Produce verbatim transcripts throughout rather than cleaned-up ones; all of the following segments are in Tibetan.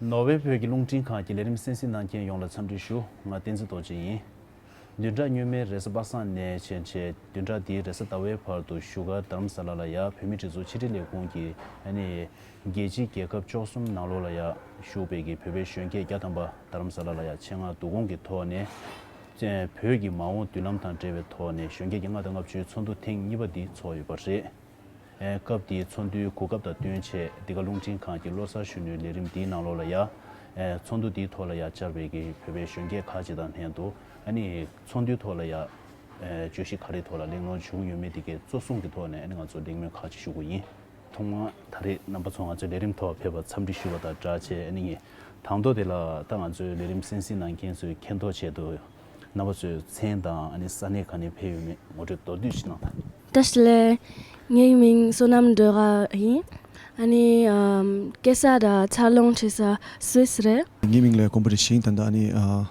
ནོར་ཝེ་བོད་ཀྱི་རླུང་འཕྲིན་ཁང་གི་ལས་རིམ་གསན་གཟིགས་གནང་མཁན་ཡོངས་ལ་འཚམས་འདྲི་ཞུ། ང་བསྟན་འཛིན་རྡོ་རྗེ་ཡིན། བདུན་ཕྲག་སྔོན་མའི་རེས་གཟའ་པ་སངས་ནས་བྱས་བྱས་བདུན་ཕྲག་འདིའི་རེས་གཟའ་ཟླ་བའི་བར་དུ་བཞུགས་སྒར་རྡ་རམ་ས་ལ་ལ་ཡ་བོད་མིའི་སྒྲིག་འཛུགས་ཕྱི་དྲིལ་ལས་ཁུངས་ཀྱི་ཨ་ནི་རྒྱལ་སྤྱིའི་རྒྱལ་ཁབ་བཅུ་གསུམ་ནང་ལོགས་ལ་ཡ་བཞུགས་པའི་གི་བོད་པའི་གཞོན་སྐྱེས་བརྒྱ་ཐམ་པ་རྡ་རམ་ས་ལ་ལ་ཡ་ཆེད་མངགས་བསྡུ་སྐོང་གི་ཐོག་ནས་བོད་ཀྱི་མ་འོངས་མདུན་ལམ་དང་འབྲེལ་བའི་ཐོག་ནས་གཞོན་སྐྱེས་ཀྱི་ལྔ་དང་ལྔ་བཅུའི་ཚོགས་འདུ་ཐེངས་གཉིས་པ་འདི་ཚོགས་ཡོད་པ་རེད། ཨེ། སྐབས་དེའི་ཚོགས་འདུའི་གོ་སྐབས་དང་བསྟུན་བྱས་འདི་ག་རླུང་འཕྲིན་ཁང་གི་བློ་གསར་གཞོན་ནུའི་ལས་རིམ་འདིའི་ནང་ལོགས་ལ་ཡ། ཨེ། ཚོགས་འདུ་འདིའི་ཐོག་ལ་ཡ་བཅར་བའི་གི་བོད་པའི་གཞོན་སྐྱེས་ཁག་ཅིག་དང་ལྷན་དུ་ཨ་ནི་ཚོགས་འདུའི་ཐོག་ལ་ཡ། ཨེ། བརྗོད་གཞི་ག་རེའི་ཐོག་ལ་གླེང་སློང་བྱུང་ཡོད་མེད་འདི་གའི་གཙོ་བཟུང་གི་ཐོག་ནས་ཨ་ནི་ང་ཚོ་གླེང་མོལ་ཁག་ཅིག་ཞུ་གི་ཡིན། ཐོག་མར་ད་རེས་རྣམ་པ་ཚོ་ང་ཚོའི་ལས་རིམ་ཐོག་ཕེབས་པར་འཚམས་འདྲི་ཞུ་བ་དང་སྦྲགས་བྱས་ཨ་ནི་ངས་དང་ཐོག་དེ་ལ་ད་ང་ཚོའི་ལས་རིམ་གསན་གཟིགས་གནང་མཁན་ཚོའི་མཁྱེན་རྟོགས་ཆེད་དུ། རྣམ་པ་ཚོའི་མཚན་དང་ཨ་ནི་ས་གནས་ག་ནས་ཕེབས་ཡོད་མེད་ངོ་སྤྲོད་མདོར་བསྡུས་ཤིག་གནང་དང་། བཀྲ་ཤིས་བདེ་ལེགས། ངའི་མིང་བསོད་ནམས་སྒྲོལ་དཀར་ཡིན། ཨ་ནི་ཨམ་སྐྱེས་ས་དང་འཚར་ལོངས་བྱེད་ས་སུད་སི་རེད། ངའི་མིང་ལ་ཀོང་པོ་རེ་ཞིང་ད་ལྟ་ཨ་ནི་ཨ་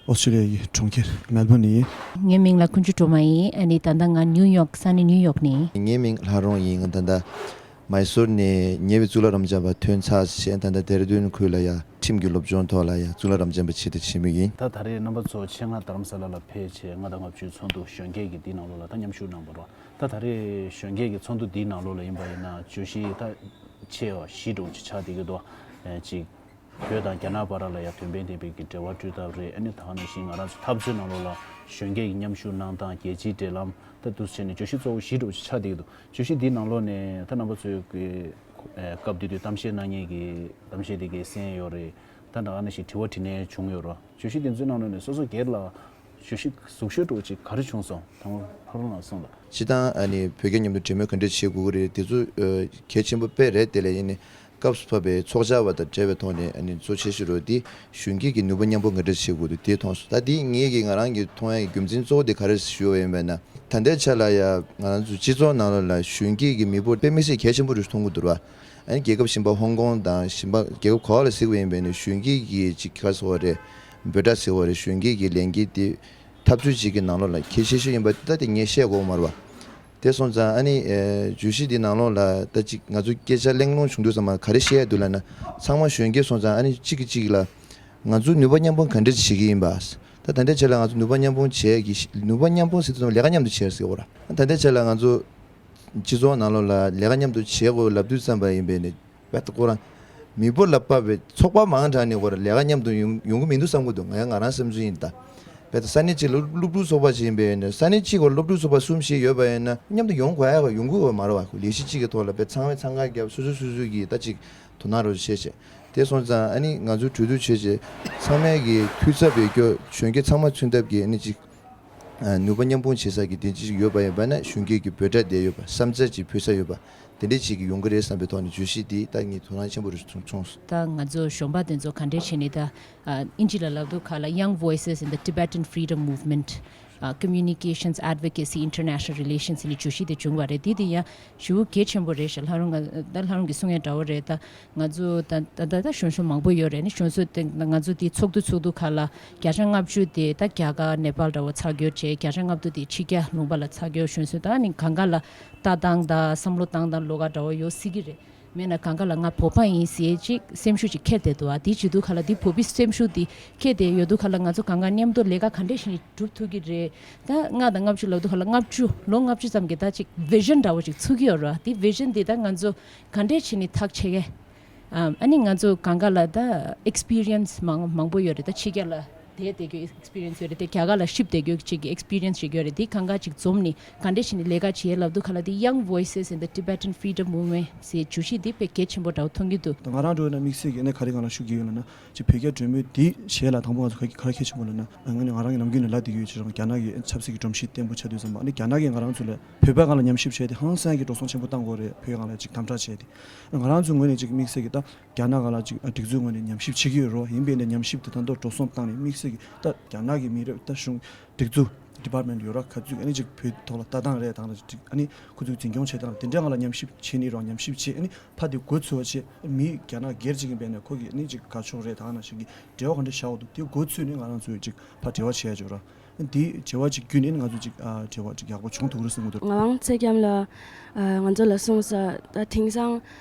ཨོ་སི་ཀྲི་ལི་ཡའི་གྲོང་ཁྱེར་མེལ་བོན་ནས་ཡིན། ངའི་མིང་ལ་ཀུན་སྤྱོད་སྒྲོལ་མ་ཡིན། ཨ་ནི་ད་ལྟ་ང་ནིའུ་ཡོག་ས་གནས་ནིའུ་ཡོག་ནས་ཡིན། ངའི་མིང་ལྷ་རོང་ཡིན། ང་ད་ལྟ་མའི་སོར་ནས་ཉེ་བའི་གཙུག་ལག་རབ་འབྱམས་པ་ཐོན་ཚར་བྱས་ད་ལྟ་ལྡེ་ར་ལྡུན་ཁུལ་ལ་ཡ་ཁྲིམས་ཀྱི་སློབ་སྦྱོང་ཐོག་ལ་ཡ་གཙུག་ལག་རབ་འབྱམས་པ་ཆེད་དུ་ཕྱིན་མུས་ཡིན། ད་ད་རེས་རྣམ་པ་ཚོ་ཆེད་མངགས་རྡ་རམ་ས་ལ་ལ་ཕེབས་བྱས་ལྔ་དང་ལྔ་བཅུའི་ཚོགས་འདུ་གཞོན་སྐྱེས་ཀྱི་འདིའི་ནང་ལོགས་ལ་ད་མཉམ་ཞུགས་གནང་བ་རེད། ད་ད་རེས་གཞོན་སྐྱེས་ཀྱི་ཚོགས་འདུ་འདིའི་ནང་ལོགས་ལ་ཡིན་པ་ཡིན་ན་བརྗོད་གཞི་ད་ཆེ་བ་བཞི་འདྲ་བོ་ཅིག་ཆགས་བསྡད་ཀྱི་འདུག་ཨེ། གཅིག་བོད་དང་རྒྱ་ནག་བར་ལ་ཡང་དོན་ཕན་ལྡན་པའི་གི་འབྲེལ་བ་བསྐྲུན་ཐབས་རེད། ཨ་ནི་ད་ག་ནང་བཞིན་ང་རང་ཚོ་འཐབ་རྩོད་ནང་ལོགས་ལ་གཞོན་སྐྱེས་ཀྱི་མཉམ་ཞུགས་གནང་སྟངས། རྒྱལ་སྤྱིའི་འབྲེལ་ལམ། ད་འདུག་སེ་བྱས་ནས་བརྗོད་གཞི་གཙོ་བོ་བཞི་འདྲ་བོ་ཅིག་ཆགས་བསྡད་ཀྱི་འདུག་བརྗོད་གཞི་འདིའི་ནང་ལོགས་ནས་ད་རྣམ་པ་ཚོས་ཀྱི་ཨེ་སྐབས་དེ་དུས་གཏམ་བཤད་གནང་མཁན་གྱི་གཏམ་བཤད་དེ་གའི་གསན་ཡོད་རེད། ད་ད་ག་ནང་བཞིན་དྲི་བ་དྲིས་ལན་བྱུང་ཡོད་རེད། བརྗོད་གཞི་དེ་ཚོའི་ནང་ལོགས་ནས་སོ་སོ་སྒེར་ལ་བརྗོད་གཞི་གཟུགས་ཤོས་འདྲ་བོ་ཅིག་ག་རེ་བྱུང་སོང་། དང་པོ་ཕ་རོལ་ལ་གསུངས་དང་། སྤྱིར་བཏང་ཨ་ནི་བོད་རྒྱ་མཉམ་དུ་འབྲེལ་མོལ་ག་འདྲ་བྱེད་དགོས་ཀྱི་རེད། དེ་ཚོ་ཨ་གལ་ཆེན་པོ་དཔེ་རེད། དེ་ལས་ཡིན་ནི་སྐབས་སུ་བབས་པའི་ཚོགས་བཅར་བ་དང་འབྲེལ་བའི་ཐོག་ནས་ཨ་ནི་གཙོ་ཆེ་ཤོས་རུ་དེ་གཞོན་སྐྱེས་ཀྱི་ནུས་པ་མཉམ་སྤུངས་ག་འདྲ་བྱེད་དགོས་འདུག་དེ་མཐོང་སོང་། ད་དེ་ངེད་ཀྱི་ང་རང་གི་མཐོང་ཡ་གི་རྒྱུ་མཚན་གཙོ་བོ་དེ་ག་རེ་ཞུ་བ་ཡིན་པ་ན། ད་ལྟའི་ཆ་ལ་ཡ་ང་རང་ཚོ་སྤྱི་ཚོགས་ནང་ལོགས་ལ་གཞོན་སྐྱེས་ཀྱི་མི་འབོར་དཔེ་མི་སྲིད་གལ་ཆེན་པོ་རུ་མཐོང་གི་འདུག་ར། ཨ་ནི་རྒྱལ་ཁབ་གཞན་པ་ཧོང་ཀོང་དང་གཞན་པ་རྒྱལ་ཁབ་ག་བ་ལ་གཟིགས་པ་ཡིན་པ་ན་གཞོན་སྐྱེས་ཀྱི་ཅིག་ག་རེ་ཟེར་བ་རེད། འབོད་སྒྲ་ཟེར་བ་རེད། གཞོན་སྐྱེས་ཀྱི་ལས་འགུལ་དེ་འཐབ་རྩོད་ཅིག་གི་ནང་ལོགས་ལ་གལ་ཆེ་ཤོས་ཡིན་པ་ད་དེ་ངས་བཤད་དགོས་མ་རེད་པ། དེ་སོང་ཙང་ཨ་ནི་ཨེ་བརྗོད་གཞི་འདི་ནང་ལོགས་ལ་ད་ཅིག་ང་ཚོ་སྐད་ཆ་གླེང་སློང་བྱུང་དུས་ཙམ་པ་ག་རེ་བཤད་ཡ་འདུག་ལབ་ན། ཚང་མ་གཞོན་སྐྱེས་སོང་ཙང་ཨ་ནི་གཅིག་གིས་གཅིག་ལ་ང་ཚོ་ནུས་པ་མཉམ་སྤུངས་ག་འདྲ་བྱེད་ཀྱི་ཡིན་པ། ད་ད་ལྟའི་ཆ་ལ་ང་ཚོ་ནུས་པ་མཉམ་སྤུངས་བྱེད་ཀྱི་ནུས་པ་མཉམ་སྤུངས་ཟེར་དུས་ཙམ་པ་ལས་ཀ་མཉམ་དུ་བྱེད་ཟེར་བ་ར། ད་ལྟའི་ཆ་ལ་ང་ཚོ་སྤྱི་ཚོགས་ནང་ལོགས་ལ་ལས་ཀ་མཉམ་དུ་བྱེད་དགོས་ལབ་དུས་ཙམ་པ་ཡིན་པས་ནི། བེ་ད་ཁོ་རང་མི་འབོར་ལ་དཔག་པའི་ཚོགས་པ་མང་དྲགས་ནས་ཁོ་རང་ལས་ཀ་མཉམ་དུ་ཡོང་ཡོང་གི་མི་འདུག་བསམ་གྱི་འདུག་ང་ཡང་ང་རང་བསམ་ཚུལ་ཡིན་ད། བེ་ད་ས་གནས་གཅིག་ལ་སློབ་ཕྲུག་ཚོགས་པ་ཅིག་ཡིན་པས་ནི་ས་གནས་གཅིག་གི་སློབ་ཕྲུག་ཚོགས་པ་གསུམ་བཞི་ཡོད་པ་ཡིན་ན་མཉམ་དུ་ཡོང་དགོས་ཡ་ཡོང་གི་ཡོད་མ་རེད་བ། ཁོ་ལས་གཞི་གཅིག་གི་ཐོག་ལ་བེ་ཚང་མས་འཚང་ཁ་བརྒྱབ་སོ་སོ་སོ་སོ་གི་ད་ཅིག་དོ་སྣང་རོགས་བྱེད་བྱེད། དེ་སོང་ཙང་ཨ་ནི་ང་ཚོ་གྲོས་བསྡུར་བྱས་བྱས་ཚང་མས་གི་འཐུས་ཚབ་བེད་སྐྱོར་གཞོན་སྐྱེས་ཚང་མ་མཚོན་ཐབས་ཀྱི་ཨ་ནི་ཅིག་ཨ་ནུས་པ་མཉམ་སྤུངས་བྱེད་ས་གི་དེ་ཅིག་ཡོད་པ་ཡིན་པ་ན་གཞོན་སྐྱེས་ཀྱི་འབོད་སྒྲ་དེ་ཡོད་པ་བསམ་འཆར་ཅིག་ཕུལ་ས་ཡོད་པ་དེ་འདྲས་ཅིག་ཡོང་གི་རེད་བསམ་པའི་ཐོག་ནས་བརྗོད་གཞི་འདི་ད་ངས་དོ་སྣང་ཆེན་པོ་རེ་བྱུང་སོང་། ད་ང་ཚོ་གཞོན་པ་དེ་ཚོ་ག་འདྲས་བྱས་ནས་ད་ཨ་ཨིན་ཇི་ལ་ལབ་དུས་ག་ལ་Young Voices in the Tibetan Freedom Movement, ཨ་Communications Advocacy International Relations ནས་བརྗོད་གཞི་དེ་བྱུང་བ་རེད། དེ་དེ་ཡང་ཞེ་པོ་གལ་ཆེན་པོ་རེད་ཤག་ལྷ་རུང་ང་ད་ལྷ་རུང་གིས་གསུང་ཡ་འདྲ་བོ་རེད་ད། ང་ཚོ་ད་ད་ད་ད་གཞོན་གཞོན་མང་པོ་ཡོད་རེད། ནི་གཞོན་གཞོན་དེ་ང་ཚོ་དེ་ཚོགས་འདུ་ཚོགས་འདུ་ཁག་ལ་བརྒྱ་ཆ་ལྔ་བཅུ་དེ་ད་རྒྱ་གར་ནེ་པཱལ་འདྲ་བོ་ཚར་གྱུར་བྱས་བརྒྱ་ཆ་ལྔ་བཅུ་དེ་ཕྱི་རྒྱལ་ལུང་པ་ལ་ཚར་གྱུར། གཞོན་གཞོན་ད་ནི་གང་ག་ལ་ལྟ་སྟངས་དང་བསམ་བློ་བཏང་སྟངས་ལོགས་ཀ་འདྲ་བོ་ཡོད་སྲིད་ཀྱི་རེད། མེད་ན་གང་ག་ལ་ང་བོད་པ་ཡིན་ཟེར་ཅིག་སེམས་ཤུགས་ཅིག་འཁྱེར་བསྡད་འདུག་ཨ་དེ་བྱེད་དུས་ཁ་ལ་དེ་བོད་པའི་སེམས་ཤུགས་དེ་འཁྱེར་བསྡད་ཡོད་དུས་ཁ་ལ་ང་ཚོ་གང་ག་མཉམ་དུ་ལས་ཀ་ག་འདྲས་ཞིག་སྒྲུབ་ཐུབ་ཀྱི་རེད། ད་ལྔ་དང་ལྔ་བཅུ་ལབ་དུས་ཁ་ལ་ལྔ་བཅུ་ལོ་ལྔ་བཅུ་ཙམ་གྱི་ད་ཅིག་བི་ཤན་འདྲ་བོ་ཅིག་ཚུགས་ཀྱི་ཡོད་རེད། དེ་བི་ཤན་དེ་ད་ང་ཚོ་ག་འདྲས་བྱས་ནས་ཐག་ཆད་ཀྱི། ཨ་ནི་ང་ཚོ་གང་ག་ལ་ད་ཨེགས་པི་རི་ཡན་སི་མང་མང་པོ་ཡོད་རེད། ད་ཕྱི་རྒྱལ་ལ་བསྡད་བསྡད་རྒྱུ་ཨེགས་པི་རི་ཡན་སི་ཡོད་རེད། དེ་རྒྱ་གར་ལ་གཤིབ་བསྡད་རྒྱུ་ཅིག་གི་ཨེགས་པི་རི་ཡན་སི་ཞིག་ཡོད་རེད། དེ་གང་ག་ཅིག་འཛོམས་ནས་ག་འདྲས་བྱས་ནས་ལས་ཀ་བྱེད་ལབ་དུས་ཁ་ལ་དེ་Young Voices in the Tibetan Freedom Movement ཟེར་བརྗོད་གཞི་དེ་དཔེ་གལ་ཆེན་པོ་འདྲ་བོ་མཐོང་གི་འདུག་ད་ང་རང་འགྲོ་ཡོད་ན་དམིགས་བསལ་གྱི་ཨ་ནི་ག་རེ་ང་རང་ཤུགས་རྒྱག་ཡོད་ལབ་ན། ཅིག་བོད་རྒྱ་གྲོས་མོལ་འདི་བྱས་ལ་དང་པོ་ང་ཚོ་ག་གི་ག་རེ་གལ་ཆེན་པོ་ལབ་ན། ང་ནི་ང་རང་གི་ནམ་རྒྱུན་ནས་ལབ་བསྡད་ཀྱི་ཡོད་ཅེས་རང་རྒྱ་ནག་གི་ཆབ་སྲིད་ཀྱི་སྒྲོམ་གཞི་བརྟན་པོ་ཆགས་དུས་ཙམ་པ་ཨ་ནི་རྒྱ་ནག་གིས་ང་རང་ཚོ་ལ་བོད་པའི་སྒང་ལ་ཉམས་ཞིབ་བྱས་ཏེ་ཧང་སང་གི་འགྲོ་སོང་ཆེན་པོ་བཏང་དགོས་རེད། བོད་སྒང་ལ་ཅིག་དམ་དྲག་བྱས་ཏེ་ང་རང་ཚོའི་ངོས་ནས་ཅིག་དམིགས་བསལ་གྱི་ད་རྒྱ་ནག་སྒང་ལ་ཅིག་སྒྲིག་འཛུགས་ངོས་ནས་ཉམས་ཞིབ་བྱེད་ཀྱི་ཡོད་རེད། ཡིན་པས་ན་ཉམས་ཞིབ་དེ་ད་དུང་འགྲོ་སོང་བཏང་ནས་དམིགས་བསལ་གྱི་ད་རྒྱ་ནག་གི་མི་རབས་ད་གཞུང་སྒྲིག་འཛུགས་ཌི་པཱར་ཊི་མེན་ཊི་ཡོད་ར་ག་ཚོད་ཨ་ནི་ཅིག་བོད་ཐོག་ལ་ལྟ་སྟངས་རེད་དང་ཨ་ནི་ཁོ་ཚོའི་འཛིན་སྐྱོང་བྱེད་སྟངས་དེ་འདྲའི་སྒང་ལ་ཉམས་ཞིབ་བྱེད་ནི་རང་ཉམས་ཞིབ་བྱེད་ཨ་ནི། ཕ་དེ་འགོ་ཚུགས་པ་བྱས་མི་རྒྱ་ནག་སྒེར་གཅིག་ཡིན་པས་ན་ཁོ་གིས་ནི་ཅིག་དགའ་ཕྱོགས་རེད་དང་ནང་བཞིན་གྱི་འབྲེལ་བ་ག་འདྲ་བཞག་འདུག་དེ་འགོ་ཚུགས་ནས་ང་རང་ཚོས་ཅིག་ཕར་འབྲེལ་བ་བྱས་ཡ་ཅིག་ར། འདི་འབྲེལ་བ་ཅིག་བརྒྱུད་ནས་ང་ཚོ་ཅིག་ཨ་འབྲེལ་བ་ཅིག་ཡག་པོ་བྱུང་ཐུབ་ཀྱི་རེད་བསམ་གྱི་འདུག་ང་རང་ཚེ་རྒྱམ་ལ་ཨ་ང་ཚོ་ལ་གསུངས་ས་ད་དེང་སང་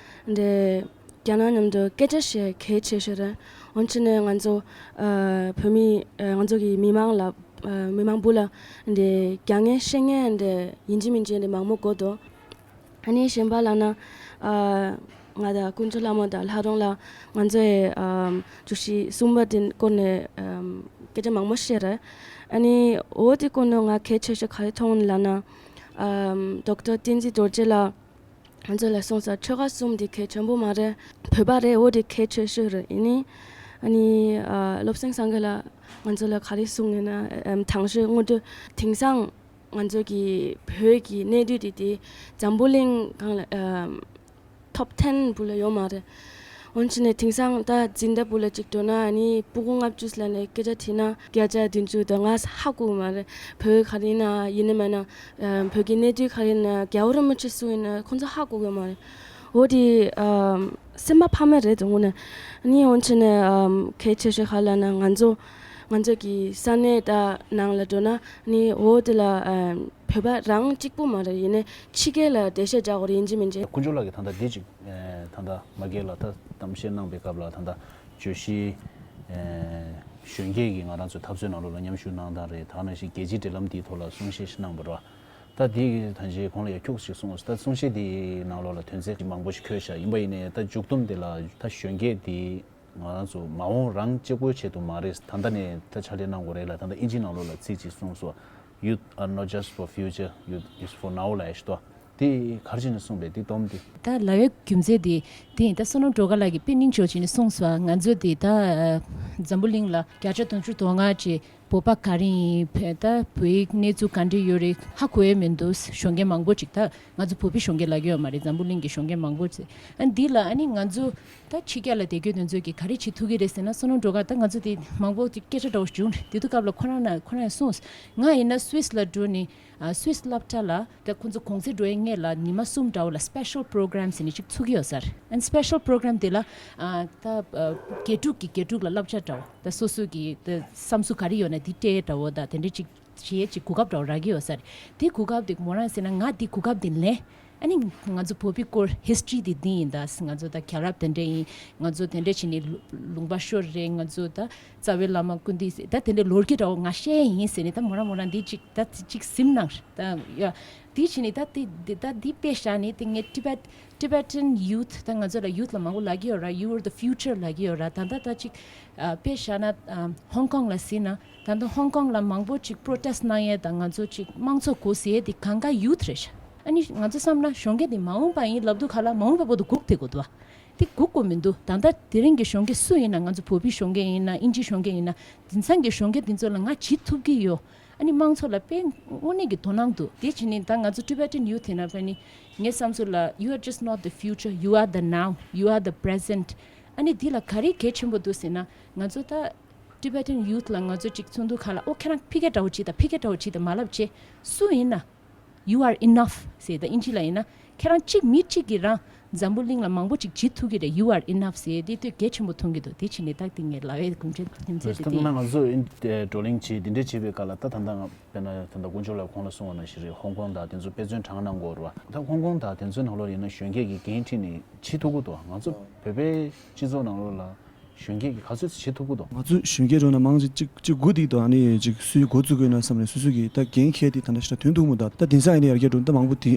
འདྲེ་ རྒྱ་ནག་མཉམ་དུ་སྐད་ཆ་བཤད་གལ་ཆེ་ཤོས་རེད། འོན་ཀྱང་ནས་ང་ཚོ་ཨ་བོད་མི་ཨ་ང་ཚོ་གི་མི་མང་ལ་ཨ་མི་མང་བུ་ལ་འདི་རྒྱ་ངན་བཤད་མཁན་འདི་ཡིན་གཅིག་མིན་གཅིག་འདི་མང་མོ་དགོས་འདུག་ཨ་ནི་གཞན་པ་ལབ་ན་ཨ་ང་དང་དཀོན་མཆོག་ལྷ་མོ་དང་ལྷ་རོང་ལ་ང་ཚོའི་ཨ་བཅུ་བཞི་གསུམ་པ་དེ་སྐོར་ནས་ཨ་སྐད་ཆ་མང་མོ་བཤད་རེད། ཨ་ནི་འོ་དེ་སྐོར་ནས་ང་གལ་ཆེ་ཤོས་ག་རེ་མཐོང་ལབ་ན་ཨ་ཌོག་ཊར་བསྟན་འཛིན་རྡོ་རྗེ་ལགས། ང་ཚོ་ལ་གསུངས་ས་ཆོལ་ཁ་གསུམ་དེ་གལ་ཆེན་པོ་མ་རེད། བོད་པ་རེད། འོ་དེ་གལ་ཆེ་ཤོས་རེད། ཡིན་ནའི་ཨ་ནི་ཨ་བློ་བཟང་སེང་གེ་ལགས་ང་ཚོ་ལ་ག་རེ་གསུངས་ཡོད་ན་ཨམ་དང་ཤོས་དངོས་འབྲེལ་དེང་སང་ང་ཚོ་གི་བོད་ཀྱི་གནས་དུས་དེ་དེ་འཛམ་བུ་གླིང་སྒང་ལ་ཨམ་ཊོབ་ཊེན་བུ་ལ་ཡོད་མ་རེད། འོན་ཀྱང་ནས་དེང་སང་ད་འཛིན་གྲྭ་བུ་ལ་གཅིག་འགྲོ་ན་ཨ་ནི་སྤུ་གུ་ལྔ་བཅུ་ལ་ནས་སྐད་ཆ་དྲིས་ན་བརྒྱ་ཆ་བདུན་ཅུ་དང་ལྔ་ཧ་གོ་གི་མ་རེད། བོད་ག་རེ་ཡིན་ན་ཡིན་ནི་མ་ན་ཨ་བོད་ཀྱི་གནས་དུས་ག་རེ་ཡིན་ན་རྒྱལ་བ་རིན་པོ་ཆེ་སུ་ཡིན་ན་ཁོང་ཚོ་ཧ་གོ་གི་མ་རེད། འོ་དེ་ཨ་སེམས་པ་ཕམ་མེད་རེད་དུ་དངོས་གནས། ཨ་ནི་འོན་ཀྱང་ནས་ཨ་གལ་ཆེ་ཤོས་ག་ལབ་ན་ང་ཚོ་ང་ཚོ་གི་ས་གནས་ད་ནང་ལ་འགྲོ་ན་ཨ་ནི་འོ་དེ་ལ་ཨ་བོད་པ་རང་གཅིག་པུ་མ་རེད། ཡིན་ནའི་ཕྱི་རྒྱལ་ལ་འགྲེལ་བཤད་རྒྱག་དགོས་རེད། ཡིན་གཅིག་མིན་གཅིག་དཀོན་མཆོག་ལགས་ཀྱིས་ད་ལྟ་འདི་ཅིག་ཨེ་ད་ལྟ་མ་སྒེར་ལ་ད་གཏམ་བཤད་གནང་པའི་སྐབས་ལ་ད་ལྟ་བརྗོད་གཞི་ཨེ་གཞོན་སྐྱེས་ཀྱིས་ང་རང་ཚོའི་འཐབ་རྩོད་ནང་ལོགས་ལ་མཉམ་ཞུགས་གནང་སྟངས་རེད། ད་ག་ནང་བཞིན་རྒྱལ་སྤྱིའི་འབྲེལ་ལམ་འདིའི་ཐོག་ལ་གསུང་བཤད་ཞིག་གནང་བ་རེད། ད་འདི་ད་ཅིག་གོང་ལ་ཡ་ཁྱུག་ཅིག་གསུངས་སོང་། ད་གསུང་བཤད་འདིའི་ནང་ལོགས་ལ་དོན་ཚན་མང་པོ་ཞིག་འཁོད་ཤག་ཡིན་པ་ཡིན་ནའི་ད་མཇུག་སྡོམ་འདི་ལ་ད་གཞོན་སྐྱེས་འདི་ང་རང་ཚོ་མ་འོངས་རང་གཅིག་པོའི་ཆེད་དུ་མ་རེད། ད་ལྟ་ནས་ད་ཕྱག་ལས་གནང་དགོས་རེད་ལ། ད་ལྟ་ཨིན་ཇིའི་ནང་ལོགས་ལ་ཚིག་ཅིག་གསུངས་སོང་། Youth are not just for future, youth is for now ལབ་ཡ་ཞིག་འདུག་དེ་ག་རེ་བྱས་ནས་གསུངས་པས་དེ་སྡོམ་དེ། ད་ལབ་ཡའི་རྒྱུ་མཚན་དེ་དེ་ཡིན། ད་བསོད་ནམས་སྒྲོལ་དཀར་ལགས་ཀྱིས་དཔེ་སྙིང་རྗེ་པོ་བྱས་ནས་གསུངས་སོང་། ང་ཚོ་དེ་ད་འཛམ་བུ་གླིང་ལ་བརྒྱ་ཆ་དོན་ཅུ་དོན་ལྔ་ཅིག་བོད་པ་ག་རེ་ཡིན། བོད་ད་བོད་ཡིག་གནས་ཚུལ་ག་འདྲ་ཡོད་རེད་ཧ་གོ་ཡ་མི་འདུག་གཞོན་སྐྱེས་མང་པོ་ཅིག་ད་ང་ཚོ་བོད་པའི་གཞོན་སྐྱེས་ལབ་ཀྱི་ཡོད་མ་རེད། འཛམ་བུ་གླིང་གི་གཞོན་སྐྱེས་མང་པོ་ཅིག་ཨ་འདི་ལ་ཨ་ནི་ང་ཚོ་ད་ཕྱི་རྒྱལ་ལ་བསྡད་རྒྱུ་དེ་ཚོས་ཀྱིས་ག་རེ་བྱེད་ཐུབ་ཀྱི་རེད་ཟེར་ན། བསོད་ནམས་སྒྲོལ་དཀར་ད་ང་ཚོ་དེ་མང་པོ་དེ་སྐད་ཆ་འདྲ་བོ་བྱུང་རེད། དེ་དུས་སྐབས་ལ་ཁོ་རང་ན་ཁོ་རང་ཡང་གསུངས། ང་ཡིན་ན་སུད་སི་ལ་འགྲོ་ནས་ཨ་སུད་སི་སློབ་གྲྭ་ལ་ད་ཁོ་ཚོ་གུང་སེང་འགྲོ་ཡའི་སྔོན་ལ་ཉི་མ་གསུམ་འདྲ་བོ་ལ་special program ཟེར་ནས་ཅིག་ཚུགས་ཀྱི་ཡོད་ས་རེད། ཨ་ནི་special program དེ་ལ་ཨ་ད་ཨ་དགེ་ཕྲུག་གི་དགེ་ཕྲུག་ལ་བསླབ་བྱ་འདྲ་བོ་ད་སོ་སོ་གི་ད་བསམ་ཚུལ་ག་རེ་ཡོད་ན་དེ་སྤྲད་འདྲ་བོ་ད་དེ་འདྲ་ཅིག་བྱེད་ཡས་ཅིག་གོ་སྐབས་འདྲ་བོ་རག་གི་ཡོད་ས་རེད། དེ་གོ་སྐབས་དེ་མོ་རང་ཟེར་ན་ང་དེ་གོ་སྐབས་དེ་ལེན། ཨ་ནི་ང་ཚོ་བོད་པའི་སྐོར་history དེ་འདི་ཡིན་ད། ང་ཚོ་ད་རྒྱལ་རབས་དེ་འདྲ་ཡིན། ང་ཚོ་དེ་འདྲ་བྱས་ནས་ལུ་ལུང་པ་ཤོར་རེད། ང་ཚོ་ད་རྩ་བའི་བླ་མ་སྐུ་མདུན་ད་དེ་འདྲ་ལོ་རྒྱུས་འདྲ་བོ་ང་བཤད་ཡིན་ཟེར་ནས་ད་མོ་རང་མོ་རང་འདི་ཅིག་ད་ཅིག་ཟིན་གནང་ད་ཡ། དེ་བྱས་ནས་ད་དེ་ད་འདི་དཔེ་བཞག་ནས་དེ་ངས་Tibet Tibetan youth ད་ང་ཚོ་ལ་youth ལ་མང་པོ་ལབ་ཀྱི་ཡོད་ར། You are the future ལབ་ཀྱི་ཡོད་ར། ད་ད་ད་ཅིག་ཨ་དཔེ་བཞག་ན་ཨ་ཧོང་ཀོང་ལ་ཟེར་ན། ད་ལྟ་ཧོང་ཀོང་ལ་མང་པོ་ཅིག་པྲོ་ཊེ་སི་ཊི་གནང་ཡས་དང་ང་ཚོ་ཅིག་དམངས་གཙོ་དགོས་ཟེར་ཡས་དེ་གང་ག་ཡུ་ཐི་རེད་ཤག་ཨ་ནི་ང་ཚོ་བསམ་ན་གཞོན་སྐྱེས་དེ་མ་འོངས་པ་ཡིན་ལབ་དུས་ག་ལ་མ་འོངས་པ་བར་དུ་སྒུག་བསྡད་དགོས་འདུག་བ། དེ་སྒུག་དགོས་མི་འདུག་ད་ལྟ་དེ་རིང་གི་གཞོན་སྐྱེས་སུ་ཡིན་ན། ང་ཚོ་བོད་པའི་གཞོན་སྐྱེས་ཡིན་ན། ཨིན་ཇིའི་གཞོན་སྐྱེས་ཡིན་ན། དེང་སང་གི་གཞོན་སྐྱེས་དེ་ཚོ་ལ་ང་བྱེད་ཐུབ་ཀྱི་ཡོད། ཨ་ནི་དམངས་གཙོ་ལ་དཔེ་དངོས་གནས་ཀྱི་དོ་སྣང་འདུག་དེ་བྱས་ནས་ད་ང་ཚོ་Tibetan youth ཡིན་ན་ཕ་ནི་ངའི་བསམ་ཚུལ་ལ། You are just not the future, you are the now, you are the present. ཨ་ནི་འདི་ལ་ག་རེ་གལ་ཆེན་པོ་འདུག་ཟེར་ན། ང་ཚོ་ད་Tibetan youth ལ་ང་ཚོ་ཅིག་ཚོགས་འདུ་ཁག་ལ་ཨོ་ཁྱེད་རང་ཕི་ཀེ་འདྲ་བོ་བྱེད་དང་། ཕི་ཀེ་འདྲ་བོ་བྱེད་དང་མ་ལབ་བྱས། སུ་ཡིན་ན། You are enough ཟེར་ད་ཨིན་ཇི་ལ་ཡིན་ན། ཁྱེད་རང་གཅིག་མི་གཅིག་གིས་རང་འཛམ་བུ་གླིང་ལ་མང་པོ་ཅིག་བྱེད་ཐུབ་ཀྱི་རེད། You are enough ཟེར་དེ་དུས་གལ་ཆེན་པོ་མཐོང་གི་འདུག་དེ་བྱས་ནས་ད་དེ་ངས་ལབ་པའི་གུང་ཁྲན་ཉིན་མཚན་དེ་ད་དེ་ང་ཡིན། ང་ཚོ་ཨིན་བགྲོ་གླེང་བྱེད་འདི་འདྲས་བྱེད་པའི་སྐབས་ལ་ད་ད་ལྟ་ང་དཔེར་ན་ད་ལྟ་དཀོན་མཆོག་ལགས་གོང་ལ་གསུངས་པ་ནང་བཞིན་རེད། ཧོང་ཀོང་དང་དེ་ཚོ་དཔེ་མཚོན་དྲངས་གནང་དགོས་རེད་བ། ད་ཧོང་ཀོང་དང་དེ་ཚོའི་ནང་ལོགས་ཡིན་ན་གཞོན་སྐྱེས་ཀྱིས་འགན་ཁྲིད་ནས་བྱེད་ཐུབ་ཀྱི་འདུག་ང་ཚོ་བོད་པའི་སྤྱི་ཚོགས་ནང་ལོགས་ལ་གཞོན་སྐྱེས་ཀྱིས་ག་ཚོད་བྱེད་ཐུབ་ཀྱི་འདུག་ང་ཚོ་གཞོན་སྐྱེས་འགྲོ་ན་མང་ཆེ་གཅིག་གཅིག་སྒུག་བསྡད་ཀྱི་འདུག་ཨ་ནི་ཅིག་སུའི་འགོ་བཙུགས་དགོས་ན་བསམ་ནས་སོ་སོ་གིས་ད་འགན་འཁྱེར་ཏེ་ད་ལྟ་ཞེ་དྲག་དོན་ཐུག་མི་འདུག་ད་དེང་སང་ཨ་ནི་ཡར་རྒྱས་འགྲོ་ན་ད་མང་པོ་དེ་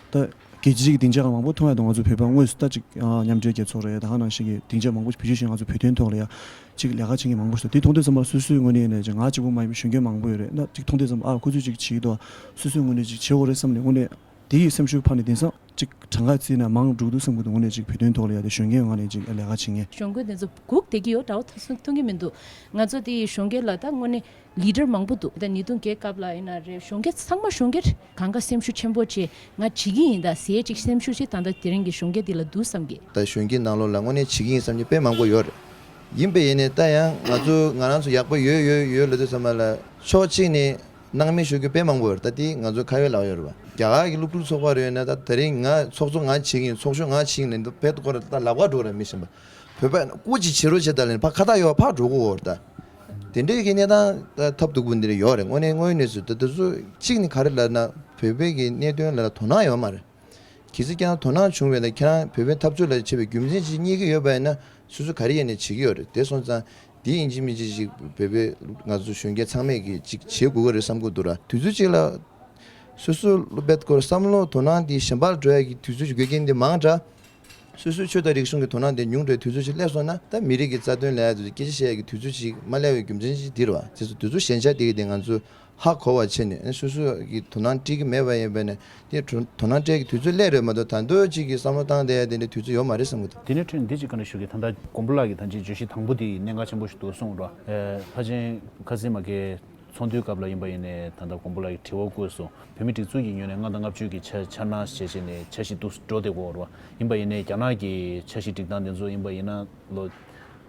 ད་རྒྱལ་སྤྱིའི་སྡིངས་ཆ་ཁག་མང་པོ་མཐོང་ཡ་འདུག་ང་ཚོ་བོད་པ་དངོས་སུ་ད་ཅིག་མཉམ་འབྲེལ་རྒྱལ་ཚོགས་རེད། ད་ག་ནང་བཞིན་གྱི་སྡིངས་ཆ་མང་པོ་བེད་སྤྱོད་བྱས་ང་ཚོ་བོད་དོན་ཐོག་ལ་ཡ་ཅིག་ལས་ཀ་བྱེད་མཁན་མང་པོ་ཞིག་འདུག་དེ་མཐོང་དུས་ཙམ་པ་སོ་སོའི་ངོས་ནས་ནས་ཅིག་ང་གཅིག་པུ་མ་ཡིན་པའི་གཞོན་སྐྱེས་མང་པོ་ཡོད་རེད། ད་ཅིག་མཐོང་དུས་ཙམ་པ་ཨ་ཁོ་ཚོས་ཅིག་བྱེད་ཀྱི་འདུག་སོ་སོའི་ངོས་ནས་ཅིག་བྱེད་དགོས་རེད་བསམ་ནས་དངོས་གནས། དེ་ཡི་སེམས་ཤུགས་འཕར་ནས་དེང་སང་ཅིག་གྲངས་ཀ་བརྩིས་ན་མང་འགྲོ་གི་འདུག་བསམ་གྱི་འདུག་དངོས་གནས་ཅིག་བོད་དོན་ཐོག་ལ་ཡ་དེ་གཞོན་སྐྱེས་ངོས་ནས་ཅིག་ལས་ཀ་བྱེད་མཁན། གཞོན་སྐྱེས་དེ་ཚོ་སྒུག་བསྡད་ཀྱི་ཡོད་འདྲ་བོ་ཐོ་སོང་མཐོང་གི་མི་འདུག་ང་ཚོ་དེ་གཞོན་སྐྱེས་ལ་ད་དངོས་གནས་ལི་ཌར་མང་པོ་འདུག་ད་ཉིས་སྟོང་བརྒྱད་སྐབས་ལ་ཡིན་ན་རེད། གཞོན་སྐྱེས་ཚང་མ་གཞོན་སྐྱེས་རེད། གང་ག་སེམས་ཤུགས་ཆེན་པོ་བྱས་ང་བྱེད་ཀྱི་ཡིན་ད་ཟེར་ཅིག་སེམས་ཤུགས་ཅིག་ད་ལྟ་དེ་རིང་གི་གཞོན་སྐྱེས་འདི་ལ་འདུག་བསམ་གི། ད་གཞོན་སྐྱེས་ནང་ལོགས་ལ་དངོས་གནས་བྱེད་ཀྱི་ཡིན་བསམ་གྱི་དཔེ་མང་པོ་ཡོད་རེད། ཡིན་པས་ཡིན་ནས་ད་ཡང་ང་ཚོ་ང་རང་ཚོ་ཡག་པོ་ཡོད་ཡོད་ཡོད་ལབ་དུས་ཙམ་པ་ལ་ཕྱོགས་གཅིག་ནས། སྣང་མེད་ཞུ་རྒྱུ་དཔེ་མང་པོ་ཡོད་རེད། ད་དེ་ང་ཚོའི་ཁ་ཡོད་ལག་ཡོད་རེད་པ། རྒྱ་གར་གྱི་སློབ་ཕྲུག་ཚོགས་པ་རེད་ན་ད་དེ་རིང་ང་ཚོགས་གཙོ་ང་བྱེད་ཀྱི་ཡིན། ཚོགས་གཞོན་ང་བྱེད་ཀྱི་ཡིན་ལབ་དུས་བེད་ཁོ་ར་ད་ལབ་ག་འགྲོ་ར་མི་ཤེས་པ། བོད་པ་སྐུ་ཅིག་བྱེད་རོགས་བྱེད་ད་ལབ་ནས་ཕར་ཁ་བཏགས་ཡོད་ཕར་འགྲོ་གི་ཡོད་རེད་ད། དེ་འདྲའི་གི་གནས་སྟངས་ད་ཐབས་སྡུག་པོ་འདི་རེད་ཡོད་རེད། དངོས་གནས་དངོས་གནས་སུ་ད་དེ་ཚོ་གཅིག་ནས་ག་རེ་ལབ་ན་བོད་པའི་གི་གནད་དོན་ལ་དོ་སྣང་ཡོད་མ་རེད། གལ་སྲིད་ཁྱེད་རང་དོ་སྣང་བྱུང་བས་ན། ཁྱེད་རང་བོད་པའི་འཐབ་རྩོད་ལ་བྱེད་པའི་རྒྱུ་མཚན་ཅིག་རྙེད་ཀྱི་ཡོད་པ་ཡིན་ན། སོ་སོ་ག་རེ་ཡིན་ནའི་བྱེད་ཀྱི་ཡོད་རེད། དེ་སོང་ཙང་འདི་ཡིན་གཅིག་མིན་གཅིག་ཅིག་བོད་པའི་ང་ཚོ་གཞོན་སྐྱེས་ཚང་མས་ཀྱི་ཅིག་བྱེད་དགོས་ཀྱི་རེད་བསམ་གྱི་འདུག་ར། དུས་ཚོད་ཅིག་ལ་སོ་སོ་སློབ་དཔེ་སྐོར་བསམ་བློ་དོ་སྣང་དེ་གཞན་པར་འགྲོ་ཡ་གི་དུས་ཚོད་ཅིག་དགོས་མཁན་དེ་མང་དྲགས། སོ་སོའི་ཆོས་དང་རིག་གཞུང་གི་དོ་སྣང་དེ་ཉུང་དྲགས། དུས་ཚོད་ཅིག་སླེབས་སོང་ན། ད་མི་རིགས་ཀྱི་རྩ་དོན་ལ་ཡ་དུས་སྐད་ཆ་བཤད་ཡ་གི་དུས་ཚོད་ཅིག་མ་སླེབས་པའི་རྒྱུ་མཚན་ཅིག་འདི་རེད་བ། དེ་ཚོ་དུས་ཚོད་ཞན་ཆ་དེ་གི་དེ་ང་ཚོ་ཧ་གོ་བ་བྱས་ནས། སོ་སོ་གི་དོ་སྣང་སྤྲད་ཀྱི་མེད་པ་ཡིན་པ་ནས་དེ་དོ་དོ་སྣང་སྤྲད་ཀྱི་དུས་ཚོད་སླེབས་རེད་མ་གཏོགས། ད་དུང་ཅིག་གི་བསམ་བློ་བཏང་བསྡད་ཡ་དེ་འདྲའི་དུས་ཚོད་ཡོད་མ་རེད་བསམ་གྱི་འདུག། དེ་ནས་ཁྲོན་འདི་ཅིག་ག་འདྲ་ཞུ་གི། ད་ལྟ་མགོན་པོ་ལགས་ཀྱིས་ད་ཅིག་བརྗོད་གཞི་དང་པོ་དེ་གནད་འགག་ཆེན་པོ་ཞིག་འདུག་གསུངས་རོགས། ལྷ་ཆེན་ཁ་སིང་མ་གི་ཚོགས་འདུའི་སྐབས་ལ་ཡིན་པ་ཡིན་ནའི་ད་ལྟ་མགོན་པོ་ལགས་ཀྱིས་དྲི་བ་བཀོད་སོང་། བོད་མི་སྒྲིག་འཛུགས་ཀྱི་ངོས་ནས་ལྔ་དང་ལྔ་བཅུ་གི་འཆར་འཆར་སྣང་བྱས་བྱས་ནས་འཆར་གཞི་འདུག་འགྲོ་བསྡད་ཀྱི་ཡོད་རེད་བ། ཡིན་པ་ཡིན་ནའི་རྒྱ་ནག་གི་འཆར་གཞི་སྒྲིག་སྟངས་དེ་ཚོ་ཡིན་པ་ཡིན་ན་ལོ་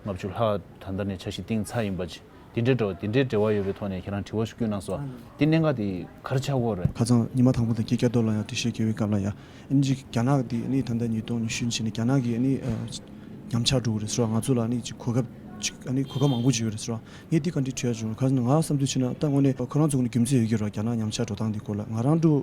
ལྔ་བཅུ་ལྷག་ད་ལྟ་ནས་འཆར་གཞི་བཏིང་ཚར་ཡིན་པ་ཅིག། དེ་འདྲའི་འགྲོ་དེ་འདྲའི་འབྲེལ་བ་ཡོད་པའི་ཐོག་ནས་ཁྱེད་རང་དྲི་བ་ཞིག་བསྐྱོན་གནང་སོང་། དེ་གནད་འགག་དེ་ག་རེ་ཆགས་ཀྱི་ཡོད་རེད། ཁ་སང་ཉི་མ་དང་པོ་དང་སྐྱེས་སྐྱབས་མདོ་ལ་ཡང་འགྲེལ་བཤད་བརྒྱབ་པའི་སྐབས་ལ་ཡང་། ཨ་ནི་ཅིག་རྒྱ་ནག་འདི་ཨ་ནི་ད་ལྟ་ཉིས་སྟོང་ཉི་ཤུ་ཕྱིན་ནས་རྒྱ་ནག་གི་ཨ་ནི་ཨ་ཉམས་ཆག་འགྲོ་གི་རེད་ཟེར་བ། ང་ཚོ་ལ་ཨ་ནི་ཅིག་གོ་སྐབས་ཅིག་ཨ་ནི་གོ་སྐབས་མང་པོ་ཅིག་ཡོད་རེད་ཟེར་བ། ངས་འདི་ག་འདྲའི་དྲི་བ་བྱུང་། ཁ་སང་ང་བསམ་ཚུལ་བྱས་ན། ད་དངོས་གནས་ཁོ་རང་ཚོ་ངོས་ནས་རྒྱུ་མཚན་ཡོད་ཀྱི་རེད། རྒྱ་ནག་ཉམས་ཆག་འགྲོ་སྟངས་འདི་སྐོར་ལ་ང་རང་འདྲ་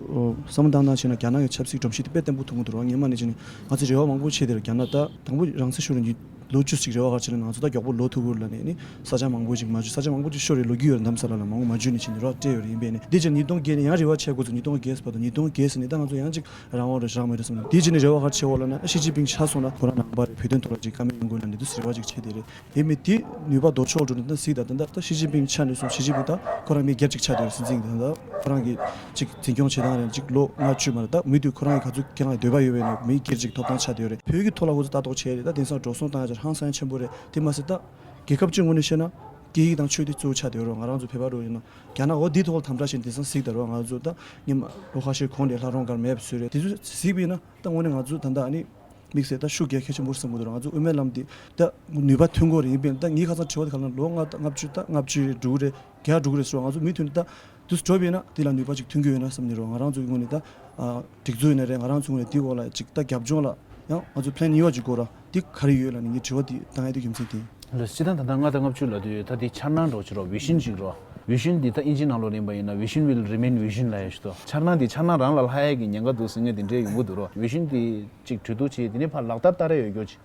བསམ་བློ་བཏང་སྟངས་བྱས་ན། རྒྱ་ནག་གི་ཆབ་སྲིད་སྒྲོམ་གཞི་དེ་དཔེ་བརྟན་པོ་ཐུབ་ཀྱི་འདུག་རེད་བ། སྔོན་མ་ནས་བྱས་ནས་ང་ཚོ་རེ་བ་མང་པོ་བྱས་ཏེ། རྒྱ་ནག་ད་དང་པོ་རང་སྲིད་ཤོར་ནས་ལོ་བཅུ་ཞིག་རེ་བ་ག་རེ་བྱས་ནས་ང་ཚོ་ད་མགྱོགས་པོ་ལོག་ཐུབ་ཀྱི་རེད་ལབ་ནས་ནི། ས་ཆ་མང་པོ་ཅིག་མ་འཇུས། ས་ཆ་མང་པོ་ཅིག་ཤོར་རེད། ལོག་གི་ཡོད་རེད། རྣམ་ས་ལ་ལ་མང་པོ་མ་འཇུས་ནས་བྱས་ནས་རེ་བ་སྤྲད་ཡོད་རེད། ཡིན་པས་ནི་འདི་ཕྱིར་ཉིས་སྟོང་བརྒྱད་ནས་ཡང་རེ་བ་བྱེད་དགོས་ཚུལ། ཉིས་སྟོང་བརྒྱད་ཟེར་ནས་ད་ང་ཚོ་ཡང་ཅིག་རང་དབང་རེད་རག་མ་རེད་བསམ་ནས། འདི་ཕྱིར་ནས་རེ་བ་ག་རེ་བྱེད་དགོས་ལབ་ན། ཞི་ཅིན་ཕིང་ཆགས་སོང་ན་ཁོ་རང་ནང་པ་རེད། བོད་དོན་ཐོག་ལ་ཅིག་བཀའ་མོལ་ཡོང་དགོས་ལབ་ནས་འདི་རེ་བ་ཅིག་བྱས་ཏེ་རེད། ཡིན་པས་འདི་ནུས་པ་རྡོ་ཕྱོགས་འགྲོ་ནས་ད་གཟིགས་དང་། ད་ད་ད་ཞི་ཅིན་ཕིང་ཆགས་ནས་སོང་། ཞི་ཅིན་ཕིང་ད་ཁོ་རང་མི་སྒེར་ཅིག་ཆགས་བསྡད་ཡོད་རེད། སྲིད་འཛིན་དེ་ད་ཁོ་རང་གི་ཅིག་འཛིན་སྐྱོང་བྱེད་སྟངས་རེད། ཅིག་ལོ་ལྔ་བཅུ་མ་རེད། ད་མི་དེ་ཁོ་རང་གི་ག་ཚོད་ཁྱེད་རང་གི་འདོད་པ་ཡོད་པའི་ནང་མི་སྒེར་ཅིག་ཐོབ་ཐང་ཆགས་བསྡད་ཡོད་རེད། བོད་ཀྱི་ཐོག་ལ་འུ་ཚོ་ལྟ་རྟོག་བྱས་རེད། ད་དེང་སང་འགྲོ་སོང་བཏང་ཡ་ཅིག་ཧང་སང་ཆེན་པོ་རེད། དེ་མ་ཟད་ད་རྒྱལ་ཁབ་ཅིག་ངོས་ནས་བཤད་ན་སྐད་ཡིག་དང་ཆོས་དེ་གཙོ་བོ་ཆགས་བསྡད་ཡོད་རེད། ང་རང་ཚོ་བོད་པ་རུ་ཡིན་ན་རྒྱ་ནག་འོ་འདིའི་ཐོག་ལ་དམ་དྲག་བྱས་ནས་དེང་སང་གཟིགས་དང་རོགས། ང་ཚོ་ད་སྔོན་མ་ལོ་ཁ་ཤས་གོང་ནས་ལྷག་རོང་གར་མེད་པ་བཟོས་རེད། དེ་ཚོ་གཟིགས་པ་ཡིན་ན་ད་དངོས་གནས་ང་ཚོ་ད་ལྟ་ཨ་ནི་དམིགས་བསལ་ད་ཤུགས་རྒྱག་གལ་ཆེན་པོ་རེད་བསམ་གྱི་འདུག་ང་ཚོ་དབུ་མའི་ལམ་འདི་ད་ནུས་པ་ཐོན་གྱི་ཡོད་རེད། ཡིན་པས་ད་ངའི་ཁ་སང་དྲི་བ་དེ་ག་ལ་ལོ་ལྔ་དང་ལྔ་བཅུ་ད་ལྔ་བཅུ་རེད། འགྲོ་གི་རེད། བརྒྱ་འགྲོ་གི་རེད་ཟེར་བ། ང་ཚོ་མུ་མཐུད་ནས་ད་དུས་འགྲོ་བས་ན་དེ་ལ་ནུས་པ་ཅིག་ཐོན་གྱི་ཡོད་ན་བསམ་ནས་རོགས། ང་རང་ཚོའི་ངོས་ནས་ད་ཨ་སྒྲིག་འཛུགས་ཡིན་ན་རེད། ང་རང་ཚོའི་ངོས་ནས་དེའི་འོག་ལ་ཅིག་ད་རྒྱབ་ལྗོངས་ལ་ཡང་ང་ཚོ་པི་ལན་གཉིས་པ་ཅིག་དགོས་ར། དེ་ག་རེ་ཡོད་ལབ་ནས་ངས་དྲི་བ་དེ་བཏང་ཡ་དེ་རྒྱུ་མཚན་དེ་ཡིན། ལགས་སོ། སྤྱིར་བཏང་ད་ལྟ་ལྔ་དང་ལྔ་བཅུ་ལབ་དུས་ད་དེ་འཆར་སྣང་འདྲ་བོ་ཅིག་རོ། བི་ཤན་ཅིག་རོ། བི་ཤན་འདི་ད་ཨིན་ཇིའི་ནང་ལོགས་ལ་ཡིན་པ་ཡིན་ན། Vision will remain vision ལབ་ཡ་ཞིག་འདུག། འཆར་སྣང་འདི་འཆར་སྣང་རང་ལ་ལྷག་ཡ་གི་ཉེན་ཁ་འདུག་ཟེར་མཁན་དེ་འདྲས་ཡོང་གི་འདུག་རོ། བི་ཤན་འདི་ཅིག་གྲོས་བསྡུར་བྱས། དེ་ནས་ཕར་ལག་བསྟར་བསྟར་ཡ་ཡོད་རྒྱུ་ཅིག།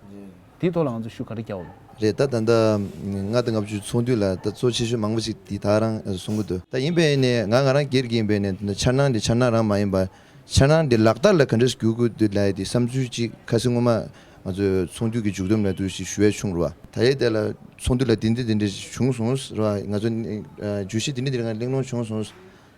དེའི་ཐོག་ལ་ང་ཚོ་ཤུགས་ག་རེ་རྒྱག་དགོས། རེད། ད་ད་ལྟ་ལྔ་དང་ལྔ་བཅུ་ཚོགས་འདུ་ལ་ད་གཙོ་ཆེ་ཤོས་མང་པོ་ཞིག་འདི་ད་རང་གསུང་གི་འདུག། ད་ཡིན་པས་ནས་ང་ང་རང་སྒེར་གྱི་ཡིན་པས་ནས་འཆར་སྣང་འདི་འཆར་སྣང་རང་མ་ཡིན་པ། འཆར་སྣང་འདི་ལག་བསྟར་ལ་ག་འདྲས་འགྱུར་དགོས་འདུག་ལབ་ཡ་དེ་བསམ་ཚུལ་ཅིག་ཁ་སང་སྔོན་མ་ང་ཚོའི་ཚོགས་འདུ་གི་མཇུག་བསྡོམས་ལ་འདུག་ཞིག་ཞུ་ཡ་བྱུང་རེད་བ། ད་ཡའི་དེ་ལ་ཚོགས་འདུ་ལ་འདི་འདི་འདི་འདྲས་བྱུང་སོང་རེད་བ། ང་ཚོ་བརྗོད་གཞི་འདི་འདི་འདི་རང་གླེང་སློང་བྱུང་སོང་།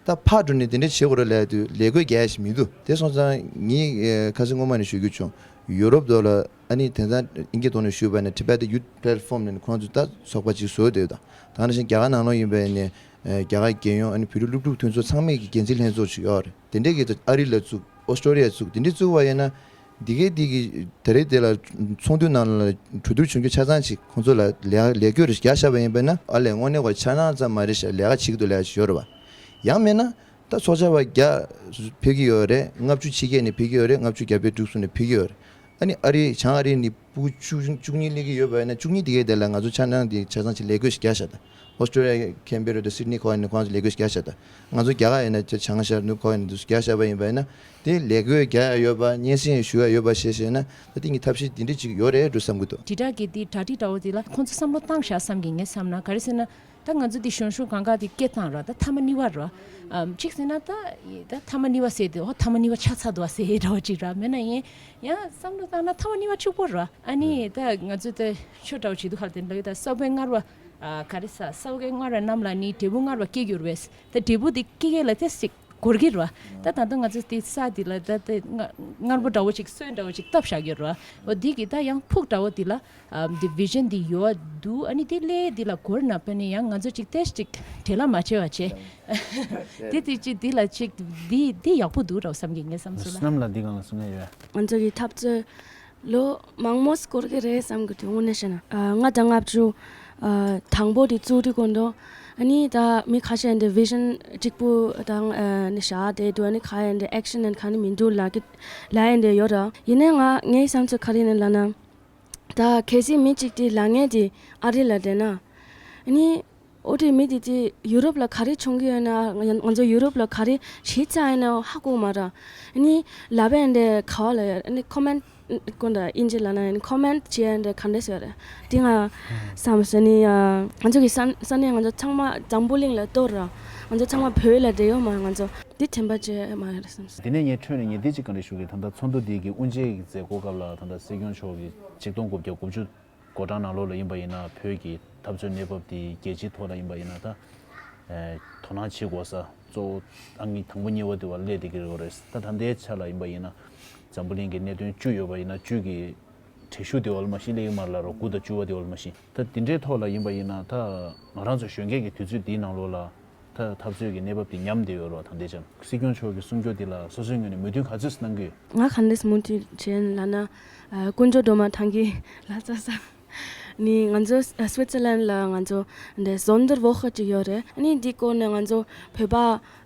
ད་ཕར་འགྲོ་ནས་དེ་འདྲ་བྱེད་དགོས་རེད་ལབ་དུས་ལས་འགུལ་རྒྱག་ཡ་ཞིག་མི་འདུག། དེ་སོང་ཙང་ངས་ཁ་སང་སྔོན་མ་ནས་ཞུ་རྒྱུ་བྱུང་། ཡུ་རོབ་དོ་ལ་ཨ་ནི་དེང་སང་དབྱིན་སྐད་ཐོག་ནས་ཞུས་པ་ན་Tibet Youth Platform ནས་ཁོང་ཚོས་ད་ཚོགས་པ་ཅིག་བཟོས་བསྡད་ཡོད། ད་ནང་བཞིན་རྒྱ་གར་ནང་ལོགས་ཡིན་པ་ནས་རྒྱ་གར་རྒྱལ་ཡོངས་ཨ་ནི་བོད་རིགས་སློབ་ཕྲུག་མཐུན་ཚོགས་ཚང་མས་ཀྱི་འགན་འཛིན་ལྷན་ཚོགས་ཅིག་ཡོད་རེད། དེ་འདྲས་ཀྱི་ཨ་རི་ལ་བཙུགས། ཨོ་སི་ཀྲོ་ལི་ཡ་བཙུགས། དེ་འདྲས་བཙུགས་པ་ཡིན་ན། འདི་གའི་འདི་གི་ད་རེས་དེ་ལ་ཚོགས་འདུའི་ནང་ལ་གྲོས་བསྡུར་བྱུང་རྒྱུ་ཆ་ཚང་ཅིག་ཁོང་ཚོ་ལ་ལས་ལས་སྐྱོར་རེ་རྒྱག་བཞག་པ་ཡིན་པས་ན། ཨ་ལས་དངོས་གནས་ཁོ་འཆར་སྣང་ཙམ་མ་རེད་ཤག། ལས་ཀ་བྱེད་ཀྱི་འདུག་ལབ་ཡ་ཞིག་ཡོད་རེད་བ། ཡང་མིན་ན་ད་ཚོགས་བཅར་བ་བརྒྱ་ཕེབས་ཀྱི་ཡོད་རེད། ལྔ་བཅུ་ཕྱི་རྒྱལ་ནས་ཕེབས་ཀྱི་ཡོད་རེད། ལྔ་བཅུ་བརྒྱ་པའི་འབྲུག་གསུམ་ནས་ཕེབས་ཀྱི་ཡོད་རེད། ཨ་ནི་ཨ་རི་བྱང་ཨ་རི་ནས་ཕྲུ་གུ་བཅུ་བཅུ་གཉིས་སླེབས་ཀྱི་ཡོད་པ་ཡིན་ན། བཅུ་གཉིས་དེ་གའི་དེ་ལ་ང་ཚོ་འཆར་སྣང་དེ་ཆ་ཚང་ཅིག་ལས་བགོས་ཤིག་རྒྱག་བཞག་ད། ཨོ་སི་ཀྲོ་ལི་ཡ་ཁེན་བེ་ར་དང་སིད་ནི་ཁོ་ཨ་ནི་ཁོང་ཚོ་ལས་བགོས་ཤིག་རྒྱག་བཞག་ད། ང་ཚོ་རྒྱ་གར་ཡིན་ན་བྱང་ཤར་ནུབ་ཁོ་ཨ་ནི་དུ་རྒྱག་བཞག་པ་ཡིན་པ་ཡིན་ན། དེ་ལས་བགོས་རྒྱག་ཡ་ཡོད་པ། སྙན་སེང་ཞུ་ཡ་ཡོད་པ་ཞེས་བཤད་ན། ད་དེ་གི་ཐབས་ཤེས་དེ་འདྲ་ཅིག་ཡོད་རེད་འགྲོ་བསམ་གྱི་འདུག། དྲིལ་བསྒྲགས་ཀྱི་དེ་གྲ་སྒྲིག་འདྲ་བོ་དེ་ལ་ཁོང་ཚོ་བསམ་བློ་བཏང་བཞག་བསམ་གྱི། ངས་བསམ་ན་ག་རེ་ཟེར་ན། ད་ང་ཚོ་འདི་གཞོན་གཞོན་སྒང་ག་དེ་སྐད་བཏང་ར། ད་མཐའ་མ་གཉིས་པ་ར། ཨམ་གཅིག་ཟེར་ན་ད་ད་མཐའ་མ་གཉིས་པ་ཟེར་དེ། ཨོ་མཐའ་མ་གཉིས་པ་ཆགས་ཚར་འདུག་ཟེར་འདྲ་བོ་ཅིག་ར། མེད་ན་ཡིན་ཡང་བསམ་བློ་བཏང་ན་མཐའ་མ་གཉིས་པ་གཅིག་པོ་ར། ཨ་ནི་ད་ང་ཚོ་ད་ཆོས་འདྲ་བོ་བྱེད་དུས་ཧར་དེ་འདྲ་ཡོད། ད་ས་བོན་སྔར་བ་ཨ་ག་རེ་ཟ། ས་བོན་སྔར་བ་རྣམས་ལ་ནི་འབྲས་བུ་སྔར་བ་སྐྱེ་འགྱུར་བས། ད་འབྲས་བུ་དེ་སྐྱེ་ཡས་ལ་དེ་ཞིག་འགོར་གྱི་ར། ད་ད་ལྟ་ང་ཚོ་དེ་ས་དེ་ལ་ད་དེ་སྔ་སྔར་པོ་འདྲ་བོ་ཅིག་སོན་འདྲ་བོ་ཅིག་བཏབ་བཞག་གི་ར། འོ་དེ་གི་ད་ཡང་ཕུགས་འདྲ་བོ་དེ་ལ། ཨམ་དེ་བི་ཤན་དེ་ཡོད་འདུག། ཨ་ནི་དེ་ལས་དེ་ལ་འགོར་ན་པ་ནི་ཡང་ང་ཚོ་ཅིག་ཏེས་ཅིག་བྲེལ་བ་མ་བྱེད་པ་བྱེད། དེ་དེ་ཅིག་དེ་ལ་ཅིག་དེ་དེ་ཡག་པོ་འདུག་ར་བསམ་གྱི། ངས་བསམ་ཚུལ་ལ། བསོད་ནམས་ལགས་འདི་སྒང་ལ་གསུང་ཡ་ཡོད། ང་ཚོ་གི་འཐབ་རྩོད་ལོ་མང་མོ་འགོར་གི་རེད་བསམ་གི་འདུག། དངོས་གནས་བཤད་ན། ཨ་ལྔ་དང་ལྔ་བཅུ་ཨ་དང་པོ་དེ་བཙུགས་དུས་གོང་དུ། ཨ་ནི་ད་མི་ཁ་ཤས་འདི་བི་ཤན་གཅིག་པུ་དང་ཨ་ནི་བཞག་བསྡད་འདུག། ཨ་ནི་ཁ་ཡ་འདི་ཨེག་ཤན་ཨེན་ག་ནི་མི་འདུག་ལབ་གི་ལབ་ཡ་འདི་ཡོད་ར། ཡིན་ནའི་ང་ངའི་བསམ་ཚུལ་ག་རེ་ཡིན་ལབ་ན། ད་གལ་སྲིད་མི་གཅིག་དེ་ལབ་མཁན་དེ་ཨ་རི་ལ་བསྡད་ན། ཨ་ནི་ ཨོ་དེ་མི་དེ་དེ་ཡུ་རོབ་ལ་ག་རེ་བྱུང་གི་ཡོད་ན། ང་ང་ཚོ་ཡུ་རོབ་ལ་ག་རེ་བྱེད་ཚར་ཡིན་ན་ཧ་གོ་མ་ར། ཨ་ནི་ལབ་པ་ཡིན་དེ་ག་བ་ལ་ཡོད། ཨ་ནི་ཁོ་མེན་ཀུན་ད་ཨིན་ཇི་ལ་ན་ཡིན། ཁོ་མེན་བྱེད་ཡིན་དེ་ག་འདྲས་ཡོད་རེད། དེ་ང་བསམ་སོང་ནི། ང་ཚོ་གི་ས་ས་གནས་ང་ཚོ་ཚང་མ་འཛམ་བུ་གླིང་ལ་གཏོར་ར། ང་ཚོ་ཚང་མ་བོད་ལ་བསྡད་ཡོད་མ། ང་ཚོ་དེ་དྲན་པ་བརྗེད་མ་ཡོད་རེད་བསམ་སོང་། དེ་ནས་ངས་འཕྲོས་ནས་ངས་འདི་གཅིག་ག་འདྲས་ཞུ་གི། ད་ལྟ་ཚོགས་འདུ་འདི་གི་དབུ་འབྱེད་ཀྱི་མཛད་སྒོ་སྐབས་ལ་ད་ལྟ་སྲིད་སྐྱོང་མཆོག་གིས་ཆིག་སྟོང་དགུ་བརྒྱ་དགུ་བཅུ་གོ་གྲངས་ནང་ལོགས་ལ་ཡིན་པ་ཡིན་ན་བོད་ཀྱི་འཐབ་རྩོད་གནས་བབ་དེ་རྒྱལ་སྤྱིའི་ཐོག་ལ་ཡིན་པ་ཡིན་ན་ད་ཨེ་དོ་སྣང་བྱེད་དགོས་ས་གཙོ་བོ་ཨང་གཉིས་དང་པོ་གཉིས་པ་དེ་བ་སླེབས་བསྡད་ཀྱི་ཡོད་རེད། ད་ད་ལྟའི་ཆ་ལ་ཡིན་པ་ཡིན་ན་འཛམ་བུ་གླིང་གི་གནད་དོན་བཅུ་ཡོད་པ་ཡིན་ན་བཅུ་གི་གྲས་ཤིག་དེ་བ་ལ་མ་གཞི་སླེབས་ཀྱི་མ་རེད་ལབ་རོགས། དགུ་དང་བཅུ་པ་དེ་བ་ལ་མ་གཞི། ད་དེ་འདྲའི་ཐོག་ལ་ཡིན་པ་ཡིན་ན་ད་ང་རང་ཚོ་གཞོན་སྐྱེས་ཀྱི་དུས་ཚོད་འདིའི་ནང་ལོགས་ལ་ད་འཐབ་རྩོད་ཀྱི་གནས་བབ་དེ་ཉམས་བསྡད་ཡོད་རེད་བ། ད་ལྟའི་ཆར་སྲིད་སྐྱོང་མཆོག་གི་གསུང་སྐྱོ་འདི་ལ་སོ་སོའི་ངོས་ནས་མོས་མཐུན་ག་ཚོད་གནང་གི་ཡོད། ང་ག་འདྲས་མོས་མཐུན་བྱས་ལབ་ན། ཨ་དཀོན་མཆོག་སྒྲོལ་མ་ཐང་གི་ལ་ཙ་ས་ནི་ང་ཚོ་ཨ་སུའི་ཙི་ལན་ལ་ང་ཚོ་འདི་ཟོན་དར་བོ་ཁ་ཅིག་ཡོད་རེད། ཨ་ནི་འདི་སྐོར་ནས་ང་ཚོ་བོད་པ་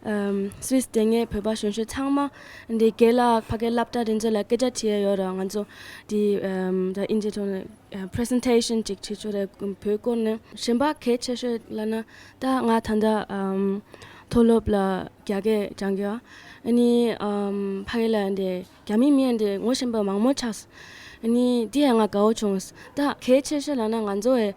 ཨམ་སུའི་སི་བསྡད་མཁན་བོད་པ་གཞོན་གཞོན་ཚང་མ་འདི་རྒན་ལགས་ཕ་གའི་སློབ་གྲྭ་དེ་ཚོ་ལ་སྐད་ཆ་དྲིས་ཡ་ཡོད་ར། ང་ཚོ་འདི་ཨམ་ད་ཨིན་ཇི་ཐོག་ནས་པི་རི་སེན་ཊེ་ཤན་ཅིག་བྱེད་ཆོག་རེད། བོད་སྐོར་ནས་གཞན་པ་གལ་ཆེ་ཤོས་ལབ་ན་ད་ང་ད་ལྟ་ཨམ་མཐོ་སློབ་ལ་རྒྱ་སྐད་སྦྱང་གི་ཡོད། ཨ་ནི་ཨམ་ཕ་གི་ལ་འདི་རྒྱ་མི་མི་འདི་ངོ་ཤེས་པ་མང་མོ་ཆགས། ཨ་ནི་འདི་ཡང་ང་དགའ་བོ་བྱུང་། ད་གལ་ཆེ་ཤོས་ལབ་ན་ང་ཚོ་ཨེ་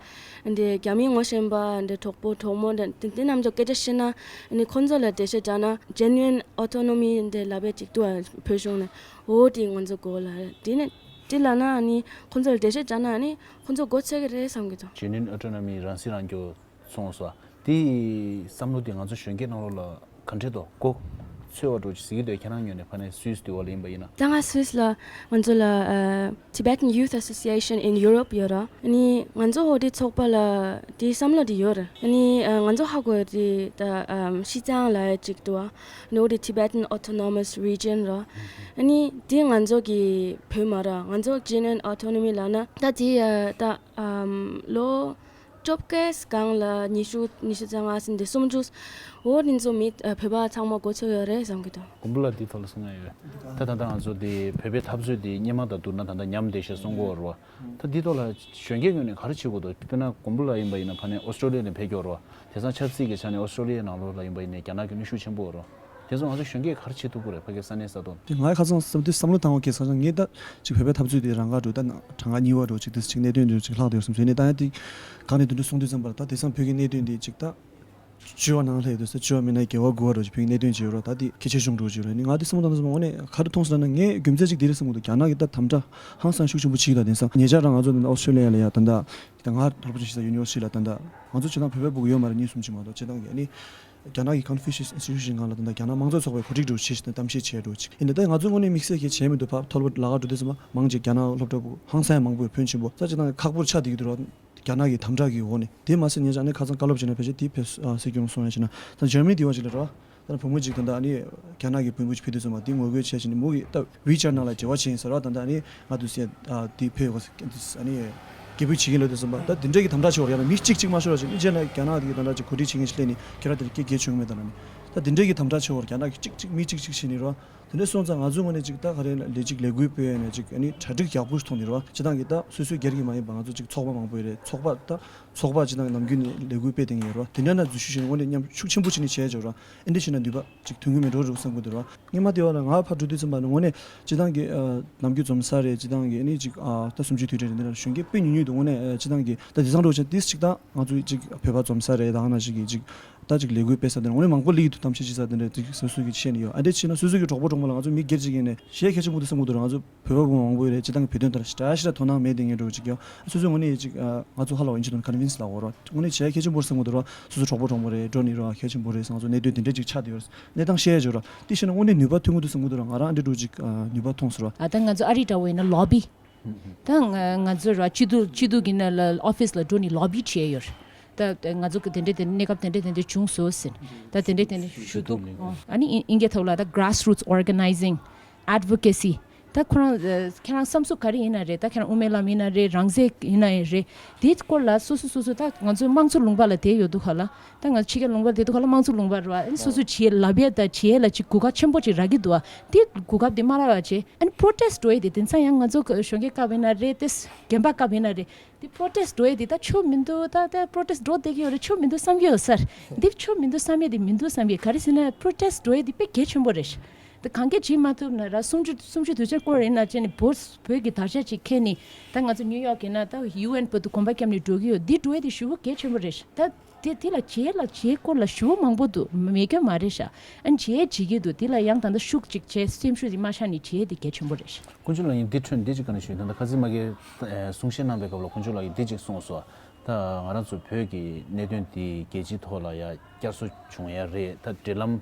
འདི་རྒྱ་མི་ངོ་ཤེས་པ་འདི་གྲོགས་པོ་གྲོགས་མོ་འདི་འདི་འདི་རྣམས་ཚོ་སྐད་ཆ་བཤད་ན། ཨ་ནི་ཁོང་ཚོ་ལ་འགྲེལ་བཤད་རྒྱག་ན་ཇེ་ནུ་ཨིན་ཨོ་ཊོ་ནོ་མི་འདི་ལབ་པའི་ཅིག་འདུག་ཨ། བོད་གཞུང་ནས་འོ་དེ་ང་ཚོ་དགོས་ལ། དེ་ནས་དེ་ལབ་ན་ཨ་ནི་ཁོང་ཚོ་ལ་འགྲེལ་བཤད་རྒྱག་ན་ཨ་ནི་ཁོང་ཚོ་མགོ་ཚོས་ཀྱི་རེད་བསམ་གྱི་འདུག་ཇེ་ནུ་ཨིན་ཨོ་ཊོ་ནོ་མི་རང་སྲིད་རང་སྐྱོང་སོང་ས། དེ་བསམ་བློ་དེ་ང་ཚོ་གཞོན་སྐྱེས་ནང་ལོགས་ལ་ག་འདྲས་འདུག་མགོ་ཚོས་པ་འདྲ་ཅིག་གཟིགས་ཀྱི་འདུག་ཁྱེད་རང་ངོས་ནས་ཕ་ནས་སུད་སི་དུ་བ་ལ་ཡིན་པ་ཡིན་ན། ད་ང་སུད་སི་ལ་ང་ཚོ་ལ་ཨ་Tibetan Youth Association in Europe ཡོད་ར། ཨ་ནི་ང་ཚོ་འོ་དེ་ཚོགས་པ་ལ་དེ་བསམ་བློ་དེ་ཡོད་ར། ཨ་ནི་ཨ་ང་ཚོ་ཧ་གོ་དེ་ད་ཨམ་ཤི་ཙང་ལ་ཅིག་འདུག་ཨ། ཨ་ནི་འོ་དེ་Tibetan Autonomous Region ར། ཨ་ནི་དེ་ང་ཚོ་གི་བོད་མ་ར། ང་ཚོ་Chin and Autonomy ལབ་ན་ད་དེ་ཨ་ད་ཨམ་ལོ་བཅོ་བརྒྱད་སྒང་ལ་ཉི་ཤུ་ཉི་ཤུ་རྩ་ལྔ་ཟིན་ཏེ་སུམ་ཅུ། འོ་དེ་ཚོ་མི་ཨ་བོད་པ་ཚང་མ་མགོ་ཚོས་ཡོད་རེད་བསམ་གྱི་འདུག་མགོན་པོ་ལགས་འདི་ཐོག་ལ་གསུང་ཡ་ཡོད། ད་ད་ལྟ་ང་ཚོ་འདི་བོད་པའི་འཐབ་རྩོད་འདི་སྔོན་མ་དང་བསྡུར་ན་ད་ལྟ་ཉམས་བསྡད་ཤག་གསུང་གི་ཡོད་རེད་བ། ད་འདི་ཐོག་ལ་གཞོན་སྐྱེས་ངོས་ནས་ག་རེ་བྱེད་དགོས་འདུག་དཔེར་ན་མགོན་པོ་ལགས་ཡིན་པ་ཡིན་ན་ཕ་ནས་ཨོ་སི་ཀྲོ་ལི་ཡ་ནས་ཕེབས་ཀྱི་ཡོད་རེད་བ། དེང་སང་ཆབ་སྲིད་ཀྱི་ཆ་ནས་ཨོ་སི་ཀྲོ་ལི་ཡའི་ནང་ལོགས་ལ་ཡིན་པ་ཡིན་ནའི་རྒྱ་ནག་གི་གནོན་ཤུགས་ཆེན་པོ་ཡོད་རེད་བ། དེ་ཚོ་ང་ཚོ་གཞོན་སྐྱེས་ག་རེ་བྱེད་ཐུབ་ཀྱི་རེད། ཕ་གི་ས་གནས་ས་ཐོག་དེ་ང་ཁ་སང་བསམ་དུས་བསམ་བློ་བཏང་བ་གལ་ཆེ་ཆེ། ངས་ད་ཅིག་བོད་པའི་འཐབ་རྩོད་དེ་རང་དགར་འགྲོ་ད་གྲངས་ཀ་གཉིས་པ་འགྲོ་ཅིག་དེ་ཅིག་གནད་དོན་འགྲོ་ཅིག་ལྷག་བསྡད་ཡོད་བསམ་བྱས་ནས་ད་ཡང་དེ་གང་ནས་དོན་འགྲོ་གསུང་དུས་ཙམ་པར་ད་དེང་སང་བོད་ཀྱི་གནད་དོན་དེ་ཅིག་ད་བཅུ་པ་ནང་ལྷག་ཡོད་དུས་ས་བཅུ་པ་མིན་ན་བརྒྱད་པ་དགུ་པ་འགྲོ་ཅིག་བོད་ཀྱི་གནད་དོན་ཅིག་ཡོད་ར། ད་དེ་གལ་ཆེ་ཆུང་འགྲོ་ཅིག་ཡོད་ར། ནི་ང་དེ་བསམ་བློ་བཏང་དུས་ཙམ་པར་དངོས་གནས་ག་རེ་མཐོང་སོང་ལབ་ན་ངས་རྒྱུ་མཚན་ཅིག་དེ་རེད་བསམ་གྱི་འདུག་རྒྱ་ནག་གི་ད་དམ་དྲག་ཧང་སང་ཤུགས་ཆེན་པོ་བྱེད་ཀྱི་འདུག་དེང་སང་ཉེ་ཆར་རང་ང་ཚོ་ད་ཨོ་སི་ཀྲོ་ལི་ཡ་ལ་ཡ་ད་ད་ད་ང་རང་སློབ་གྲྭ་ཆེ་ས་ཡུ་ནི་ཝར་སི་ཊི་ལ་ད་ད་ང་ཚོ་སྤྱིར་བཏང་བོད་པའི་སྦུག་ཡོད་མ་རེད། གཉིས་གསུམ་ཅིག་མ་གཏོགས་སྤྱིར་བཏང་གི་ཨ་ནི་རྒྱ་ནག་གི་ཀོན་ཕུ་ཤི་ཡས་ཨིན་སི་ཊི་ཊུ་ཤན་སྒང་ལ་ད་ལྟ་རྒྱ་ནག་དམངས་གཙོ་ཚོགས་པའི་གོ་སྒྲིག་འདྲ་བོ་བྱས་ཤིང་གཏམ་བཤད་བྱས་འདྲ་བོ་ཅིག་ཡིན་ད་ལྟ་ང་ཚོའི་ངོས་ནས་དམིགས་བསལ་གྱི་བྱས་མི་འདུག་ཕ་ཐོར་པ་ལ་ག་འགྲོ་དུས་ཙམ་པ་མང་ཆེ་རྒྱ་ནག་སློབ་གྲྭ་བུ་ཧང་སང་མང་པོ་ཡོད། ཕོན་ཆེན་པོ་ས་ཅིག་དང་ཁག་པོར་ཆགས་བསྡད་ཀྱི་འདུག་ར། རྒྱ་ནག་གི་དམ་དྲག་གི་འོག་ནས་དེ་མ་ཟད་ཉེ་ཆར་ནས་ཁ་སང་བཀའ་སློབ་བྱས་ན་ཕལ་ཆེར་དེ་ཕེབས་སྲིད་སྐྱོང་གསུང་ཡ་བྱས་ན་ད་ཇར་མ་ནི་དེ་བ་ཅིག་ལ་ར་ད་བུ་མོ་ཅིག་ད་ལྟ་ཨ་ནི་རྒྱ་ནག་གི་དཔོན་པོ་ཅིག་ཕེབས་དུས་ཙམ་པ་དེ་ངོ་རྒོལ་བྱས་བྱས་ནས་མོ་གི་ད་ཝི་ཅར་ནང་ལ་འབྲེལ་བ་བྱས་ཡིན་ཟེར་བ་ད་ལྟ་ཨ་ནི་ང་དུ་སེ་དེ་ཕེབས་ཡོད་ག་ཨ་ནི། སྐད་འབོད་བྱེད་ཀྱིན་ལོས་དུས་ཙམ་པ་ད་དེ་འདྲ་གི་དམ་དྲག་ཆེ་བར་ཡང་ན་མི་གཅིག་གཅིག་མ་ཤོར་བ་ཞིག་ཨིན་ཇི་ན་རྒྱ་ནག་དེ་གི་དམ་དྲག་ཅིག་གོ་སྒྲིག་བྱེད་མཁན་ཞིག་སླེབས་ནས་ཁྱེད་རང་དེ་ལ་སྐད་རྒྱག་ཆོག་གི་མེད་ད་ལ་ནི་ད་དེ་འདྲ་གི་དམ་དྲག་ཆེ་བར་རྒྱ་ནག་གི་གཅིག་གཅིག་མི་གཅིག་གཅིག་བྱས་ནས་རོ། དེ་འདྲ་སོང་ཙང་ང་ཚོའི་ངོས་ནས་ཅིག་ད་ག་རེ་ལས་ཅིག་ལས་འགུལ་སྤེལ་ནས་ཅིག་ཨ་ནི་གྲ་སྒྲིག་ཡག་པོ་ཞིག་ཐོག་ནས་རོ། སྤྱི་བཏང་གི་ད་སོ་སོའི་སྒེར་གྱི་མ་ཡིན་པ་ང་ཚོ་ཅིག་ཚོགས་པ་མང་པོ་ཡོད་རེད། ཚོགས་པ་ད་ཚོགས་པ་སྤྱི་བཏང་གི་ནམ་རྒྱུན་ནས་ལས་འགུལ་སྤེལ་བསྡད་མཁན་ཡོད་རོ། དེ་འདྲ་ན་འཛུལ་ཞུགས་བྱས་ནས་དངོས་གནས་མཉམ་ཤུགས་ཆེན་པོ་བྱས་ནས་བྱས་ཡོད་རོ། ཨ་འདྲ་བྱས་ན་ནུས་པ་ཅིག་ཐོན་གི་མེད་འགྲོ་རུ་བསམ་གི་འདུག་རོ། སྔོན་མ་དེ་བ་ལ་ང་ཕར་འགྲོ་དུས་ཙམ་པ་ནི་དངོས་གནས་སྤྱི་བཏང་གི་ཨ་ནམ་རྒྱུན་འཛོམས་ས་རེད། སྤྱི་བཏང་གི་ཨ་ནི་ཅིག་ཨ་ད་གསུམ་བཅུའི་དུས་དྲན་རེད། འདི་ལ་གཞོན་སྐྱེས་དཔེ་ཉུང་ཉུང་འདུག་དངོས་གནས་ཨ་སྤྱི་བཏང་གི་ད་དེང་སང་འགྲོ་བྱས་ཏིས་ཅིག་ད་ང་ཚོ་ཅིག་བོད་པ་འཛོམས་ས་རེད། ད་ག་ནང་བཞིན་གི་ཅིག་ད་ཅིག་ལས་འགུལ་སྤེལ་ས་དེ་འདྲ་དངོས་གནས་མང་པོ་སླེབས་ཀྱི་འདུག་གཏམ་བཤད་བྱེད་ས་དེ་འདྲ་ཅིག་སོ་སོ་གི་ཤེས་ནས་ཡོད། ཨ་འདྲ་བྱས་ན་སོ་སོ་གི་གྲོགས་པོ་གྲོགས་མོ་ལ་ང་ཚོ་མི་སྒེར་ཅིག་ཡིན་ནས་གཞས་གལ་ཆེན་པོ་འདུག་བསམ་གི་འདུག་ར། ང་ཚོ་བོད་པ་བུ་མང་པོ་ཡོད་རེད། སྤྱི་བཏང་གི་བོད་དོན་ལྟར་ཞེ་དྲག་ཞེ་དྲག་དོ་སྣང་མེད་དེ་ངས་འགྲོ་ཅིག་ཡོད། སོ་སོའི་ངོས་ནས་ཅིག་ཨ་ང་ཚོ་ཧ་ལ་བ་ཡིན་ཆེད་དུ་ཀོན་ཝིན་སི་ལ་འོ་ར་དངོས་གནས་བྱས་གལ་ཆེན་པོ་རེད་བསམ་གི་འདུག་ར། སོ་སོ་གྲོགས་པོ་གྲོགས་མོ་རེད། འགྲོ་ནི་ར་གལ་ཆེན་པོ་རེད་བསམ། ང་ཚོ་གནད་དོན་དེ་འདྲ་ཅིག་ཆགས་བསྡད་ཡོད་རེད། གནས་སྟངས་ཤེས་ཡ་ཅིག་ཡོད་ར། དེ་ཤེས་ན་དངོས་གནས་ནུས་པ་ཐོན་གི་འདུག་བསམ་གི་འདུག་ར། ང་རང་འདི་འགྲོ་ཅིག་ཨ་ནུས་པ་ཐོངས་སོང་ར། ཨ་ད་ང་ཚོ་ཨ་རི་འདྲ་བོ་ཡིན་ན་ལོ་བི། ད་ང་ང་ཚོ་ར་སྤྱི་འཐུས་སྤྱི་འཐུས་ཀྱི་ནང་ལ་ཨོ་ཕིས་ལ་འགྲོ་ནི་ལོ་བི་བྱས་ཡོད་རེད། ད་ང་ཚོ་གི་དེ་འདྲ་དེ་གནས་སྐབས་དེ་འདྲ་དེ་འདྲ་བྱུང་སོང་ཟེར། ད་དེ་འདྲ་དེ་འདྲ་ཞུ་འདུག་ཨ་ནི་ཨིན་སྐད་ཐོག་ལ་ད་grassroots organizing advocacy ད་ཁོ་རང་ཨ་ཁྱེད་རང་བསམ་ཚུལ་ག་རེ་ཡིན་ན་རེད། ད་ཁྱེད་རང་དབུ་མའི་ལམ་ཡིན་ན་རེད། རང་བཙན་ཡིན་ན་ཡང་རེད། དེའི་སྐོར་ལ་སོ་སོ་སོ་སོ་ད་ང་ཚོ་དམངས་གཙོ་ལུང་པ་ལ་བསྡད་ཡོད་འདུག་ག་ལ། ད་ང་ཕྱི་རྒྱལ་ལུང་པར་བསྡད་འདུག་ག་ལ། དམངས་གཙོ་ལུང་པར་རེད་བ། ཨ་ནི་སོ་སོ་བྱེད་ལབ་ཡས་དང་བྱེད་ཡས་ལ་ཅིག་གོ་སྐབས་ཆེན་པོ་ཅིག་རག་གི་འདུག་བ། དེ་གོ་སྐབས་དེ་མ་རག་པ་བྱས། ཨ་ནི་པྲོ་ཊེསི་འགྲོ་ཡས་དེ་དེང་སང་ཡང་ང་ཚོ་གཞོན་སྐྱེས་སྐབས་ཡིན་ན་རེད། དེ་རྒན་པ་སྐབས་ཡིན་ན་རེད། དེ་པྲོ་ཊེསི་འགྲོ་ཡས་དེ་ད་ཆོ་མི་འདུག་ད་ད་པྲོ་ཊེསི་འགྲོ་བསྡད་ཀྱི་ཡོད་རེད། ཆོ་མི་འདུག་བསམ་གྱི་ཡོད་ས་རེད། འདི་ཆོ་མི་འདུག་བསམ་ཡས་དེ་མི་འདུག་བསམ་གྱི། ག་རེ་ཟེར་ན་པྲོ་ཊེསི་འགྲོ་ཡས་དེ་དཔེ་གལ་ཆེན་པོ་རེད། ད་གང་གས་བྱེད་མ་ཐུབ་ན་ར་སུམ་ཅུ་སུམ་ཅུ་དུས་ཆེན་སྐོར་ཡིན་ན་བྱས་ནས་བོད་བོད་ཀྱི་དར་ཆ་ཅིག་འཁྱེར་ནས། ད་ང་ཚོ་ནིའུ་ཡོག་གི་ན་ད་ཡུ་ཨེན་བར་དུ་གོམ་པ་བརྒྱབ་ནས་འགྲོ་གི་ཡོད། འདི་འགྲོ་ཡས་དེ་ཞེ་པོ་གལ་ཆེན་པོ་རེད། ད་དེ་དེ་ལ་བྱེད་ལ་བྱེད་སྐོར་ལ་ཞེ་པོ་མང་པོ་འདུག་མེད་མཁན་མ་རེད་ཤག་ཨ་ནི་བྱེད་བྱེད་ཀྱི་འདུག་དེ་ལ་ཡང་ད་ལྟ་ཤུགས་ཅིག་བྱས། སེམས་ཤུགས་ཅིག་མ་ཆག་ནས་བྱེད་དེ་གལ་ཆེན་པོ་རེད་ཤག་དཀོན་མཆོག་ལགས། ཡིན་འདི་འཕྲོས་འདི་ཅིག་ག་ནས་ཞུས། ད་ལྟ་ཁ་སང་མ་གིར་གསུང་བཤད་གནང་པའི་སྐབས་ལ་དཀོན་མཆོག་ལགས་ཀྱིས་འདི་ཅིག་གསུངས་སོང་། ད་ང་རང་ཚོ་བོད་ཀྱི་གནད་དོན་འདི་རྒྱལ་སྤྱིའི་ཐོག་ལ་ཡ་བསྐྱར་གསོ་བྱུང་ཡ་རེད། ད་འབྲེལ་ལམ་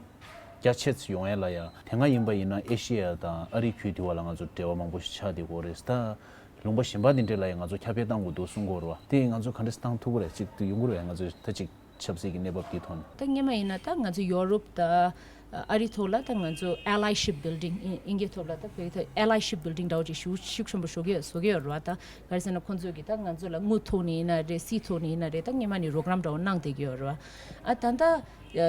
རྒྱ་ཆེ་ཙམ་ཡོང་ཡ་ལ་ཡ། དེ་སྔ་ཡིན་པ་ཡིན་ན་ཨེ་ཤེ་ཡ་དང་ཨ་རིའི་ཁུལ་དེ་བ་ལ་ང་ཚོ་འབྲེལ་བ་མང་པོ་ཞིག་ཆགས་བསྡད་ཀྱི་ཡོད་རེད། ད་ལུང་པ་གཞན་པ་དེ་འདྲ་ལ་ཡང་ང་ཚོ་ཁྱབ་སྤེལ་གཏང་དགོས་འདུག་གསུང་གི་ཡོད་རེད་བ། དེ་ང་ཚོ་ག་འདྲ་གཏང་ཐུབ་ཀྱི་རེད། ཅིག་ཏུ་ཡོང་གི་རེད་བ། ང་ཚོ་ད་ཅིག་ཆབ་སྲིད་ཀྱི་གནས་བབ་དེའི་ཐོག་ནས། ད་སྔོན་མ་ཡིན་ན་ད་ང་ཚོ་ཡོ་རོབ་དང་ཨ་རིའི་ཐོག་ལ་ད་ང་ཚོ་ཨེ་ལའི་ཤིབ་བིལ་ཌིང་། ཨིན་སྐད་ཐོག་ལ་ད་བོད་ད་ཨེ་ལའི་ཤིབ་བིལ་ཌིང་འདྲ་བོ་ཅིག་ཤུགས་ཤུགས་ཆེན་པོ་བཟོ་གི་བཟོ་གི་ཡོད་རེད་བ། ད་ག་རེ་ཟེར་ན་ཁོང་ཚོས་ཀྱི་ད་ང་ཚོ་ལ་དངུལ་ཐོག་ནས་ཡིན་ན་རེད། སྲིད་ཐོག་ནས་ཡིན་ན་རེད། ད་སྔོན་མ་ནས་རོགས་རམ་འདྲ་བོ་གནང་བསྡད་ཀྱི་ཡོད་རེད་བ། ཨ་ད་ད་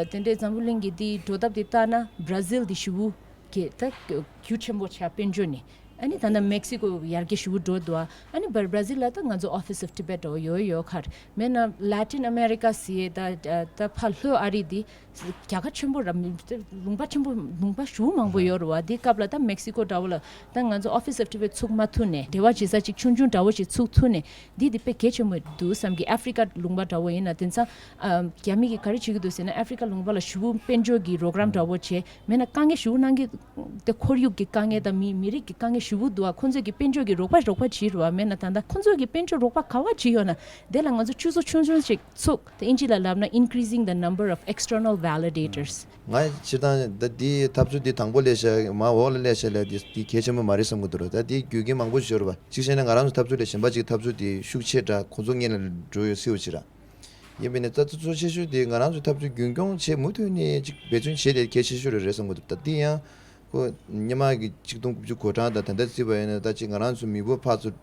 དེ་འདྲའི་འཛམ་བུ་གླིང་གི་དེའི་འགྲོ་སྟབས་དེ་ལྟ་ན་བྷ་ར་ཟིལ་དེ་ཞེ་པོ་གི་ད་རྒྱུ་ཆེན་པོ་ཆགས། དཔལ་འབྱོར་ནས། ཨ་ནི་ད་ལྟ་མེག་སི་ཀོ་ཡར་རྒྱས་ཞེ་པོ་འགྲོ་འདུག་ཨ་ནི་བར་བྷ་ར་ཟིལ་ལ་ད་ང་ཚོ་Office of Tibet འདྲ་བོ་ཡོད་ཡོད་ཁར། མེད་ན་ལ་ཏིན་ཨ་མེ་རི་ཀ་ཟེར་ད་ད་ཕར་ལྷོ་ཨ་རི་འདི་རྒྱལ་ཁ་ཆེན་པོ་ར། མི་ལུང་པ་ཆེན་པོ་ལུང་པ་ཞེ་པོ་མང་པོ་ཡོད་རེད་བ། འདི་སྐབས་ལ་ད་མེག་སི་ཀོ་འདྲ་བོ་ལ་ད་ང་ཚོ་Office of Tibet ཚུགས་མ་ཐུབ་ནས། འབྲེལ་བ་བྱེད་ས་ཅིག་ཆུང་ཆུང་འདྲ་བོ་ཞིག་ཚུགས་ཐུབ་ནས། འདི་འདི་དཔེ་གལ་ཆེན་པོ་འདུག་བསམ་གི། ཨ་ཧྥི་རི་ཀ་ལུང་པ་འདྲ་བོ་ཡིན་ན་དེང་སང་ཨ་རྒྱ་མི་གིས་ག་རེ་བྱེད་ཀྱི་འདུག་ཟེར་ན་ཨ་ཧྥི་རི་ཀ་ལུང་པ་ལ་ཞེ་པོ་དཔལ་འབྱོར་གྱི་རོགས་རམ་འདྲ་བོ་བྱས། མེད་ན་དཀའ་ངལ་ཞེ་པོ་གནང་གི། དེ་ཁོར་ཡུག་གི་དཀའ་ངལ་དང་མི་མི་རིགས་ཀྱི་དཀའ་ངལ་ཞེ་པོ་འདུག་བ། ཁོང་ཚོས་ཀྱི་དཔལ་འབྱོར་གྱི་རོགས་པ་རོགས་པ་བྱེད་རེད་བ། མེད་ན་ད་ལྟ་ཁོང་ཚོས་ཀྱི་དཔལ་འབྱོར་རོགས་པ་ག་བ་བྱེད་ཡོད་ན་དེ་ལ་ང་ཚོ་ཆུ་ཚོད་ཆུང་ཆུང་ཞིག་ཚུགས། དེ་ཨིན་ཇི་ལ་ལབ་ན་increasing the number of external validators. ང་སྤྱིར་བཏང་ད་འདི་འཐབ་རྩོད་འདི་དང་པོ་ལས་བྱ་མ་འོག་ལ་ལས་བྱ་ལ་འདི་འདི་གལ་ཆེན་པོ་མ་རེད་བསམ་གྱི་འདུག་ར། ད་འདི་རྒྱུ་རྐྱེན་མང་པོ་ཞིག་ཡོད་རེད་བ། གཅིག་བྱས་ན་ང་རང་ཚོ་འཐབ་རྩོད་ལས་གཞན་པ་ཅིག་འཐབ་རྩོད་འདི་ཤུགས་ཆེ་དྲགས་ཁོང་ཚོ་སྔོན་ལ་འགྲོ་ཡོད་སྲིད་པ་ཅིག་ར། ཡིན་པས་ནས་ད་གཙོ་ཆེ་ཤོས་དེ་ང་རང་ཚོའི་འཐབ་རྩོད་རྒྱུན་སྐྱོང་བྱེད་མུ་མཐུད་ནས་ཅིག་འབད་བརྩོན་བྱེད་དེ་གལ་ཆེ་ཤོས་རེད་རེད་བསམ་གྱི་འདུག་ད་དེ་ཡང་ཁོ་སྔོན་མ་གི་ཆིག་སྟོང་དགུ་བརྒྱ་གོ་གྲངས་དང་ད་ལྟ་བརྩིས་པ་ཡིན་ན་ད་ཅིག་ང་རང་ཚོ་མི་བུ་ཕར་ཚུར་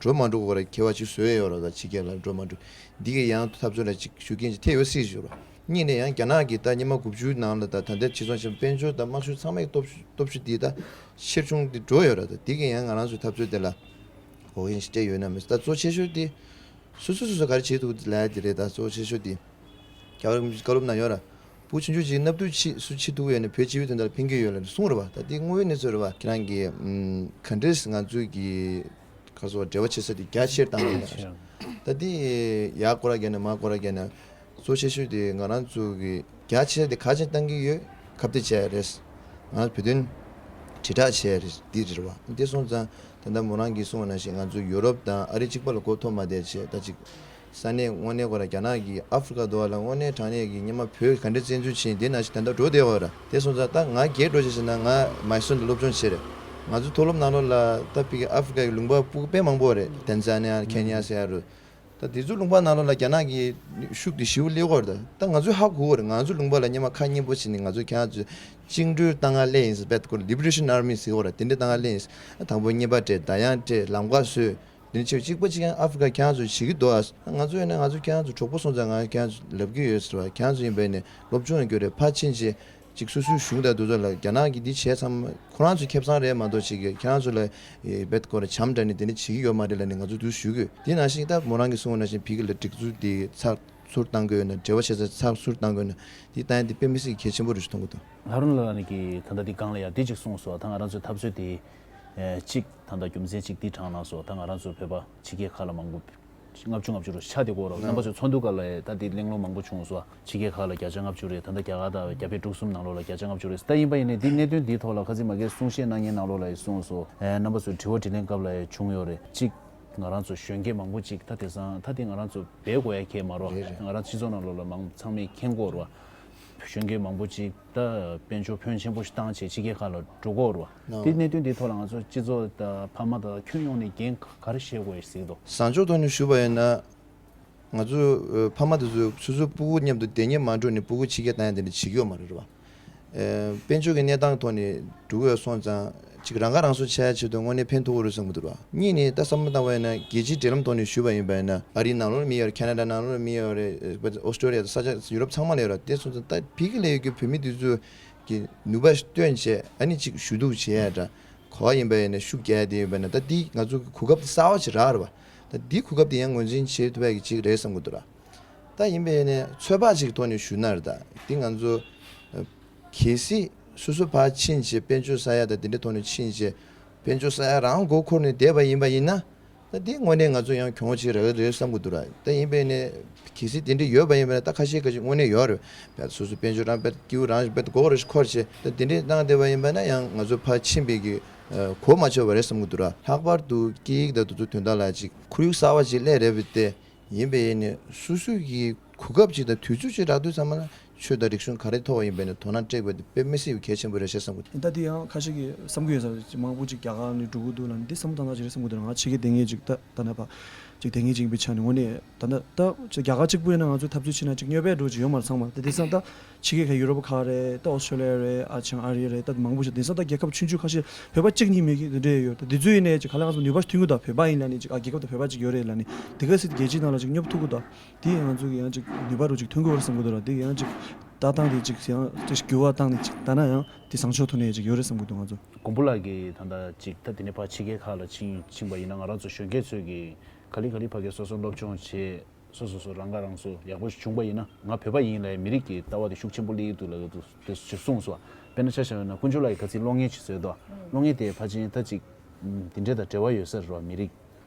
འགྲོ་མ་འགྲོ་དགོས་པར་ཁྱད་པར་ཅིག་བཟོས་ཡོད་རེད། ད་ཕྱི་རྒྱལ་ལ་འགྲོ་མ་འགྲོ་འདི་གི་ཡང་འཐབ་རྩོད་ལ་ཅིག་ཤུགས་རྐྱེན་ཅིག་ཐེབས་ཡོད་སྲིད་ཞུ་ར། གཉིས་ནས་ཡང་རྒྱ་ནག་གིས་ད་སྔོན་མ་དགུ་བཅུའི་ནང་ལ་ད་ད་ལྟ་ཕྱིར་ཚོང་བྱས་དཔལ་འབྱོར་དང་དམག་ཤུགས་ཚང་མའི་སྟོབས་ཤུགས་སྟོབས་ཤུགས་འདི་ད་ཆེར་ཆུང་འདི་འགྲོ་ཡོད་རེད། ད་འདི་གི་ཡང་ང་རང་ཚོའི་འཐབ་རྩོད་དེ་ལ་འགོག་རྐྱེན་ཞིག་སྤྲད་ཡོད་ན་མི་ཤེས། ད་གཙོ་ཆེ་ཤོས་དེ། སོ་སོ་སོ་སོ་ག་རེ་བྱེད་ཐུབ་ལབ་ཡ་དེ་རེད། ད་གཙོ་ཆེ་ཤོས་དེ་རྒྱ་གར་བཀའ་སློབ་ནང་ཡོད་ར། ཕྲུ་གུ་ཆུང་ཆུང་ཅིག་སྣབས་དུག་ཕྱིས་སུ་ཕྱིས་ཐུབ་ཡོད་ན་བོད་སྤྱི་པའི་དོན་དག་ལ་ཕན་གྱི་ཡོད་ལབ་གསུངས་རེད་བ། ད་དེ་དངོས་ཡོད་གནས་ཚུལ་རེད་བ། ཁྱེད་རང་གིས་ཨམ་ག་འདྲས་ང་ཚོའི་གི་ཁ་སོ་འབྲེལ་བ་བྱེད་ས་དེ་རྒྱ་ཆེར་བཏང་ཡོད་ལ། ད་དེ་ཡག་སྐོར་ར་རྒྱ་ནས་མ་སྐོར་ར་རྒྱ་ནས་གཙོ་ཆེ་ཤོས་དེ་ང་རང་ཚོ་གི་རྒྱ་ཆེ་དེ་ག་ཅིག་བཏང་གི་ཡོད། ཁ་གཏད་བྱས་རེད། ང་བོད་དོན་དྲིལ་བསྒྲགས་བྱས་རེད། འདི་རེད་བ། འདི་སོང་ཙང་ད་ལྟ་མོ་རང་གིས་གསུངས་པ་ནང་བཞིན་ང་ཚོ་ཡུ་རོབ་དང་ཨ་རི་གཅིག་པ་ལ་མགོ་འཐོམ་མ་བསྡད་བྱས་ད་ཅིག་ས་གནས་དངོས་གནས་ཁོ་ར་རྒྱ་ནག་གི་ཨ་ཧྥི་རི་ཀ་འདུག་བ་ལ་དངོས་གནས་དྲང་གནས་ཀྱི་སྔོན་མ་བོད་ག་འདྲ་བཙན་འཛུལ་བྱས་འདི་ནང་བཞིན་ད་ལྟ་འགྲོ་བསྡད་པ་རེད། དེ་སོང་ཙང་ད་ང་སྒེར་འགྲོ་བྱས་ཟེར་ན་ང་མའི་སོན་དུ་སློབ་སྦྱོང་བྱས་རེད། ང་ཚོ་མཐོ་སློབ་ནང་ལོགས་ལ་ད་ཕ་གི་ཨ་ཧྥི་རི་ཀ་གི་ལུང་པ་སྤུ་གུ་དཔེ་མང་པོ་རེད། ཏན་ཛ་ནི་ཡ་ཁེ་ནི་ཡ་ཟེར་ཡ་རུ། ད་དེ་ཚོ་ལུང་པ་ནང་ལོགས་ལ་རྒྱ་ནག་གི་ཤུགས་དེ་ཞེ་པོ་སླེབས་ཀྱི་ཡོད་རེད། ད་ང་ཚོས་ཧ་གོ་གི་རེད། ང་ཚོ་ལུང་པ་ལ་སྔོན་མ་ཁ་སྙན་པོ་བྱས་ནས་ང་ཚོ་ཁྱེད་རང་ཚོ་བཅིངས་འགྲོལ་བཏང་ག་སླེབས་ཡིན་ཟེར། བེད་ཀོ་ལིབ་རེ་ཤན་ཨར་མི་ཟེར་གྱི་ཡོད་རེད། དེ་འདྲ་བཏང་ག་སླེབས་ཡིན་ཟེར། དང་པོ་བརྙན་པར་སྤྲད། བརྡ་ཡང་སྤྲད། ལམ་ཁ་བཟོས། དེ་ནས་ཆེས་གཅིག་པ་གཅིག་ཡང་ཨ་ཧྥི་རི་ཀ་ཁྱེད་རང་ཚོ་བྱེད་ཀྱི་འདུག་ཨ། ང་ཚོ་ཡིན་ན་ང་ཚོ་ཁྱེད་རང་ཚོ་གྲོགས་པོ་སོང་ཙང་ང་ཁྱེད་རང་ཚོ་ལབ་ཀྱི་ཡོད་ཟེར་བ། ཁྱེད་རང་ཚོ་ཡིན་པས་ནས་སློབ་སྦྱོང་ཡང་རྒྱུ་རེད། ཕར་ཕྱིན་བྱས། ཅིག་སོ་སོའི་གཞུང་དང་འདུ་ཚོགས་ལ་རྒྱ་ནག་གིས་འདི་བྱས་ཙང་ཁོ་རང་ཚོའི་ཁེ་བཟང་རེད་མ་གཏོགས་ཅིག་གིས་ཁྱེད་རང་ཚོ་ལ་བེད་ཀོ་ར་བྱམས་དྲགས་ནས་དེ་འདྲ་བྱེད་ཀྱི་ཡོད་མ་རེད་ལབ་ནས་ང་ཚོ་འདུག་ཞུ་གི་ཡོད། དེ་ནང་བཞིན་ད་མོ་རང་གིས་གསུངས་པ་ནང་བཞིན་ཕ་གི་ལ་སྒྲིག་འཛུགས་དེ་ཚགས་ཚུར་བཏང་དགོས་ན། འབྲེལ་བ་བྱེད་ས་ཚགས་ཚུར་བཏང་དགོས་ན་དེ་བཏང་ཡ་དེ་དཔེ་མི་སྲིད་ཀྱི་གལ་ཆེན་པོ་རེད་ཞུ་མཐོང་གི་འདུག་ལྷ་རམས་ལགས་ནས་ཀྱིས་ད་ལྟ་འདི་སྒང་ལ་ཡང་འདི་གཅིག་གསུངས་སོང་། ད་ང་རང་ཚོའི་འཐབ་རྩོད་དེ་གཅིག་ད་ལྟ་རྒྱུ་མཚན་གཅིག་འདི་དྲངས་གནང་སོང་། ད་ང་རང་ཚོ་བོད་པ་ཕྱི་རྒྱལ་ཁག་ལ་མང་པོ་ལྔ་བཅུ་ལྔ་བཅུ་རུ་ཆགས་བསྡད་ཀྱི་ཡོད་རེད། རྣམ་པ་ཚོ་ཚོགས་འདུ་སྐབས་ལ་ད་དེ་གླེང་སློང་མང་པོ་བྱུང་སོང་། ཕྱི་རྒྱལ་ཁག་ལ་བརྒྱ་ཆ་ལྔ་བཅུ་རེད། ད་ལྟ་རྒྱ་གར་དང་རྒྱ་བལ་འབྲུག་གསུམ་ནང་ལོགས་ལ་བརྒྱ་ཆ་ལྔ་བཅུ་རེད། ད་ཡིན་པ་ཡིན་ནའི་འདི་གནད་དོན་འདིའི་ཐོག་ལ་ཁ་སང་མ་གིར་གསུང་བཤད་གནང་མཁན་ནང་ལོགས་ལ་ཡང་གསུངས་སོང་། རྣམ་པ་ཚོའི་དྲི་བ་དྲིས་ལན་སྐབས་ལ་ཡང་བྱུང་ཡོད་རེད། གཅིག་ང་རང་ཚོ་གཞོན་སྐྱེས་མང་པོ་ཅིག་ད་དེང་སང་ད་དེ་ང་རང་ཚོ་འབད་དགོས་ཡ་གང་ཡང་མ་རེད། རེད་རེད། ང་རང་སྤྱི་ཚོགས་ནང་ལོགས་ལ་མང་ཚང་མས་མཁྱེན་གྱི་ཡོད་རེད་བ། གཞོན་སྐྱེས་མང་པོ་ཅིག་ད་དཔལ་འབྱོར་ཕོན་ཆེན་པོ་ཞིག་བཏང་བྱས་ཕྱི་རྒྱལ་ཁག་ལ་འགྲོ་གི་ཡོད་རེད་བ། ནོ། དེ་གནད་དོན་དེའི་ཐོག་ལ་ང་ཚོ་སྤྱི་ཚོགས་དང་ཕ་མ་དང་ཁྱོན་ཡོངས་ནས་འགན་ག་རེ་བཞེས་དགོས་ཡོད་ཟེར་གྱི་འདུག་བཟང་ཕྱོགས་ཐོག་ནས་ཞུས་པ་ཡིན་ན། ང་ཚོ་ཨ་ཕ་མ་དེ་ཚོ་སོ་སོའི་སྤུ་གུ་མཉམ་དུ་བསྡད་ཉན་མ་འགྲོ་ནས་སྤུ་གུ་ཕྱི་རྒྱལ་བཏང་ཡ་དེ་འདྲ་བྱེད་ཀྱི་ཡོད་མ་རེད་བ། ཨ་དཔལ་འབྱོར་གྱི་གནས་སྟངས་ཐོག་ནས་འགྲོ་གི་ཡོད་སོང་ཙང་ ཅིག་རང་ཁ་རང་གསོ་བྱ་ཡ་ཆེད་དུ་དངོས་གནས་ཕན་ཐོགས་ཀྱི་རེད་བསམ་གྱི་འདུག་ར། གཉིས་ནས་ད་བསམ་བློ་བཏང་བ་ཡིན་ན་རྒྱལ་སྤྱིའི་འབྲེལ་ལམ་ཐོག་ནས་ཞུས་པ་ཡིན་པ་ཡིན་ན་ཨ་རིའི་ནང་ལོགས་ལ་མི་ཡོད་རེད། ཁེ་ན་ཌ་ནང་ལོགས་ལ་མི་ཡོད་རེད། ཨོ་སི་ཀྲོ་ལི་ཡ་དང་ས་ཆ་ཡུ་རོབ་ཚང་མ་ལ་ཡོད་རེད། དེ་སོང་ཙང་ད་ཕ་གི་ལ་ཡོད་རྒྱུ་བོད་མི་དེ་ཚོ་གི་ནུས་པ་བཏོན་བྱས་ཨ་ནི་ཅིག་ཞུ་གཏུག་བྱེད་ཡ་འདྲ་ག་བ་ཡིན་པ་ཡིན་ན་ཤུགས་རྒྱག་ཡ་དེ་ཡིན་པ་ན་ད་འདི་ང་ཚོ་གི་གོ་སྐབས་དེ་གསར་པ་ཅིག་རག་རེད་བ། ད་འདི་གོ་སྐབས་དེ་ཡང་ངོས་འཛིན་བྱེད་ཐུབ་པ་གི་ཅིག་རེད་བསམ་གྱི་འདུག་ར། ད་ཡིན་པས་ནས་ཚོད་དཔག་ཅིག་ཐོག་ནས་ཞུ་ན་རེད། ད་འདི་ང་ཚོ་ཨ་གལ་སྲིད་སོ་སོ་ཕར་ཕྱིན་བྱས་དཔལ་འབྱོར་བསགས་ཡ་དང་དེ་འདྲའི་ཐོག་ནས་ཕྱིན་བྱས་དཔལ་འབྱོར་བསགས་ཡ་རང་མགོ་འཁོར་ནས་བསྡད་པ་ཡིན་པ་ཡིན་ན་ད་འདི་དངོས་གནས་ང་ཚོ་ཡང་གྱོང་ཅིག་རག་གི་རེད་བསམ་གྱི་འདུག་ར། ད་ཡིན་པས་ནས་གལ་སྲིད་དེ་འདྲ་ཡོད་པ་ཡིན་པ་ན་ད་ཁ་ཤས་ཁ་ཤས་དངོས་གནས་ཡོད་རེད། ད་སོ་སོ་དཔལ་འབྱོར་རང་དཔེ་སྐྱིད་པོ་རང་དཔེ་མགོ་རེ་འཁོར་བྱས་ད་དེ་འདྲའི་གནང་བསྡད་པ་ཡིན་པ་ན་ཡང་ང་ཚོ་ཕར་ཕྱིན་པའི་གི་ཨ་གོ་མ་ཆོད་པ་རེད་བསམ་གྱི་འདུག་ར། ལྷག་པར་དུ་སྐད་ཡིག་དང་དེ་ཚོ་དོན་དག་ལ་ཅིག་ཁོར་ཡུག་གསར་པ་ཅིག་སླེབས་པ་དེ། ཡིན་པས་ནི་སོ་སོ་གི་གོ་སྐབས་ཅིག་དང་དུས་ཚོད་ཅིག་རག་དུས་ཙམ་པ་ལ་ཆོས་དང་རིག་གཞུང་ག་རེ་ཐོབ་པ་ཡིན་པས་ནི་དོ་སྣང་སྤྲད་དགོས་དེ་དཔེ་མི་སྲིད་པའི་གལ་ཆེན་པོ་རེད་ཤག་བསམ་གི། ད་དེ་ཡང་ཁ་ཤས་ཀྱིས་བསམ་གི་ཡོད་ས་རེད། མང་པོ་ཅིག་རྒྱ་གར་ནས་འགྲོ་གི་འདུག་ལབ་ནས་འདི་བསམ་བློ་བཏང་སྟངས་ཅིག་རེད་བསམ་གི་འདུག་ང་ཕྱི་རྒྱལ་སྡོད་མཁན་ཅིག་ད་ད་ནས་ཕར་ཅིག་སྡོད་མཁན་ཅིག་ཡིན་པའི་ཆ་ནས་དངོས་གནས་ད་ནི་ད་ཅིག་རྒྱ་གར་གཅིག་པུ་ཡིན་ན་ང་ཚོ་འཐབ་རྩོད་བྱེད་ན་ཅིག་སྨྱོ་བས་འགྲོ་ཅིག་ཡོད་མ་རེད་ཚང་མ། དེ་དེང་སང་ད་ཕྱི་རྒྱལ་ཁག་ཡུ་རོབ་ཁག་རེད། ད་ཨོ་སི་ཀྲོ་ལི་ཡ་རེད། ཨ་ཅང་ཨ་རི་རེད། ད་མང་པོ་ཞིག་དེང་སང་ད་རྒྱལ་ཁབ་ཆུང་ཆུང་ཁ་ཤས་བོད་པ་གཅིག་གཉིས་མེད་ཀྱི་དེ་འདྲས་ཡོད། ད་དེ་ཚོ་ཡིན་ནའི་ཅིག་ག་ལེར་ང་ཚོ་ནུས་པ་ཐོན་གྱི་འདུག་བོད་པ་ཡིན་ལབ་ནས་ཅིག་ཨ་རྒྱལ་ཁབ་དང་བོད་པ་གཅིག་ཡོད་རེད་ལབ་ནས་དེ་ག་སྲིད་རྒྱལ་སྤྱིའི་ནང་ལ་ཅིག་སྙོབ་ཐུབ་ཀྱི་འདུག་དེ་ཡིས་ང་ཚོ་གི་ཡང་ཅིག་ནུས་པ་རུ་ཅིག་ཐོན་གྱི་ཡོད་རེད་བསམ་གྱི་འདུག་ར། དེ་ཡང་ཅིག་ལྟ་སྟངས་དེ་ཅིག་ཡང་ཅིག་འགྱུར་བ་བཏང་ནས་ཅིག་ལྟ་ན་ཡང་དེ་བཟང་ཕྱོགས་ཐོག་ནས་ཅིག་ཡོད་རེད་བསམ་གྱི་འདུག་ང་ཚོ། མགོན་པོ་ལགས་ཀྱིས་ད་ལྟ་ཅིག་ད་དེ་ནས་ཕར་ཕྱི་རྒྱལ་ཁག་ལ་ཕྱིན་ཕྱིན་པ་ཡིན་ན་ང་རང་ཚོ་གཞོན་སྐྱེས་ཚོས་ཀྱིས་ག་ལེ་ག་ལེ་ཕ་གིར་སོ་སོ་སློབ་སྦྱོང་བྱས། སོ་སོ་སོ་རང་ཁ་རང་གསོ་ཡག་པོ་ཞིག་བྱུང་པ་ཡིན་ན་ང་བོད་པ་ཡིན་ལབ་མི་རིགས་ཀྱི་ལྟ་བ་དེ་ཤུགས་ཆེན་པོ་སླེབས་ཀྱི་འདུག་ལབ་ཀྱི་འདུག་དེ་ཞིག་གསུངས་སོང་། དཔེར་ན་ཆ་བཞག་ན་དཀོན་མཆོག་ལགས་ཀྱིས་ཁ་སང་གློག་བརྙན་ཞིག་བཟོས་འདུག་གློག་བརྙན་དེ་ཕལ་ཆེར་ད་ཅིག་འདི་འདྲའི་དང་འབྲེལ་བ་ཡོད་ས་རེད་བ། མི་རིགས་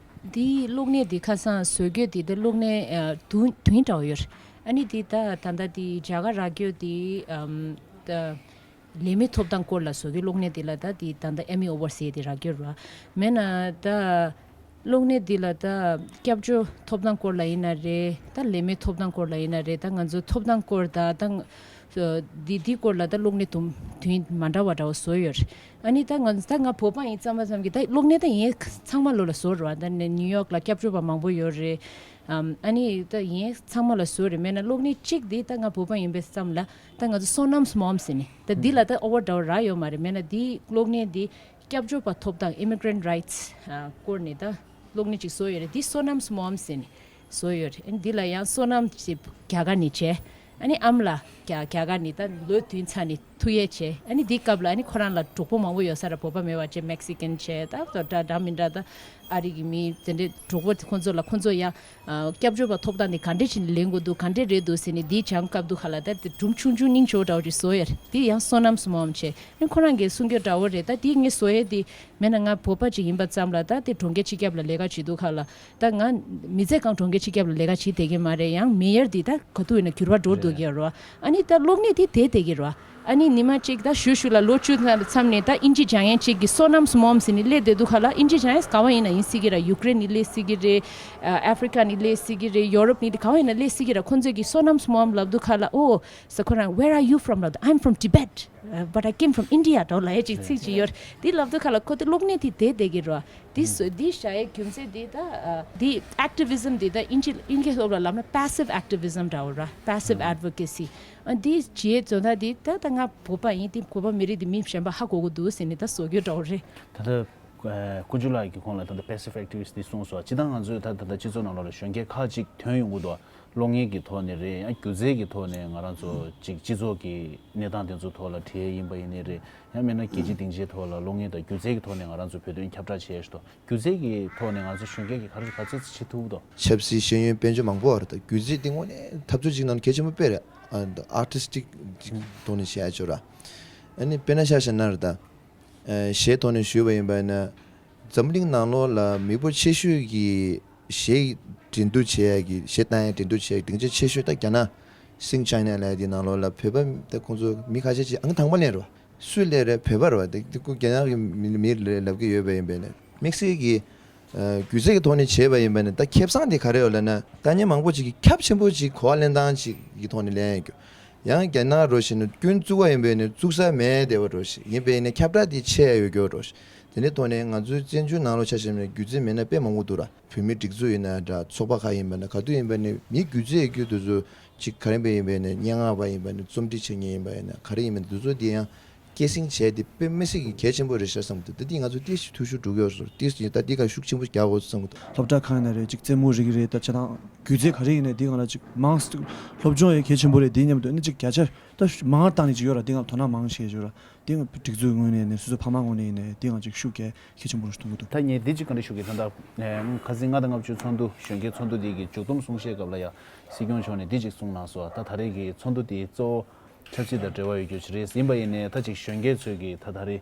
འདིའི་གློག་བརྙན་འདི་ཁ་སང་བཟོ་རྒྱུ་འདི་ད་གློག་བརྙན་ཨ་དུང་དུང་འདྲ་བོ་ཡོད་རེད། ཨ་ནི་འདི་ད་ད་ལྟ་འདི་རྒྱ་གར་ར་རྒྱུ་འདི་ཨམ་ད། ལས་མེད་ཐོབ་ཐང་སྐོར་ལ་བཟོ་རྒྱུའི་གློག་བརྙན་དེ་ལ་ད་དེ་ད་ལྟ་ཨེ་མི་ཨེ་ཝོཌ་ཟེར་དེ་རག་གི་རེད་བ། མེད་ན་ད་གློག་བརྙན་འདི་ལ་ད་སྐྱབས་བཅོལ་ཐོབ་ཐང་སྐོར་ལ་ཡིན་ན་རེད། ད་ལས་མེད་ཐོབ་ཐང་སྐོར་ལ་ཡིན་ན་རེད། ད་ང་ཚོ་ཐོབ་ཐང་སྐོར་ད་ད་འདི་འདི་སྐོར་ལ་ད་གློག་བརྙན་དུམ་དུས་མ་འདྲ་བ་འདྲ་བ་བཟོ་ཡོད་རེད། ཨ་ནི་ད་ང་ད་ང་བོད་པ་ཡིན་ཙམ་པ་ཙམ་གྱི་ད་གློག་བརྙན་ད་ཡིན་ཚང་མ་ལོ་ལ་བཟོ་རེད་བ། ད་ནི་ནིའུ་ཡོག་ལ་སྐྱབས་བཅོལ་བ་མང་པོ་ཡོད་རེད། ཨམ་ཨ་ནི་ད་ཡིན་ཚང་མ་ལ་བཟོ་རེད། མེད་ན་གློག་བརྙན་གཅིག་འདི་ད་ང་བོད་པ་ཡིན་པའི་ཙམ་ལ། ད་ང་ཚོ་སོ་ནམ་སྨོན་ཟེར་ནི། ད་འདི་ལ་ད་ཨོ་བར་འདྲ་བོ་རག་ཡོད་མ་རེད། མེད་ན་འདི་གློག་བརྙན་འདི་སྐྱབས་བཅོལ་བ་ཐོབ་ཐང་Immigrant Rights ཨ་སྐོར་ནས་ད་གློག་བརྙན་ཅིག་བཟོ་ཡོད་རེད། འདི་སོ་ནམ་སྨོན་ཟེར་ནི་བཟོ་ཡོད་རེད། ཨ་ནི་འདི་ལ་ཡང་སོ་ནམ་ཞེས་རྒྱ་གར་ནས་བྱས། ཨ་ནི་ཨམ་ལ་རྒྱ་རྒྱ་གར་ནས་ད་ལོ་བདུན་ཚར་ནས་ཐུག་ཡས་བྱས། ཨ་ནི་འདི་སྐབས་ལ་ཨ་ནི་ཁོ་རང་ལ་གྲོགས་པོ་མང་པོ་ཡོད་ས་རེད། བོད་པ་མེད་པ་བྱས། མེག་སི་ཀན་བྱས། ད་ད་འདྲ་འདྲ་མི་འདྲ་ད། ཨ་རི་གི་མི་དེ་འདྲའི་གྲོགས་པོ་དེ་ཁོང་ཚོ་ལ་ཁོང་ཚོ་ཡང་ཨ་སྐྱབས་བཅོལ་བ་ཐོབ་ཐང་དེ་ག་འདྲས་བྱས་ནས་ལེན་དགོས་འདུག་ག་འདྲས་རེད་འདུག་ཟེར་ནས་འདིའི་བྱང་སྐབས་འདུག་ག་ལ་ད་དེ་སྒྲུང་ཆུང་ཆུང་སྙིང་རྗེ་པོ་འདྲ་བོ་ཅིག་བཟོ་ཡ་རེད། དེ་ཡང་སོ་ནམ་སྨོན་བྱས། ཨ་ཁོ་རང་གིས་གསུང་རྒྱུ་འདྲ་བོ་རེད། ད་དེ་ངས་བཟོ་ཡས་དེ་མེད་ན་ང་བོད་པ་ཅིག་ཡིན་པ་ཙམ་ལ་ད་དེ་གྲོང་ཁྱེར་སྤྱི་ཁྱབ་ལ་ལས་ཀ་བྱེད་འདུག་ག་ལ། ད་ང་མི་ཚེ་གང་གྲོང་ཁྱེར་སྤྱི་ཁྱབ་ལ་ལས་ཀ་བྱེད་བསྡད་ཀྱི་མ་རེད། ཡང་མི་ཡར་འདི་ད་ག་དུས་ཡིན་ན་འགྱུར་བ་འགྲོ་འདུག་གི་རེད་བ། ཨ་ནི་ད་གློག་བརྙན་དེ་བསྡད་བསྡད་ཀྱི་རེད་བ། ཨ་ནི་ཉི་མ་གཅིག་ད་ཞུ་ཞུ་ལ་ལོ་བཅུ་ཙམ་ནས་ད་ཨིན་ཇི་སྦྱང་མཁན་གཅིག་གིས་སོ་ནམ་སྨོན་ཟེར་ནས་སླེབས་བསྡད་འདུག་ག་ལ། ཨིན་ཇི་སྦྱང་མཁན་ག་བ་ཡིན་ན་ཡིན་སྲིད་ཀྱི་རེད། ཡུ་ཀེ་རེན་ནས་སླེབས་སྲིད་ཀྱི་རེད། ཨ་ཨ་ཧྥི་རི་ཀ་ནས་སླེབས་སྲིད་ཀྱི་རེད། ཡོ་རོབ་ནས་ག་བ་ཡིན་ན་སླེབས་སྲིད་ཀྱི་རེད། ཁོང་ཚོས་ཀྱིས་སོ་ནམ་སྨོན་ལབ་འདུག་ག་ལ། ཨོ་ས་ཁོ་རང་Where are you from? ལབ་འདུག I'm from Tibet, uh, but I came from India. འདྲ་བོ་ལབ་ཡས་ཅིག་ཚིག་ཅིག་ཡོད་རེད། དེ་ལབ་འདུག་ག་ལ། ཁོ་དེ་གློག་བརྙན་དེ་བསྡད་བསྡད་ཀྱི་རེད་བ། འདི་སོ་འདི་བྱ་ཡའི་རྒྱུ་མཚན་འདི་ད་ཨ་འདི་ཨེག་ཊི་བི་ཛིམ་འདི་ད་ཨིན་ཇི་ཨིན་སྐད་སློབ་ལ་ལབ་ན་passive activism འདྲ་བོ་ར། Passive advocacy ཨ་འདི་བྱེད་བཟོ་ད་འདི་ད་ད་ང་བོད་པ་ཡིན། དེ་བོད་པ་མི་རིགས་འདི་མི་གཞན་པ་ཧ་གོ་གི་འདུག་ཟེར་ནས་ད་བཟོ་རྒྱུ་འདྲ་བོ་རེད། ད་ལྟ་ཨ་དཀོན་མཆོག་ལགས་ཀྱིས་ཁོང་ལ་ད་ལྟ་passive activist འདི་གསུངས་སོང་། སྤྱིར་བཏང་ང་ཚོས་ད་ད་ལྟ་སྤྱི་ཚོགས་ནང་ལོགས་ལ་གཞོན་སྐྱེས་ཁག་ཅིག་ཐོན་ཡོང་གི་འདུག་གློག་བརྙན་གྱི་ཐོག་ནས་རེད། ཡང་སྒྱུ་རྩལ་གྱི་ཐོག་ནས་ང་རང་ཚོ་ཅིག་སྤྱི་ཚོགས་ཀྱི་གནས་སྟངས་དེ་ཚོ་ཐོག་ལ་བྲིས་ཡིན་པ་ཡིན་ནའི་རེད། ཡང་མིན་ན་རྒྱལ་སྤྱི་སྡིངས་ཆའི་ཐོག་ལ་གློག་བརྙན་དང་སྒྱུ་རྩལ་གྱི་ཐོག་ནས་ང་རང་ཚོ་བོད་དོན་ཁྱབ་བསྒྲགས་བྱས་ཤག་སྒྱུ་རྩལ་གྱི་ཐོག་ནས་ང་ཚོ་གཞོན་སྐྱེས་ཀྱིས་ག་རེ་ག་ཚོད་བྱེད་ཐུབ་དོ། ཆབ་སྲིད་ཤེས་ཡོན་དཔལ་འབྱོར་མང་པོ་ཡོད་རེད། ད་སྒྱུ་རྩལ་དེ་དངོས་གནས་འཐབ་རྩོད་ཅིག་ནང་གལ་ཆེན་པོ་དཔེ་རེད། ཨ་ཨར་ཊིསི་ཊིག་ཅིག་ཐོག་ནས་བྱས་ཡ་ཅིག་ཡོད་ར། ཨ་ནི་དཔེར་ན་ཆ་བཞག་ན་རེད་ད། ཨ་གཞས་ཐོག་ནས་ཞུས་པ་ཡིན་པ་ཡིན་ན། འཛམ་གླིང་ནང་ལོགས་ལ་མི་འབོར་ཆེ་ཤོས་ཀྱི་གཞས་འགྲན་བསྡུར་བྱེད་ཡ་གི་གཞས་བཏང་ཡ་འགྲན་བསྡུར་བྱེད་ཡ་གི་སྡིངས་ཆ་ཆེ་ཤོས་ད་རྒྱ་ནག་Sing China ལབ་ཡ་དེ་ནང་ལོགས་ལ་བོད་པ་ད་ཁོང་ཚོ་མི་ཁ་ཤས་ཅིག་ཨང་དང་པ་ལེན་རེད་བ། སུས་སླེབས་རེད། བོད་པ་རེད་བ། དེ་དེ་ཁོ་རྒྱ་ནག་གི་མི་མི་རེད་ལབ་ཀྱི་ཡོད་པ་ཡིན་པས་ནས། དམིགས་བསལ་གྱི་ཨ་སྒྱུ་རྩལ་གྱི་ཐོག་ནས་བྱས་པ་ཡིན་པས་ནས་ད་ཁེ་བཟང་དེ་ག་རེ་ཡོད་ལབ་ན། དཀའ་ངལ་མང་པོ་ཅིག་གི་ཁྱབ་ཆེན་པོ་ཅིག་གོ་བ་ལེན་སྟངས་ཅིག་གི་ཐོག་ནས་ལེན་ཡོད་རྒྱུ། ཡང་རྒྱ་ནག་རོ་ཞིག་ནས་སྐྱོན་བཙུགས་པ་ཡིན་པས་ནས་བཙུགས་ས་མེད་བསྡད་པ་རོ་ཞིག་ཡིན་པས་ནས་ཁྱབ་བསྒྲགས་དེ་ཆེ་ཡ་ཡོད་རྒྱུ་རོ་ཞིག་དེ་འདྲའི་ཐོག་ནས་ང་ཚོའི་བཙན་བྱོལ་ནང་ལོགས་ཆ་བཞག་ན་སྒྱུ་རྩལ་མེད་ན་དཔེ་མང་པོ་འདུག་ར། བོད་མིའི་སྒྲིག་འཛུགས་ཡིན་ན་འདྲ། ཚོགས་པ་ཁག་ཡིན་པ་ན་ག་དུས་ཡིན་པ་ནས་མིའི་སྒྱུ་རྩལ་ཡོད་རྒྱུ་དེ་ཚོ་ཅིག་ག་རེ་ཡིན་པ་ཡིན་པས་ནས་སྙན་ངག་པ་ཡིན་པ་ནས་རྩོམ་སྒྲིག་བྱེད་མཁན་ཡིན་པ་ཡིན་ན་ག་རེ་ཡིན་པ་ནས་དེ་ཚོ་དེ་ཡང་། སྐྱེད་སྲིང་བྱས་ཏེ་དཔེ་མི་སྲིད་ཀྱི་གལ་ཆེན་པོ་རེད་ཤག་བསམ་གྱི་འདུག་ད་འདི་ང་ཚོ་ཏོག་ཙམ་འཐུས་ཤོར་འགྲོ་གི་ཡོད་རེད། ཏོག་ཙམ་ད་འདི་ག་ཤུགས་ཆེན་པོ་རྒྱག་དགོས་བསམ་གྱི་འདུག་སློབ་གྲྭ་ཁག་ཡིན་ན་རེད། ཅིག་རྩེད་མོ་རིགས་རེད། ད་ཆ་ཚང་སྒྱུ་རྩལ་ག་རེ་ཡིན་ནའི་འདི་སྒང་ལ་ཅིག་མང་སློབ་སྦྱོང་ཡང་གལ་ཆེན་པོ་རེད། འདི་མཉམ་དུ་ཨ་ནི་ཅིག་བརྒྱ་ཆ་ད་མང་བཏང་ནས་ཅིག་ཡོད་ར། འདི་སྒང་དོ་སྣང་མང་བྱས་ཡོད་ར། འདི་སྒང་སྒྲིག་འཛུགས་ངོས་ནས་ནས་སོ་སོ་ཕ་མ་ངོས་ནས་ནས་འདི་སྒང་ཅིག་ཤུགས་རྒྱག་གལ་ཆེན་པོ་རེད་མཐོང་གི་འདུག་ད་ངས་འདི་ཅིག་བཀའ་འདྲི་ཞུ་གི། ད་ལྟ་ཁ་སང་ལྔ་དང་ལྔ་བཅུ་ཚོགས་འདུ་གཞོན་སྐྱེས་ཚོགས་འདུ་འདི་གི་མཇུག་བསྡོམས་གསུང་བཤད་སྐབས་ལ་ཡང་སྲིད་སྐྱོང་མཆོག་ནས་འདི་ཅིག་གསུངས་གནང་སོང་། ད་ད་རེས་ཀྱི་ཚོགས་འདུ་འདི་གཙོ་བོ་ཆབ་སྲིད་དང་འབྲེལ་བ་ཡོད་རྒྱུ་ཞིག་རེད། ཡིན་པ་ཡིན་ནའི་ད་ཅིག་གཞོན་སྐྱེས་ཚོས་ཀྱིས་ད་ད་རེས་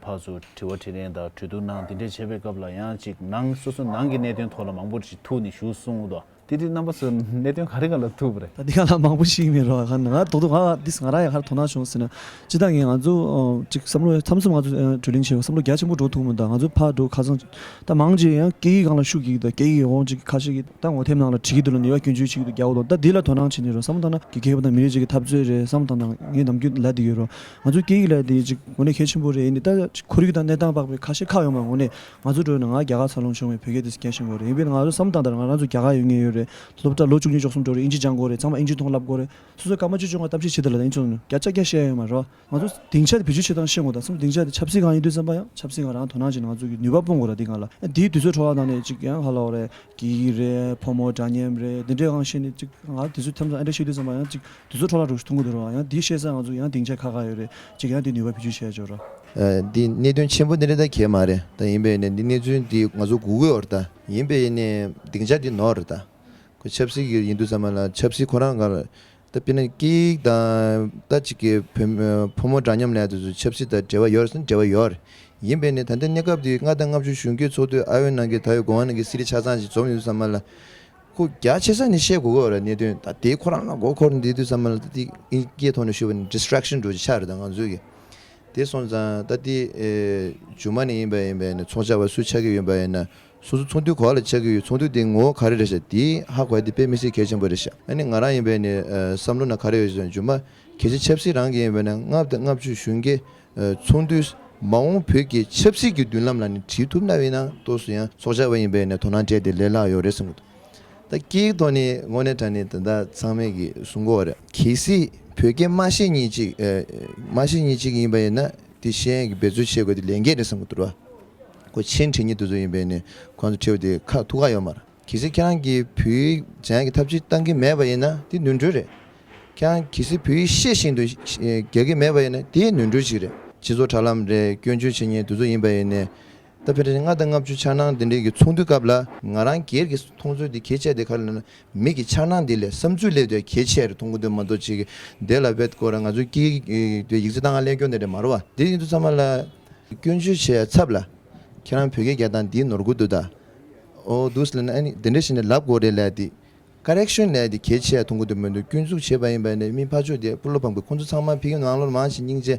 ཕར་ཚུར་དྲི་བ་དྲིས་ལན་དང་གྲོས་བསྡུར་གནང་འདི་འདྲས་བྱེད་པའི་སྐབས་ལ་ཡང་ཅིག་ནང་སོ་སོ་ནང་གི་གནད་དོན་ཐོག་ལ་མང་པོ་ཅིག་ཐུག་ནས་བཞུགས་གསུངས་འདུག་དེ་དུས་རྣམ་པ་ཚོས་གནད་དོན་ག་རེ་ག་ལ་ཐུག་པ་རེད། ད་འདི་ག་ལ་མང་པོ་ཞིག་མེད་རོགས། ང་ང་རྡོག་རྡོག་ང་འདི་ང་རང་ཡང་ཧར་དོ་སྣང་བྱུང་ཟེར་ན། སྤྱི་བཏང་ངས་ང་ཚོ་ཨ་ཅིག་བསམ་བློ་མཚམས་མཚམས་ང་ཚོ་ཨ་བགྲོ་གླེང་བྱེད་བསམ་བློ་རྒྱ་ཆེན་པོ་འགྲོ་ཐུབ་མི་འདུག་ང་ཚོ་ཕར་འགྲོ་ཁ་སང་ད་མང་ཆེ་ཡང་སྐད་ཡིག་སྒང་ལ་ཤུགས་རྒྱག་གི་འདུག་སྐད་ཡིག་འོང་ཅིག་ཁ་ཤས་ཀྱིས་ད་ངོ་དེབ་ནང་ལ་བྲིས་ཀྱི་འདུག་ལ་ནུས་པ་སྐྱོན་བརྗོད་བྱེད་ཀྱི་འདུག་རྒྱག་འོ་དོ། ད་འདི་ལ་དོ་སྣང་བྱེད་ནི་རོགས། བསམ་བློ་བཏང་ན་དགེ་རྒན་པ་དང་མི་རིགས་ཅིག་གི་འཐབ་རྩོད་རེད། བསམ་བློ་བཏང་ན་ངས་ནམ་རྒྱུན་ལབ་བསྡད་ཡོད་རོགས། ང་ཚོ་སྐད་ཡིག་ལབ་དེ་ཅིག་དངོས་གནས་གལ་ཆེན་པོ་རེད། ཡིན་ནའི་ད་ཅིག་ཁོར་ཡུག་དང་གནས་སྟངས་དཔག་པའི་ཁ་ཤས་ཁག་ཡོད་མ་རེད། དངོས་གནས་ང་ཚོ་འགྲོ་ན་ང་རྒྱ་གར་འཚར་ལོངས་བྱུང་བའི་བོད་སྐད་དེ་སྐད་ཤེས་དགོས་རེད། ཡིན་པས་ང་ཚོ་བསམ་བཏང་དང་ང་རང་ཚོ་རྒྱ་གར་ཡོད་མཁན་ཡོད་རེད། སློབ་གྲྭ་ལོ་བཅུ་གཉིས་བཅུ་གསུམ་འགྲོ་རེད། ཨིན་ཇི་སྦྱང་དགོས་རེད། ཚང་མ་ཨིན་ཇི་ཐོག་ལབ་དགོས་རེད། སོ་སོ་སྐར་མ་བཅུ་བཅོ་ལྔ་གཏམ་བཤད་བྱེད་དེ་ལ་ཨིན་ཇི་ཐོག་ནས་བརྒྱ་ཆ་བརྒྱ་བཤད་ཡོད་མ་རེད། ང་ཚོ་སྡིངས་ཆ་དེ་བེད་སྤྱོད་བྱེད་སྟངས་ཤེས་དགོས། ད་སེམས་སྡིངས་ཆ་དེ་ཆབ་སྲིད་སྒང་ཡིན་དུས་ཙམ་པ་ཡང་ཆབ་སྲིད་སྒང་རང་དོ་སྣང་བྱས་ནས་ང་ཚོ་གི་ནུས་པ་སྤུངས་དགོས་ར། འདི་སྒང་ལ་དུས་ཚོད་འཕྲོ་བརླག་བཏང་ནས་ཅིག་ཡང་ཧ་ལ་བ་རེད། སྐད་ཡིག་རེད། ཕོ་མོ་འདྲ་མཉམ་རེད། འདི་འདྲའི་སྒང་བཤད་ནས་ཅིག་ང་དུས་ཚོད་ཐམས་ཅད་ཨ་འདྲ་བཤད་དུས་ཙམ་པ་ཡང་ཅིག་དུས་ཚོད་འཕྲོ་བརླག་འགྲོ་ཞིག་མཐོང་གི་འདུག་ར། ཡང་འདི་བཤད་ས་ང་ཚོ་ཡང་སྡིངས་ཆ་ཁག་ཁག་ཡོད་རེད། ཅིག་ཡང་འདི་ནུས་པ་བེད་སྤྱོད་བྱས་ཆོག་ར། ཨ་འདི་གནད་དོན་ཆེན་པོ་འདི་འདྲ་ད་གས་མ་རེད། ད་ཡིན་པས་ནས་འདི་གནས་ཚུལ་འདི་ང་ཚོ་སྒུག་གི་ཡོད་རེད། ད་ཡིན་པས་ནས་སྡིངས་ཆ་འདི་ནོར་རེད། ད་ཁོ་ཆབ་སྲིད་ཀྱི་ཡིན་དུས་ཙམ་པ་ལ་ཆབ་སྲིད་ཁོ་རང་ག་ལ་ད་དཔེར་ན་སྐད་ཡིག་དང་ད་ཅིག་གི་བོད་ཕོ་མོ་འདྲ་མཉམ་ལ་དེ་ཚོ་ཆབ་སྲིད་དང་འབྲེལ་བ་ཡོད་རེད་ཟེར་ན་འབྲེལ་བ་ཡོད་རེད། ཡིན་པས་ནས་ད་ལྟའི་གནས་སྐབས་འདི་ལྔ་དང་ལྔ་བཅུ་གཞོན་སྐྱེས་ཚོགས་འདུའི་ཨ་ཡོན་ནང་གི་ད་ཡོད་གོང་ནང་གི་སི་རི་ཆ་ཚང་ཞིག་འཛོམས་ཡོད་དུས་ཙམ་པ་ལ་ཁོ་རྒྱ་ཆེ་ས་ནས་བཤད་དགོས་ཀྱི་ཡོད་རེད། གནད་དོན་ད་དེ་ཁོ་རང་ལ་མགོ་འཁོར་ནས་བསྡད་དུས་ཙམ་པ་ལ་ད་དེ་ཨིན་སྐད་ཐོག་ནས་ཞུས་པ་ནི་distraction་འགྲོ་ཆགས་རེད། ད་ང་ཚོའི་གི་དེ་སོང་ཙང་ད་དེ་ཨེ་མཇུག་མ་ནས་ཡིན་པ་ཡིན་པ་ཡིན་ན་ཚོགས་བཅར་བ་སུ་ཆགས་ཀྱི་ཡོད་པ་ཡིན་ན། སོ་སོ་ཚོགས་འདུའི་གོ་བ་ལ་ཆགས་ཀྱི་ཡོད། ཚོགས་འདུ་དེ་ངོ་བོ་ག་རེ་རེད་ཤག་དེ་ཧ་གོ་ཡ་དེ་དཔེ་མི་སྲིད་གལ་ཆེན་པོ་རེད་ཤག་ཨ་ནི་ང་རང་ཡིན་པས་ནི་ཨ་བསམ་བློ་ན་ག་རེ་ཡོད་ཟེར་ན་རྗེས་མ་གལ་སྲིད་ཆབ་སྲིད་རང་གི་ཡིན་པས་ན་ལྔ་དང་ལྔ་བཅུ་གཞོན་སྐྱེས་ཨ་ཚོགས་འདུའི་མ་འོངས་བོད་ཀྱི་ཆབ་སྲིད་ཀྱི་མདུན་ལམ་ལ་ནི་བྲིས་ཐུབ་ན་བས་ན་ཏོག་ཙམ་ཡང་ཚོགས་བཅར་བ་ཡིན་པས་ནི་དོ་སྣང་སྤྲད་དེ་ལས་སླ་ཡོད་རེད་བསམ་གྱི་འདུག་ད་སྐད་ཡིག་ཐོག་ནས་དངོས་གནས་དྲང་གནས་ད་ལྟ་ཚང་མས་ཀྱི་གསུང་གི་ཡོད་རེད། གལ་སྲིད་བོད་སྐད་མ་ཤེས་མཁན་ཅིག་ཨ་མ་ཤེས་མཁན་ཅིག་ཡིན་པ་ཡིན་ན་དེ་ཤེས་ཡོན་གྱི་འབད་རྩོལ་བྱེད་དགོས་དེ་ལས་འགན་རེད་བསམ་གྱི་འདུག་ར། ཁོ་མཆན་བྲིས་མཁན་དེ་ཚོ་ཡིན་པས་ནི་ཁོང་ཚོ་ཁྲིད་པ་དེ་ཁག་ཐུག་ཁག་ཡོད་མ་རེད། གལ་སྲིད་ཁྱེད་རང་གིས་བོད་ཡིག་སྦྱང་ཡག་གི་ཐབས་ཤེས་བཏང་གི་མེད་པ་ཡིན་ན་དེ་ནོར་འཁྲུལ་རེད། ཁྱེད་རང་གལ་སྲིད་བོད་ཡིག་ཤེས་བཞིན་དུ་རྒྱག་གི་མེད་པ་ཡིན་ན་དེ་ནོར་འཁྲུལ་ཞིག་རེད། སྤྱི་ཚོགས་དྲ་ལམ་རེད། སྐྱོན་བརྗོད་བྱེད་མཁན་དེ་ཚོ་ཡིན་པ་ཡིན་ནི་ད་ཕལ་ཆེར་ལྔ་དང་ལྔ་བཅུ་འཆར་སྣང་དེ་འདྲའི་གི་ཚོགས་འདུའི་སྐབས་ལ་ང་རང་སྒེར་གྱི་མཐོང་ཚུལ་དེ་གལ་ཆེ་དེ་ག་རེ་ལབ་ན། མི་གི་འཆར་སྣང་འདི་ལས་བསམ་ཚུལ་སླེབས་དུས་གལ་ཆེ་རེད་མཐོང་གི་འདུག་མ་གཏོགས་ཅིག་འདི་ལ་བེད་སྐོར་ང་ཚོའི་སྐད་ཡིག་དེ་ཡིག་ཚད་བཏང་ལེན་སྐྱོན་དེ་འདྲ་མ་རེད་བ། འདི་ཡིན་དུས་ཚང་མ་ལ་སྐྱོན་བརྗོད་བྱེད་ཡ་ཚབ་ལ་ཁྱེད་རང་བོད་སྐད་རྒྱག་སྟངས་འདི་ནོར་གི་འདུག་ད་ཨོ་འདུག་ཟེར་ན་ཨ་ནི་འདི་འདྲ་བྱས་ནས་ལབ་དགོས་རེད་ལབ་དེ་ཀ་རེག་ཤོན་ལབ་དེ་གལ་ཆེ་ཡ་མཐོང་གི་འདུག་མི་འདུག་སྐྱོན་འཛུགས་བྱས་པ་ཡིན་པ་ནས་མི་ཕར་ཕྱོགས་དེ་སྤུ་ལོ་བམ་གི་ཁོང་ཚོ་ཚང་མ་ཕ་གི་ནང་ལོགས་མང་ཞིག་སྙིང་རྗེ་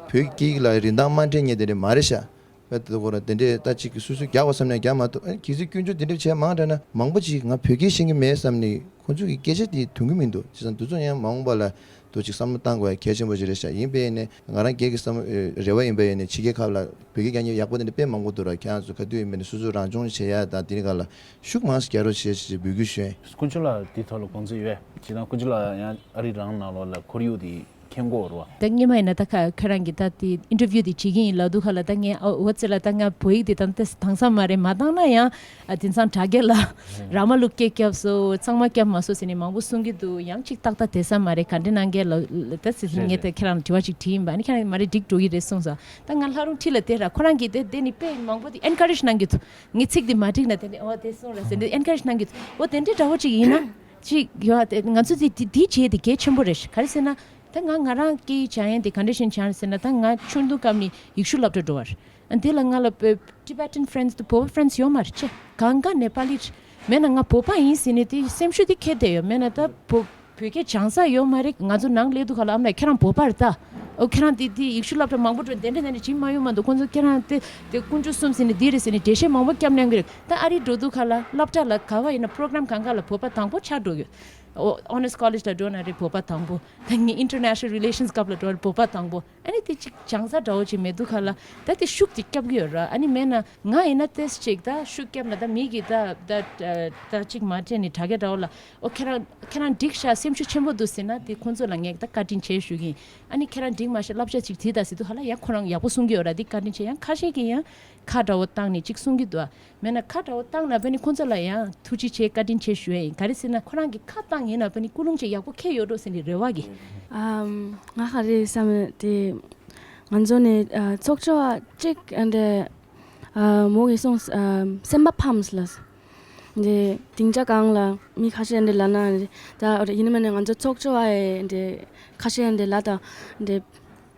བོད་སྐད་ཡིག་ལ་རིན་ཐང་མ་སྤྲད་མཁན་དེ་འདྲ་མ་རེད་ཤག་བེད་དེ་ཁོ་རང་དེ་འདྲས་ད་ཅིག་གི་སུས་སུས་རྒྱག་པ་བསམ་ནས་རྒྱག་མ་ཐུབ། ཨ་གལ་སྲིད་སྐྱོན་བརྗོད་དེ་འདྲས་བྱས་མང་དྲགས་ན་མང་པོ་ཅིག་ང་བོད་སྐད་ཤེས་ཀྱི་མེད་བསམ་ནས་ཁོ་ཚོ་གི་སྐད་ཆ་དེ་དོན་གྱི་མི་འདུག་བྱས་ཙང་དེ་ཚོ་ཡང་མ་འོངས་པ་ལ་དུ་ཅིག་བསམ་བློ་བཏང་དགོས་ཡ་གལ་ཆེན་པོ་ཞིག་རེད་ཤག་ཡིན་པས་ནས་ང་རང་སྒེར་གྱི་བསམ་རེ་བ་ཡིན་པས་ནས་ཕྱི་རྒྱལ་ཁག་ལ་བོད་སྐད་རྒྱག་མཁན་ཡག་པོ་དེ་འདྲ་དཔེ་མང་པོ་འདུག་ར། ཁྱེད་རང་ཚོ་ག་དུས་ཡིན་པས་ནས་སོ་སོ་རང་སྦྱོང་བྱེད་ཡ་དང་དེ་རིང་ག་ལ་ཤུགས་མང་ཙམ་རྒྱག་རོགས་བྱེད་ཞེས་འབོད་སྐུལ་ཞུ་ཡ་ཡིན། དཀོན་མཆོག་ལགས་དེ་ཐོག་ལ་དགོངས་ཚུལ་ཡོད། བྱས་ཙང་དཀོན་མཆོག་ལགས་ཡང་ཨ་རི་རང་ནང་ལོགས་ལ་ཁོར་ཡུག་དེ་མཁྱེན་གྱི་ཡོད་རེད་བ། ད་སྔོན་མ་ཡིན་ན་ད་ཁ་ཁྱོད་རང་གིས་ད་དེ་ཨིན་ཊར་བིའུ་དེ་བྱེད་ཀྱི་ཡིན་ལབ་དུས་ཁ་ལ་ད་ངས་ཨ་འོ་ཙི་ལ་ད་ང་བོད་ཡིག་དེ་ད་ལྟ་དེང་སང་མ་རེད། མ་བཏང་ན་ཡང་ཨ་དེང་སང་དྲ་རྒྱ་ལ་ར་མ་ལུག་སྐད་བརྒྱབ་སོང་། ཚང་མ་བརྒྱབ་མ་སོང་ཟེར་ནས་མང་པོ་གསུང་གི་འདུག་ཡང་གཅིག་ཏག་ཏག་དེང་སང་མ་རེད། ག་འདྲ་གནང་གི་ལབ་ད་ཟེར་ནས་ངས་ད་ཁྱེད་རང་ལ་དྲི་བ་ཅིག་དྲིས་ཡིན་པ། ཨ་ནི་ཁྱེད་རང་མ་རེད་འགྲིག་འགྲོ་གི་རེད་གསུངས་སོང་། ད་ང་ལྷ་རུང་ཁྲིད་ལ་དེ་ར་ཁོ་རང་གིས་དེ་དེ་ནི་དཔེ་མང་པོ་དེ་ཨེན་ཁ་རེཇ་གནང་གི་འདུག་ངའི་ཚིག་དེ་མ་འགྲིག་ན་དེ་ནི་ཨོ་དེ་གསུངས་ར་ཟེར་ནས་ཨེན་ཁ་རེཇ་གནང་གི་འདུག་འོ་དེ་འདྲའི་འདྲ་བོ་ཅིག་ཡིན་ན་ཅིག་ཡོད་དེ་ང་ཚོ་དེ་དེ་དེ་བྱས་དེ་གལ་ཆེན་པོ་རེད། ག་རེ་ཟེར་ན། ད་ང་ང་རང་སྐད་ཡིག་སྦྱང་ཡས་དེ་ག་འདྲ་ཞིག་སྦྱང་ཟེར་ན། ད་ང་ཆུང་དུས་སྐབས་ནས་ཡེ་ཤུ་སློབ་གྲྭ་འགྲོ་བ་རེད། ཨ་དེ་ལ་ང་ལ་བོད་Tibetan friends དུ་བོད་པ་friends ཡོད་མ་རེད་ཅེ། གང་ག་ནེ་པ་ལི་རེད། མེད་ན་ང་བོད་པ་ཡིན་ཟེར་ནས་དེ་སེམས་ཤུགས་དེ་ཁྱེར་བསྡད་ཡོད། མེད་ན་ད་བོད་བོད་སྐད་སྦྱང་ས་ཡོད་མ་རེད། ང་ཚོ་ནང་སླེབས་དུས་ཁ་ལ་ཨ་མ་ལགས་ཁྱེད་རང་བོད་པ་རེད་ད། ཨོ་ཁྱེད་རང་དེ་དེ་ཡེ་ཤུ་སློབ་གྲྭ་མང་པོ་འགྲོ་དེ་འདྲ་དེ་འདྲ་བྱེད་མ་ཡོང་མ་གཏོགས་ཁོང་ཚོ་ཁྱེད་རང་དེ་དེ་དཀོན་མཆོག་གསུམ་ཟེར་ནས་འདི་རེད་ཟེར་ནས་འགྲེལ་བཤད་མང་པོ་བརྒྱབ་གནང་གི་རེད། ད་ཨ་རི་འགྲོ་དུས་ཁ་ལ་སློབ་གྲྭ་ལ་ག་བ་ཡིན་ན་པོ་རོ་གྷ་རམ་གང་ག་ལ་བོད་པ་དང་པོ་ཆགས་འགྲོ་ཡོད། ཨོ་ཨོ་ནར་སི་ཀོ་ལེཇ་ལ་འགྲོ་ན་རེད་བོད་པ་དང་པོ། ད་ངས་ཨིན་ཊར་ནེ་ཤ་ནལ་རི་ལེ་ཤན་སི་སྐབས་ལ་འགྲོ་བོད་པ་དང་པོ། ཨ་ནི་དེ་ཅིག་སྦྱང་ས་འདྲ་བོ་ཅིག་མེད་འདུག་ག་ལ། ད་དེ་ཤུགས་ཅིག་སྐྱབས་ཀྱི་ཡོད་ར། ཨ་ནི་མེད་ན་ང་ཡིན་ན་ཏེས་ཅིག་ད་ཤུགས་སྐྱབས་ན་ད་མི་གིས་ད་ད་ད་ཅིག་མ་དྲན་ནས་དྲ་རྒྱ་འདྲ་བོ་ལ། ཨོ་ཁྱེད་རང་ཁྱེད་རང་འགྲིག་ཤག་སེམས་ཤུགས་ཆེན་པོ་འདུག་ཟེར་ན་དེ་ཁོང་ཚོ་ལ་ངས་ད་བཀའ་དྲིན་ཆེ་ཞུ་གི་ཡིན། ཨ་ནི་ཁྱེད་རང་འགྲིག་མ་ཤག་བསླབ་བྱ་ཅིག་དེ་ད་ཟེར་དུས་ཧ་ལ་ཡང་ཁོ་རང་ཡག་པོ་གསུང་གི་ཡོད་ར། དེ་བཀའ་དྲིན་ཆེ། ཡང་ཁ་ཤས་ཀྱིས་ཡང་ཁ་འདྲ་བོ་བཏང་ནས་ཅིག་གསུང་གི་འདུག་མེད་ན་ཁ་འདྲ་བོ་བཏང་ན་བས་ནི་ཁོང་ཚོ་ལ་ཡང་ཐུགས་རྗེ་ཆེ་བཀའ་དྲིན་ཆེ་ཞུ་ཡ་ཡིན། ག་རེ་ཟེར་ན་ཁོ་རང་གིས་ཁ་བཏང་ཡིན་ན་བས་ནི་ཀུན་སློང་ཅིག་ཡག་པོ་འཁྱེར་ཡོད་འགྲོ་ཟེར་ནས་རེ་བ་གི་ཨམ། ང་ག་རེ་བསམ་ཡོད་དེ། ང་ཚོ་ནི་ཨ་ཚོགས་ཆོས་ཅིག་ཨ་འདྲ་ཨ་མོ་གིས་གསུངས་ཨ་སེམས་པ་ཕམ་ལ། འདི་སྡིངས་ཆ་སྒང་ལ་མི་ཁ་ཤས་འདི་ལ་ན་འདི་ད་ཡིན་ན་མིན་ན་ང་ཚོ་ཚོགས་ཆོས་ཨ་འདི་ཁ་ཤས་འདི་ལ་ད་འདི་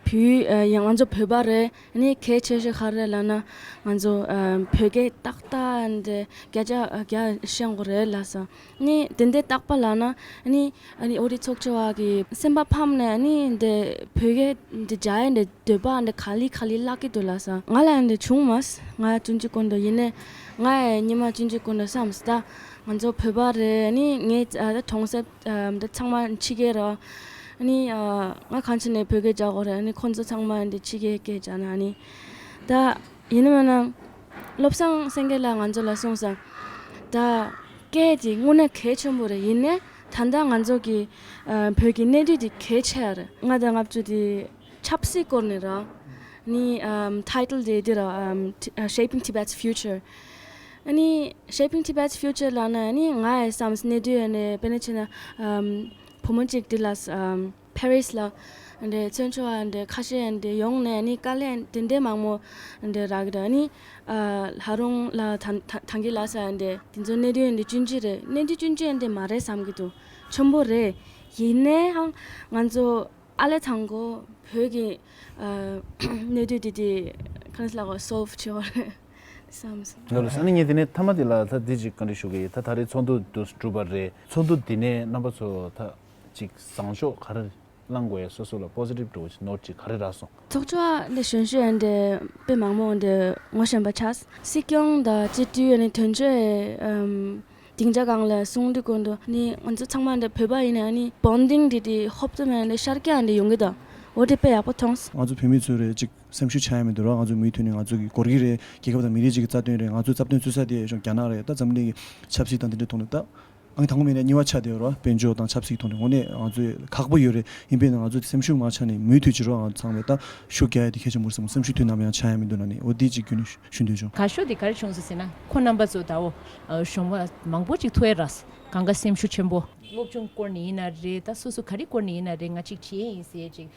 བོད་ཡང་ང་ཚོ་བོད་པ་རེད། ནི་གལ་ཆེ་ཤོས་ག་རེ་ལབ་ན་ང་ཚོ་བོད་སྐད་ཏག་ཏག་འདི་བརྒྱ་ཆ་བརྒྱ་ཤེས་དགོས་རེད་ལབ་སོང་། ནི་དེ་འདྲའི་རྟག་པ་ལབ་ན་ནི་ཨ་ནི་ཨོ་རི་ཚོགས་ཆོས་བ་གི་སེམས་པ་ཕམ་ནས་ནི་འདི་བོད་སྐད་འདི་རྒྱ་ཡན་འདི་འདོད་པ་འདི་ག་ལི་ག་ལི་བརླག་གི་འདུག་ལབ་སོང་། ང་ལ་འདི་བྱུང་མ་སོང་། ང་ཅུང་ཅིག་སྐོར་འདུག་ཡིན་ནས་ང་ཡི་ཉི་མ་ཅུང་ཅིག་སྐོར་འདུག་བསམ་སོང་། ད་ང་ཚོ་བོད་པ་རེད། ནི་ངའི་ད་གྲོང་གསེབ་འདི་ཚང་མ་ཕྱི་རྒྱལ་ར། ནི་ང་གང་ཅི་ནས་བོད་སྐད་རྒྱག་དགོས་རེད། ནི་ཁོང་ཚོ་ཚང་མ་འདི་ཕྱི་རྒྱལ་སྐད་རྒྱག་ན་ནི་ད། ཡིན་ན་མིན་ན། བློ་བཟང་སེང་གེ་ལགས་ང་ཚོ་ལ་གསུངས་སོང་། ད། སྐད་དེ་དངོས་གནས་གལ་ཆེན་པོ་རེད། ཡིན་ནའི་ད་ལྟ་ང་ཚོ་གི་ཨ་བོད་ཀྱི་གནས་སྡུད་དེ་གལ་ཆེ་རེད། ལྔ་དང་ལྔ་བཅུ་དེ་ཆབ་སྲིད་སྐོར་ནས་ར། ནི་ཨམ་ཊའི་ཊལ་དེ་དེ་ར་ཨམ་ཊི- ཨ་Shaping Tibet's Future། ཨ་ནི་Shaping Tibet's Future ལབ་ན་ནི་ང་ཡི་བསམ་གནས་སྡུད་ནས་དཔེར་ན་བྱས་ན་ཨམ་བུ་མོ་གཅིག་དེ་ལ་ཨམ། ཕ་རི་སི་ལ་འདྲེ་ཚོན་ཆུ་བ་འདྲེ་ཁ་ཤས་འདྲེ་ཡོང་ནས་ནི་དཀའ་ལས་དེ་འདྲེ་མང་མོ་འདྲེ་རག་གི་འདུག་ནི་ལྷ་རོང་ལ་ཐང་ཐང་གི་ལ་ས་འདྲེ་དེ་ཚོ་གནས་དུས་འདྲེ་ཅུན་ཅི་རེད། གནས་དུས་ཅུན་ཅི་འདྲེ་མ་རེད་བསམ་གི་འདུག་ཆེན་པོ་རེད། ཡིན་ནའང་ང་ཚོ་ཨ་ལས་ཐང་གོ་བོད་ཀྱི་གནས་དུས་དེ་དེ་ག་ནས་ལ་གོ་སོལ་བ་བྱེད་བ་རེད་བསམ་སོང་། ལ་ལ་ས་ནི་ངས་དེ་ནས་མཐའ་མ་དེ་ལ་ད་དེ་ཅིག་བཀའ་འདྲི་ཞུ་གི་ཡིན། ད་ད་རེས་ཚོགས་འདུ་དུ་གྲུབ་པ་རེད། ཚོགས་འདུ་དེ་ནས་རྣམ་པ་ཚོ་ད་ཅིག་བཟང་ཕྱོགས་ག་རེ། བླང་དགོས་ཡ་སོ་སོ་ལ་པོ་སི་ཊིབ་འགྲོ་བའི་ནོ་ཊི་ཅིག་ག་རེ་རག་སོང་། ཚོགས་ཆོས་འདི་གཞོན་ཤོས་འདི་དཔེ་མང་མོ་འདི་ངོ་ཤེས་པ་ཆགས། སྲིད་སྐྱོང་དང་སྤྱི་འཐུས་ནི་དོན་གཅོད་ཨམ་སྡིངས་ཆ་སྒང་ལ་གསུང་དུས་ཀུན་ཏུ་ནི་ང་ཚོ་ཚང་མ་འདི་བོད་པ་ཡིན་ན་ནི་བོན་ཌིང་འདི་དེ་ཧོབ་ཏེ་མེད་ནི་ཤར་རྒྱག་འདི་ཡོང་གི་འདུག་འོ་དེ་དཔེ་ཡག་པོ་མཐོང་སོང་། ང་ཚོ་བོད་མི་ཚོ་རེད་ཅིག་སེམས་ཤུགས་ཆག་ཡ་མི་འདུག་ར། ང་ཚོ་མུ་མཐུད་ནས་ང་ཚོ་གི་སྒོར་གི་རེད། རྒྱལ་ཁབ་དང་མི་རིགས་ཅིག་གི་རྩ་དོན་རེད། ང་ཚོའི་རྩ་དོན་རྩོད་ས་དེ་རྒྱ་ནག་རེད། ད་འཛམ་གླིང་གི་ཆབ་སྲིད་དང་དེ་འདྲའི་ཐོག་ནས་ད། ཨང་དང་པོ་མེད་ན་གཉིས་པ་ཆགས་བསྡད་ཡོད་རེད་བ། དཔལ་འབྱོར་དང་ཆབ་སྲིད་ཐོག་ནས་དངོས་གནས་ང་ཚོས་ཁག་པོ་ཡོད་རེད། ཡིན་པས་ན་ང་ཚོས་སེམས་ཤུགས་མ་ཆག་ནས་མུ་མཐུད་ཀྱི་རོགས་ང་ཚང་མས་ད་ཤུགས་རྒྱག་ཡ་དེ་གལ་ཆེན་པོ་རེད་བསམ། སེམས་ཤུགས་དུས་ནམ་ཡང་ཆག་ཡ་མི་འདུག་ན་ནི་འོ་དེ་གཅིག་རྒྱུན་ནས་ཞུ་འདོད་བྱུང་། ག་ཤོད་དེ་ག་རེ་བྱུང་སོང་ཟེར་ན་ཁོ་རྣམ་པ་ཚོ་ད་འོ་གཞོན་པ་མང་པོ་ཅིག་ཐུག་ཡ་རེད། གང་ག་སེམས་ཤུགས་ཆེན་པོ། སློབ་སྦྱོང་སྐོར་ནས་ཡིན་ན་རེད། ད་སོ་སོ་ག་རེ་སྐོར་ནས་ཡིན་ན་རེད། ང་ཅིག་བྱེད་ཡ་ཡིན་ཟེར་ཅིག་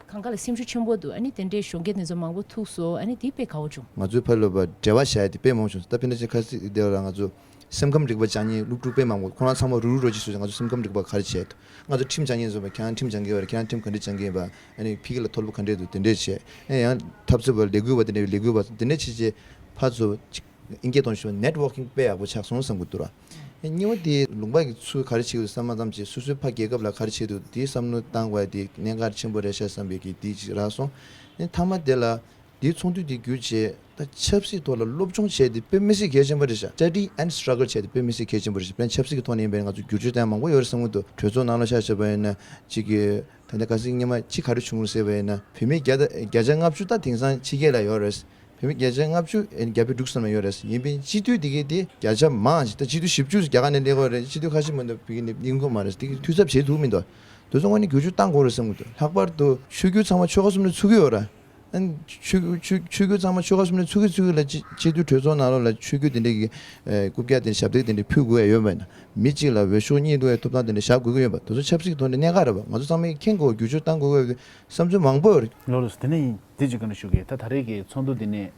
གང་ག་ལ་སེམས་ཤུགས་ཆེན་པོ་འདུག་ཨ་ནི་དེ་འདྲའི་གཞོན་སྐྱེས་དེ་ཚོ་མང་པོ་ཐུག་སོང་། ཨ་ནི་དེ་དཔེ་དགའ་བོ་བྱུང་། ང་ཚོའི་ཕ་ལོ་པ་འབྲེལ་བ་བྱ་ཡ་དེ་དཔེ་མང་བྱུང་། ད་དཔེར་ན་ཅིག་ཁ་སི་དེ་བ་ལ་ང་ཚོ་སེམས་ཁམས་རིག་པ་སྦྱང་མཁན་སློབ་ཕྲུག་དཔེ་མང་པོ་ཁོ་རང་ཚང་མ་རུ་རུ་རོ་ཅིག་སོང་ཙང་ང་ཚོ་སེམས་ཁམས་རིག་པ་ག་རེ་བྱས་འདུག་ང་ཚོ་ཁྲིམས་སྦྱང་མཁན་བཟོ་བ་ཁྱེད་རང་ཁྲིམས་སྦྱང་མཁན་ཡོད་རེད། ཁྱེད་རང་ཁྲིམས་ག་འདྲས་སྦྱང་མཁན་ཡིན་པ། ཨ་ནི་ཕི་གི་ལ་ཐོལ་པོ་ག་འདྲས་འདུག་དེ་འདྲས་བྱས། ཨ་ཡང་འཐབ་རྩོད་པ་ལས་འགུལ་བ་དེ་འདྲས་ལས་འགུལ་བ་དེ་འདྲས་བྱས་བྱས་ཕར་ཚུར་ཅིག་ཨིན་སྐད་གཏོང་ཞུ་བ་ནེཊ་ཝོག་ཀིང་དཔེ་ཡག་པོ་ཆགས་སོང་བསམ་གི་འདུག་ར། ཨ་གཉིས་པ་དེ་ལུང་པ་གི་ཚུར་ག་རེ་བྱེད་དགོས་བསམ་བློ་བཏང་བྱས་སོ་སོའི་ཕ་རྒྱལ་ཁབ་ལ་ག་རེ་བྱེད་དགོས་དེ་བསམ་བློ་བཏང་དགོས་ཡ་དེ་གནད་འགག་ཆེན་པོ་རེད་ཤག་བསམ་པའི་གི་དེ་ཅིག་རག་སོང་། ཨ་ནི་མཐའ་མ་དེ་ལ། འདིའི་ཚོགས་འདུ་འདི་བརྒྱུད་བྱས་ད་ཆབ་སྲིད་ཐོག་ལ་སློབ་སྦྱོང་བྱས་ཏེ་དཔེ་མི་སྲིད་གལ་ཆེན་པོ་རེད་ཤག Study and struggle བྱས་ཏེ་དཔེ་མི་སྲིད་གལ་ཆེན་པོ་རེད་ཤག་དཔེར་ན་ཆབ་སྲིད་ཀྱི་ཐོག་ནས་ཡིན་པ་ཡིན་ན་ང་ཚོ་བསྒྱུར་བཅོས་བཏང་ཡ་མང་པོ་ཡོད་རེད་བསམ་གྱི་འདུག་གྲོས་ཚོགས་ནང་ལ་ཆ་བཞག་པ་ཡིན་ན་གཅིག་གི་ད་ལྟ་ག་ཟེར་སྔོན་མ་གཅིག་ག་རེ་བྱུང་རེད་ཟེར་བ་ཡིན་ན་བོད་མི་བརྒྱ་ད་བརྒྱ་ཆ་ལྔ་བཅུ་ད་དེང་སང་ཕྱི་རྒྱལ་ལ་ཡོད་རེད། བོད་མི་བརྒྱ་ཆ་ལྔ་བཅུ་ཨེ་རྒྱ་བལ་འབྲུག་གསུམ་ལ་ཡོད་རེད། ཡིན་པའི་སྤྱི་འཐུས་དེ་གའི་དེ་བརྒྱ་ཆ་མང་ད་སྤྱི་འཐུས་བཞི་བཅུ་རྒྱ་གར་ནས་སླེབས་ཡོད་རེད། སྤྱི་འཐུས་ཁ་ཤས་མ་གཏོགས་བོད་ཀྱི་ནས་སླེབས་ཀྱི་མ་རེད། དེ་འཐུས་ཚབ་བྱེད་ཐུབ་མི་འདུག་དེ་ཚོ་དངོས་གནས་བསྒྱུར་བཅོས་བཏང་དགོས་རེད་བསམ་གྱི་འདུག་ལྷག་པར་དུ་ཆོས་བརྒྱུད་ཚང་མ་ཆོལ་ཁ་གསུམ་ནས་ཚུགས་ཀྱི་ཡོད་རེད། ཨན། ཆོས་ཆོས་ཆོས་བརྒྱུད་ཚང་མ་ཆོལ་ཁ་གསུམ་ནས་ཚུགས་ཀྱི་ཚུགས་ཀྱི་ལ་སྤྱི་སྤྱི་འཐུས་གྲོས་ཚོགས་ནང་ལོགས་ལ་ཆོས་བརྒྱུད་དེ་འདྲའི་གི་ཨེ་རྐུབ་བཀྱག་དེ་ཞབས་སྟེགས་དེ་འདྲ་ཕུལ་དགོས་ཡ་ཡོད་པ་ཡིན་ན་མི་གཅིག་ལ་འོས་ཤོག་གཉིས་ཐོབ་ཡ་ཐོབ་ཐང་དེ་འདྲ་བཞག་དགོས་ཀྱི་ཡོད་པ་དེ་ཚོ་ཆབ་སྲིད་ཀྱི་ཐོག་ནས་གནད་འགག་རེད་པ། ང་ཚོ་ཚང་མས་མཁྱེན་དགོས། བསྒྱུར་བཅོས་བཏང་དགོས་ཀྱི་ཡོད་པའི་བསམ་ཚུལ་མང་པོ་ཡོད་རེད། ལགས་ལགས་སོ། དེ་ནས་འདི་ཅིག་བཀའ་འདྲི་ཞུ་གི་ད་ད་རེས་ཀྱི་ཚོགས་འདུ་འདི་ནས་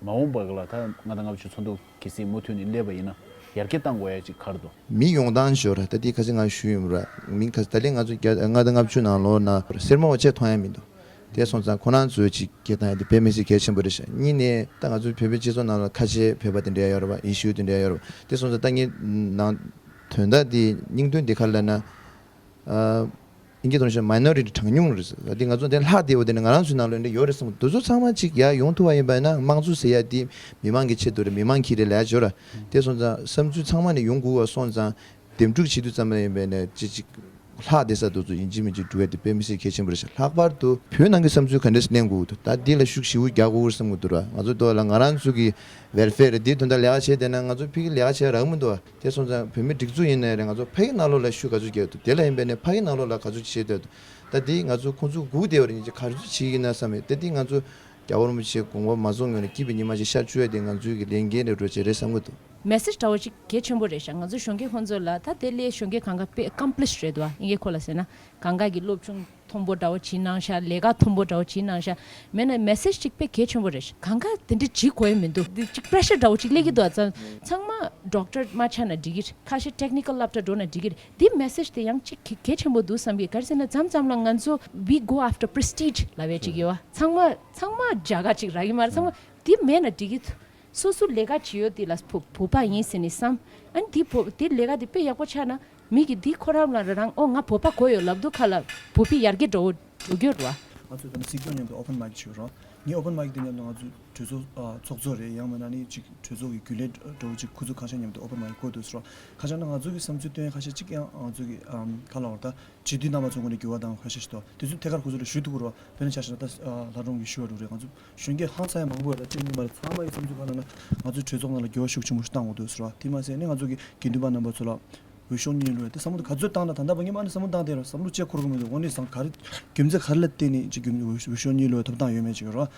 མ་འོངས་པ་ལ་ད་ལྔ་དང་ལྔ་བཅུ་ཚོགས་འདུ་གལ་སྲིད་མུ་མཐུད་ནས་སླེབས་པ་ཡིན་ན་ཡར་རྒྱས་གཏང་དགོས་ཡ་ཅིག་ག་རེ་འདུག་མི་ཡོང་སྟངས་ཤོར་ར། ད་ལྟའི་ཁ་སང་ང་ཞུས་ཡིན་ར། མི་ཁ་ད་ལྟའི་ང་ཚོ་རྒྱ་ལྔ་དང་ལྔ་བཅུ་ནང་ལོགས་ན་སེར་མོ་བ་ཆེ་མཐོང་ཡ་མི་འདུག་དེ་སོང་ཙང་ཁོ་རང་ཚོའི་ཅིག་སྐད་བཏང་ཡ་དེ་དཔེ་མི་སྲིད་གལ་ཆེན་པོ་རེད་ཤག་གཉིས་ནས་ད་ང་ཚོའི་བོད་པའི་སྤྱི་ཚོགས་ནང་ལ་ཁ་ཆེ་བོད་པ་དེ་འདྲ་ཡོད་ར་བ། ཡེ་ཤུ་དེ་འདྲ་ཡོད་ར་བ། དེ་སོང་ཙང་ད་ངས་ནང་དོན་དག་དེ་སྙིང་དོན་དེ་ག་རེ་ལབ་ན། ཨ། ཨིན་སྐད་ཐོག་ནས་མའི་ནོ་རི་ཊི་གྲངས་ཉུང་རེད་ཟེར། དེ་ང་ཚོ་དེ་ལྷག་བསྡད་པ་དེ་ནི་ང་རང་ཚོའི་ནང་ལ་འདི་ཡོད་རེད་བསམ། དེ་ཚོ་ཚང་མ་གཅིག་ཡར་ཡོང་ཐུབ་པ་ཡིན་པ་ཡིན་ན་དམངས་གཙོ་ཟེར་ཡ་དེ་མི་མང་གི་ཆེད་དུ་རེད། མི་མང་གིས་རེད་ལབ་ཡ་ཅིག་ཡོད་ར། དེ་སོང་ཙང་བསམ་ཚུལ་ཚང་མ་ནས་ཡོང་དགོས་པ་སོང་ཙང་ འདེམས་སྒྲུག་བྱེད་དུས་ཙམ་ལ་ཡིན་པས་ནས་ཅི་ཅིག་ལྷག་བསྡད་ས་དེ་ཚོ་ཡིན་གཅིག་མིན་གཅིག་འགྲོ་ཡ་དེ་དཔེ་མི་སྲིད་གལ་ཆེན་པོ་རེད་ཤག་ལྷག་པར་དུ་བོད་ནང་གི་བསམ་ཚུལ་ག་འདྲས་གླེང་དགོས་འདུག་ད་འདི་ལ་ཤུགས་ཞེ་པོ་རྒྱག་དགོས་བསམ་གྱི་འདུག་ར། ང་ཚོ་དོ་ལ་ང་རང་ཚོ་གི་welfare་རེད། འདིའི་དོན་དག་ལས་ཀ་བྱས་བསྡད་ན་ང་ཚོ་ཕ་གི་ལས་ཀ་བྱེད་ཡ་རག་གི་མི་འདུག་བ། དེ་སོང་ཙང་བོད་མི་སྒྲིག་འཛུགས་ཡིན་ནའི་རེད། ང་ཚོ་ཕ་གི་ནང་ལོགས་ལ་ཤུགས་ག་ཚོད་རྒྱག་འདུག་དེ་ལ་ཡིན་པས་ནས་ཕ་གི་ནང་ལོགས་ལ་ག་ཚོད་བྱེད་བསྡད་འདུག་ད་འདི་ང་ཚོ་ཁོང་ཚོ་སྒུག་བསྡད་པ་རེད། ཉིན་གཅིག་ག་ཚོད་བྱེད་ཀྱི་ཡིན་ན་བསམ་ཡོད། ད་འདི་ང་ཚོ་རྒྱལ་བ་རིན་པོ་ཆེ་དགོངས་པ་མ་རྫོགས་སྔོན་ལ་སྐྱིད་པའི་ཉི་མ་ཞིག་ཤར་བཅུག་ཡ་དེ་ང་ཚོའི་གི་ལས་འགན་རེད་འགྲོ་བྱེད་རེད་བསམ་གྱི་འདུག་མེ་སེཇ་འདྲ་བོ་ཅིག་གལ་ཆེན་པོ་རེད་ཤག་ང་ཚོ་གཞོན་སྐྱེས་ཁོང་ཚོ་ལ་ད་དེ་སླད་གཞོན་སྐྱེས་གང་ག་དཔེ་accomplished་རེད་འདུག་བ། ཨིན་སྐད་ཁོ་ལ་ཟེར་ན་གང་ག་གི་སློབ་སྦྱོང་མཐོན་པོ་འདྲ་བོ་བྱེད་གནང་ཤག་ལས་ཀ་མཐོན་པོ་འདྲ་བོ་བྱེད་གནང་ཤག་མེད་ན་མེ་སེཇ་ཅིག་དཔེ་གལ་ཆེན་པོ་རེད་ཤག་གང་ག་དེ་འདྲ་བྱེད་དགོས་ཡ་མི་འདུག་འདི་ཅིག་pressure་འདྲ་བོ་ཅིག་སླེབས་ཀྱི་འདུག་ཚང་ཚང་མ་doctor་མ་ཆགས་ན་འགྲིག་གི་རེད། ཁ་ཤས་technical་སློབ་གྲྭ་འགྲོ་ན་འགྲིག་གི་རེད། འདི་མེ་སེཇ་དེ་ཡང་ཅིག་གལ་གལ་ཆེན་པོ་འདུག་བསམ་གི། ག་རེ་ཟེར་ན་མཚམས་མཚམས་ལ་ང་ཚོ་we go after prestige་ལབ་ཡ་ཅིག་ཡོད་བ། ཚང་མ་ཚང་མ་རྒྱ་གར་ཅིག་རག་གི་མ་རེད། ཚང་མ་འདི་མེད་ན་འགྲིག་གི་འདུག་སོ་སོ་ལས་ཀ་བྱེད་ཡོད་དེ་ལ་བོ་བོད་པ་ཡིན་ཟེར་ནས་བསམ། ཨ་ནི་དེ་བོ་དེ་ལས་ཀ་དེ་དཔེ་ཡག་པོ་ཆགས་ན་མི་གི་དེ་ཁོ་རང་ལ་རང་ཨོ་ང་བོད་པ་དགོས་ཡོད་ལབ་དུས་ཁ་ལ་བོད་པའི་ཡར་རྒྱས་འགྲོ་འགྲོ་རྒྱུ་རེད་བ། ང་ཚོས་ད་ནི་སྲིད་སྐྱོང་མཉམ་དུ་open mic་བྱས་ཡོད་རེད། ངའི་open mic་དེ་མཉམ་དུ་ང་ཚོའི་གྲོས་ཚོགས་ཨ་ཚོགས་གཙོ་རེད། ཡང་མིན་ན་ནི་ཅིག་གྲོས་ཚོགས་ཀྱི་རྒྱུན་ལས་འདྲ་བོ་ཅིག་ཁོ་ཚོ་ཁ་ཤས་མཉམ་དུ་open mic་བསྐོར་འདུག་ཟེར་རོ། ཁ་ཤས་ན་ང་ཚོ་གི་བསམ་ཚུལ་བཏོན་ཡ་ཁ་ཤས་ཅིག་ཡང་ང་ཚོ་གི་ཨམ་ག་ལབ་དགོས་རེད་ད། སྤྱི་འཐུས་རྣམ་པ་ཚོ་ངོས་ནས་འགྱུར་བ་བཏང་ཁ་ཤས་ཤིག་འདུག་དེ་ཚོ་ཐད་ཀར་ཁོ་ཚོ་ལ་ཞུ་ཐུབ་ཀྱི་རེད་བ། དཔེར་ན་ཆ་བཞག་ན་ད་ལྷ་སྒྲོན་གྱིས་ཞུ་བ་འདྲ་བོ་རེད། ང་ཚོ་གཞོན་སྐྱེས་ཧང་སང་ཡ་མང་པོ་ཡོད་ད། གཅིག་གཉིས་མ་རེད། ཚང་མ་གི་བསམ་ཚུལ་གང་ལབ་ན་ང་ཚོའི་གྲོས་ཚོགས་ནང་ལ་འགྱུར་བ་ཤུགས་ཆེན་པོ་ཞིག་བཏང་དགོས་འདུག་ཟེར་བ། དེ་མ་ཟད་ནི་ང་ཚོ་གི་དགེ་འདུན་པ་རྣམ་པ་ཚོ་ལ་འོས་ཤོག་གཉིས་བླུགས་ཡ་དེ་བསམ་བློ་ག་ཚོད་བཏང་ན་ད་ལྟ་བར་ངས་མ་ནི་བསམ་བློ་བཏང་བསྡད་རེད། བསམ་བློ་བཅད་ཁུར་གི་མི་འདུག་དངོས་གནས་སང་ག་རེ་རྒྱུ་མཚན་ག་རེ་ལ་བརྟེན་ནས་ཅིག་རྒྱུ་མཚན་འོས་ཤོག་གཉིས་བླུགས་ཡ་ཐོབ་ཐང་ཡོད་མེད་ཅིག་ཡོད་རེད་བ།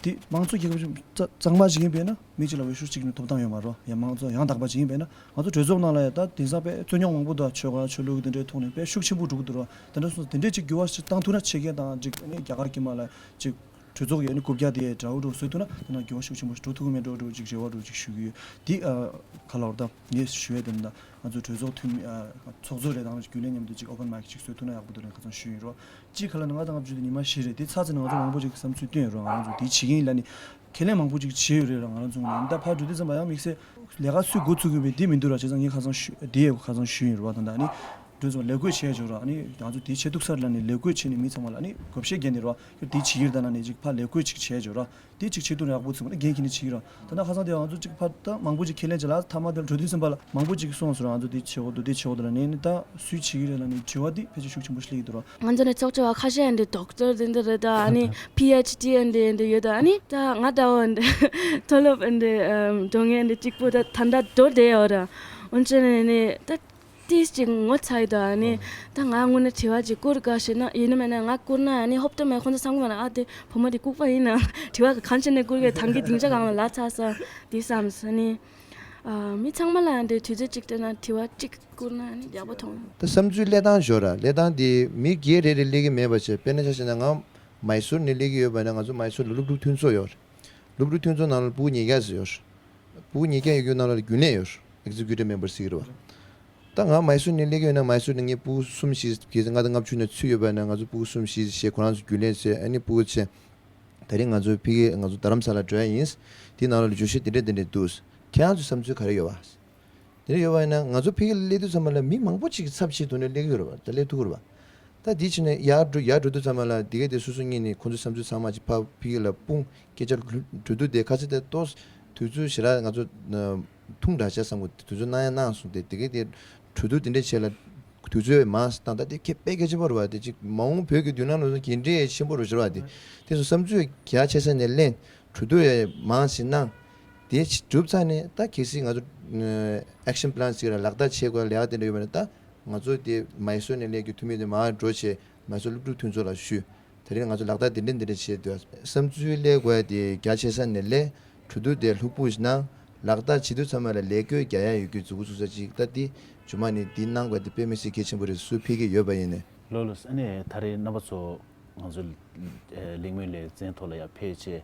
དེ་དམངས་གཙོ་རྒྱལ་ཁབ་ཅིག་གཙང་མ་ཅིག་ཡིན་པས་ན་མི་གཅིག་ལ་འོས་ཤོག་གཅིག་ནས་ཐོབ་ཐང་ཡོད་མ་རེད་བ། ཡང་དམངས་གཙོ་ཡང་དག་པ་ཅིག་ཡིན་པས་ན་ང་ཚོ་གྲོས་ཚོགས་ནང་ལ་ཡ་ད་དེང་སང་དཔེ་རྩོད་རྙོག་མང་པོ་འདུག་ཆོལ་ཁ་ཆོས་ལུགས་དེ་འདྲའི་ཐོག་ནས་དཔེ་ཤུགས་ཆེན་པོ་འགྲོ་གི་འདུག་རེད་བ། དེ་འདྲ་སོང་ཙང་དེ་འདྲས་ཅིག་འགྱུར་བ་ཞིག་བཏང་ཐུབ་ན་ཕྱི་རྒྱལ་དང་ཅིག་ཨ་ནི་རྒྱ་གར་གྱི་མ་ལ་ཅིག་གྲོས་ཚོགས་ཀྱི་ཨ་ནི་རྐུབ་བཀྱག་དེ་འདྲ་བོ་འདྲ་བོ་བཟོས་ཐུབ་ན་དེ་ན་འགྱུར་བ་ཤུགས་ཆེན་པོ་ཞིག་འགྲོ་ཐུབ་ཀྱི་མེད་འགྲོ་འདྲ་བོ་ཅིག་རེ་བ་འདྲ་བོ་ཅིག་ཞུ་གི་ཡོད། དེ་ཨ་ག་ལབ་དགོས་རེད་ད། ངས་ཞུ་ཡས་དེ་ནི་ད་ང་ཚོ་གྲོས་ཚོགས་འཐུས་མི་ཨ་ཚོགས་གཙོ་རེད་དང་རྒྱུན་ལས་མཉམ་དུ་ཅིག་open mic་ཅིག་བཟོས་ཐུབ་ན་ཡག་པོ་འདུག་ལབ་ཁ་སང་ཞུས་ཡིན་རོ། གཅིག་ག་ལབ་ན་ལྔ་དང་ལྔ་བཅུ་དེ་ཉི་མ་བཞི་རེད། དེ་ཚར་ཚར་ནས་ང་ཚོ་མང་པོ་ཅིག་བསམ་ཚུལ་བཏོན་ཡོད་རོ། ང་རང་ཚོ་དེ་བྱེད་ཀྱི་ཡིན་ལབ་ནི་ཁས་ལེན་མང་པོ་ཅིག་བྱས་ཡོད་རེད་ར། ང་རང་ཚོ་ངོས་ནས་ད་ཕར་འགྲོ་དུས་ཙམ་པ་ཡང་དམིགས་བསལ་ལས་ཀ་སུས་འགོ་ཚུགས་ཀྱི་ཡོད་པའི་དེ་མི་འདུག་ར། བྱས་ཙང་ངས་ཁ་སང་ཞུ་དེ་ཡས་ཁ་སང་ཞུས་ཡིན་རོ། ད་ལྟ་ནི་འགྲོ་ཙམ་པ་ལས་བགོས་བྱས་ཡོད་ར། ཨ་ནི་ང་ཚོ་དེ་བྱེད་ཐུབ་ས་རེད་ལབ་ནི་ལས་བགོས་བྱས་ནས་མི་ཚང་མ་ལ་ཨ་ནི་བགོ་བཤའ་བརྒྱབ་ནས་རོ། དེ་བྱེད་ཀྱི་རེད་ད་ལབ་ནི་ཅིག་ཕར་ལས་བགོས་ཅིག་བྱས་ཡོད་ར། དེ་གཅིག་བྱེད་ཐུབ་ན་ཡག་པོ་ཚིག་པ་ནི་འགན་འཁྱེར་ནས་བྱེད་ཀྱི་ར། ད་ནང་ཁ་སང་དེ་ང་ཚོ་གཅིག་ཕར་ད་མང་པོ་ཅིག་ཁས་ལེན་བྱས་ལ་མཐའ་མ་དེ་ལ་གྲོས་བསྡུར་ཟིན་པ་ལ་མང་པོ་ཅིག་གིས་གསུངས་སོང་ར། ང་ཚོ་དེ་བྱེད་དགོས་འདུག་དེ་བྱེད་དགོས་འདུག་ལ་ནས་ནི་ད་སུས་བྱེད་ཀྱི་རེད་ལ་ནི་དྲི་བ་དེ་ཕལ་ཆེར་ཤུགས་ཆེན་པོ་ཞིག་སླེབས་ཀྱི་འདུག་ར། ང་ཚོ་ནི་ཚོགས་གཙོ་བ་ཁ་ཤས་ཡང་འདི་ཌོག་ཊར་དེ་འདི་རེད་ད། ཨ་ནི་པི་ཨེཆ་ཌི་ཡང་འདི་འདི་ཡོད་ད། ཨ་ནི་ད་ང་འདྲ་བོ་འདི་མཐོ་སློབ་འདི་འགྲོ་མཁན་འདི་གཅིག་པུ་ད་ད་ལྟ་འགྲོ་བསྡད་ཡོད་ར། འོན་ཀྱང་ནི་ནི་ད། ཏིས་ཅིག་ངོ་ཚ་ཡི་དོ། ཨ་ནི་ད་ང་དངོས་གནས་དྲི་བ་ཅིག་བསྐུར་དགའ་ཞེ་ན་ཡིན་ནི་མེད་ན་ང་བསྐུར་ན་ཨ་ནི་ཧོབ་ཏེ་མེད་ཁོང་ཚོ་བསམ་གི་མ་ན་ཨ་དེ་བུ་མོ་དེ་ལྐུགས་པ་ཡིན་ན་དྲི་བ་གང་བྱས་ནས་བསྐུར་གི་ཐང་གི་སྡིངས་ཆ་སྒང་ལ་ལ་ཚ་ས་དེ་བསམ་ས་ནི། ཨ་མི་ཚང་མ་ལ་ཨ་འདྲའི་དུས་ཚོད་ཅིག་སྤྲད་ན་དྲི་བ་ཅིག་བསྐུར་ན་ཨ་ནི་ཡག་པོ་མཐོང་། ད་བསམ་ཚུལ་སླེབས་སྟངས་ཞོར་ར་སླེབས་སྟངས་དེ་མི་སྒེར་རེ་རེ་སླེབས་ཀྱི་མེད་པ་བྱས། དཔེར་ན་ཆ་བཞག་ན་ང་མའི་སོར་ནས་སླེབས་ཀྱི་ཡོད་པ་ན་ང་ཚོ་མའི་སོར་ལ་སློབ་ཕྲུག་མཐུན་ཚོགས་ཡོད་རེད། སློབ་ཕྲུག་མཐུན་ཚོགས་ནང་ལ་ཕྲུ་གུ་ཉིས་བརྒྱ་ཙམ་ཡོད་རེད། ཕྲུ་གུ་ཉིས་བརྒྱ་ཡོད་རྒྱུ་ནང་ལ་རྒྱུན་ལས་ཡོད། Executive Member་ཟེར་གྱི་རེད་བ། ད་ང་མའི་སོར་ནས་སླེབས་ཀྱི་ཡོད་ན་མའི་སོར་ནས་ངའི་ཕྲུ་གུ་གསུམ་བཞི་གལ་སྲིད་ལྔ་དང་ལྔ་བཅུ་ནས་ཚུད་ཡོད་པ་ན་ང་ཚོ་ཕྲུ་གུ་གསུམ་བཞི་བྱས་ཁོ་རང་ཚོ་རྒྱུན་ལས་བྱས་ཨ་ནི་ཕྲུ་གུ་བྱས། ད་རིང་ང་ཚོ་ཕ་གི་ང་ཚོ་རྡ་རམ་ས་ལ་འགྲོ་ཡ་ཡིན། དེའི་ནང་ལ་བརྗོད་གཞི་དེ་འདྲས་དེ་འདྲས་འདུག་ཁྱེད་རང་ཚོའི་བསམ་ཚུལ་ག་རེ་ཡོད་བ། དེ་འདྲས་ཡོད་པ་ཡིན་ན་ང་ཚོ་ཕ་གི་ལ་སླེབས་དུས་ཙམ་པ་ལ་མི་མང་པོ་ཅིག་གི་ཚབ་བྱེད་དུ་ནས་སླེབས་ཀྱི་ཡོད་རེད་བ། ད་སླེབས་ཐུབ་ཀྱི་རེད་བ། ད་འདི་ཕྱིན་ནས་ཡར་འགྲོ་ཡར་འགྲོ་དུས་ཙམ་པ་ལ་འདི་ག་དེ་སོ་སོ་གཉིས་ནས་ཁོང་ཚོའི་བསམ་ཚུལ་ཚང་མ་ཅིག་ཕར་ཕ་གི་ལ་སྤུངས་སྐད་ཆ་འགྲོ་འགྲོ་དུས་དེ་ཁ་ཚིག་དེ་ཏོག་དུས་ཚོད་ཞེ་དྲག་ང་ཚོ་ཐུང་དྲགས་ཤག་བསམ་གི། དུས་ཚོད་གནང་ཡ་གནང་སོང་སྟེ་དེ་ག་དེ་གྲོས་བསྡུར་དེ་འདྲས་བྱས་ལ་དུས་ཚོད་མང་སྟེ་ད་དེ་ཁེ་དཔེ་གལ་ཆེན་པོ་རེད་བ། དེ་ཅིག་མ་འོངས་བོད་ཀྱི་མདུན་ལམ་ལ་གི་འདྲེ་ཆེན་པོ་རུ་བཞུར་བ། དེ་དེ་ཚོ་བསམ་ཚུལ་རྒྱ་ཆེ་ས་ནས་གླེང་། གྲོས་བསྡུར་ཡ་མང་ཞིག་གནང་། དེ་ཅིག་གྲུབ་ཚར་ནས་ད་གལ་སྲིད་ང་ཚོ་action plan་ཟེར་ལ་ལག་བསྟར་བྱེད་དགོས་ལས་ཀ་དེ་འདྲ་ཡོད་པ་ན་ད་ང་ཚོ་དེ་མའི་སོར་ནས་སླེབས་ཀྱི་འཐུས་མི་དེ་མར་འགྲོ་བྱས་མའི་སོར་སློབ་ཕྲུག་མཐུན་ཚོགས་ལ་ཞུས། དེ་རིང་ང་ཚོ་ལག་བསྟར་དེ་འདྲ་འདི་འདྲ་བྱས་འདུག་བསམ་ཚུལ་སླེབས་དགོས་དེ་རྒྱ་ཆེ་ས་ནས་སླེབས། གྲོས་བསྡུར་དེ་ལྷུག་པོ་ཞིག་གནང་། ལག་བསྟར་བྱེད་དུས་ཚང་མ་ལ་ལས་བགོས་རྒྱག་ཡ་ཡོད་རྒྱུ་མཛུབ་གུ་ཚུགས་ས་ཅིག་ད་འདི་ཇུ་མ་ནི་འདི་གནང་དགོས་དེ་དཔེ་མི་སྲིད་གལ་ཆེན་པོ་རེད། སུ་ཕེབས་ཀྱི་ཡོད་པ་ཡིན་ནའི། ལགས་ལགས། ཨ་ནི་ད་རེས་རྣམ་པ་ཚོ་ང་ཚོ་གླེང་མོལ་ལེ་ཚན་ཐོག་ལ་ཡང་ཕེབས་བྱས།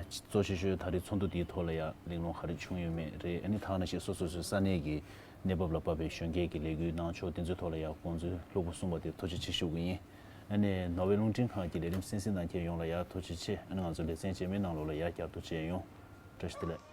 གཙོ་ཆེ་ཤོས་ད་རེས་ཚོགས་འདུ་འདིའི་ཐོག་ལ་ཡང་གླེང་སློང་ག་རེ་བྱུང་ཡོད་མེད་རེད། ཨ་ནི་ད་ག་ནང་བཞིན་སོ་སོ་སོའི་ས་གནས་ཀྱི་གནས་བབ་ལ་དཔག་པའི་གཞོན་སྐྱེས་ཀྱི་ལས་འགུལ་གནང་ཕྱོགས་དེ་ཚོའི་ཐོག་ལ་ཡང་དགོངས་ཚུལ་ལྷུག་པོ་གསུངས་པ་དེ་ཐུགས་རྗེ་ཆེ་ཞུ་གི་ཡིན། ཨ་ནི་ནོར་ཝེ་རླུང་འཕྲིན་ཁང་གི་ལས་རིམ་གསན་གཟིགས་གནང་མཁན་ཡོངས་ལ་ཡང་ཐུགས་རྗེ་ཆེ། ཨ་ནི་ང་ཚོ་ལེ་ཚན་རྗེས་མའི་ནང་ལོགས་ལ་ཡང་བསྐྱར་དུ་མཇལ་ཡོང་། བཀྲ་ཤིས་བདེ་ལེགས།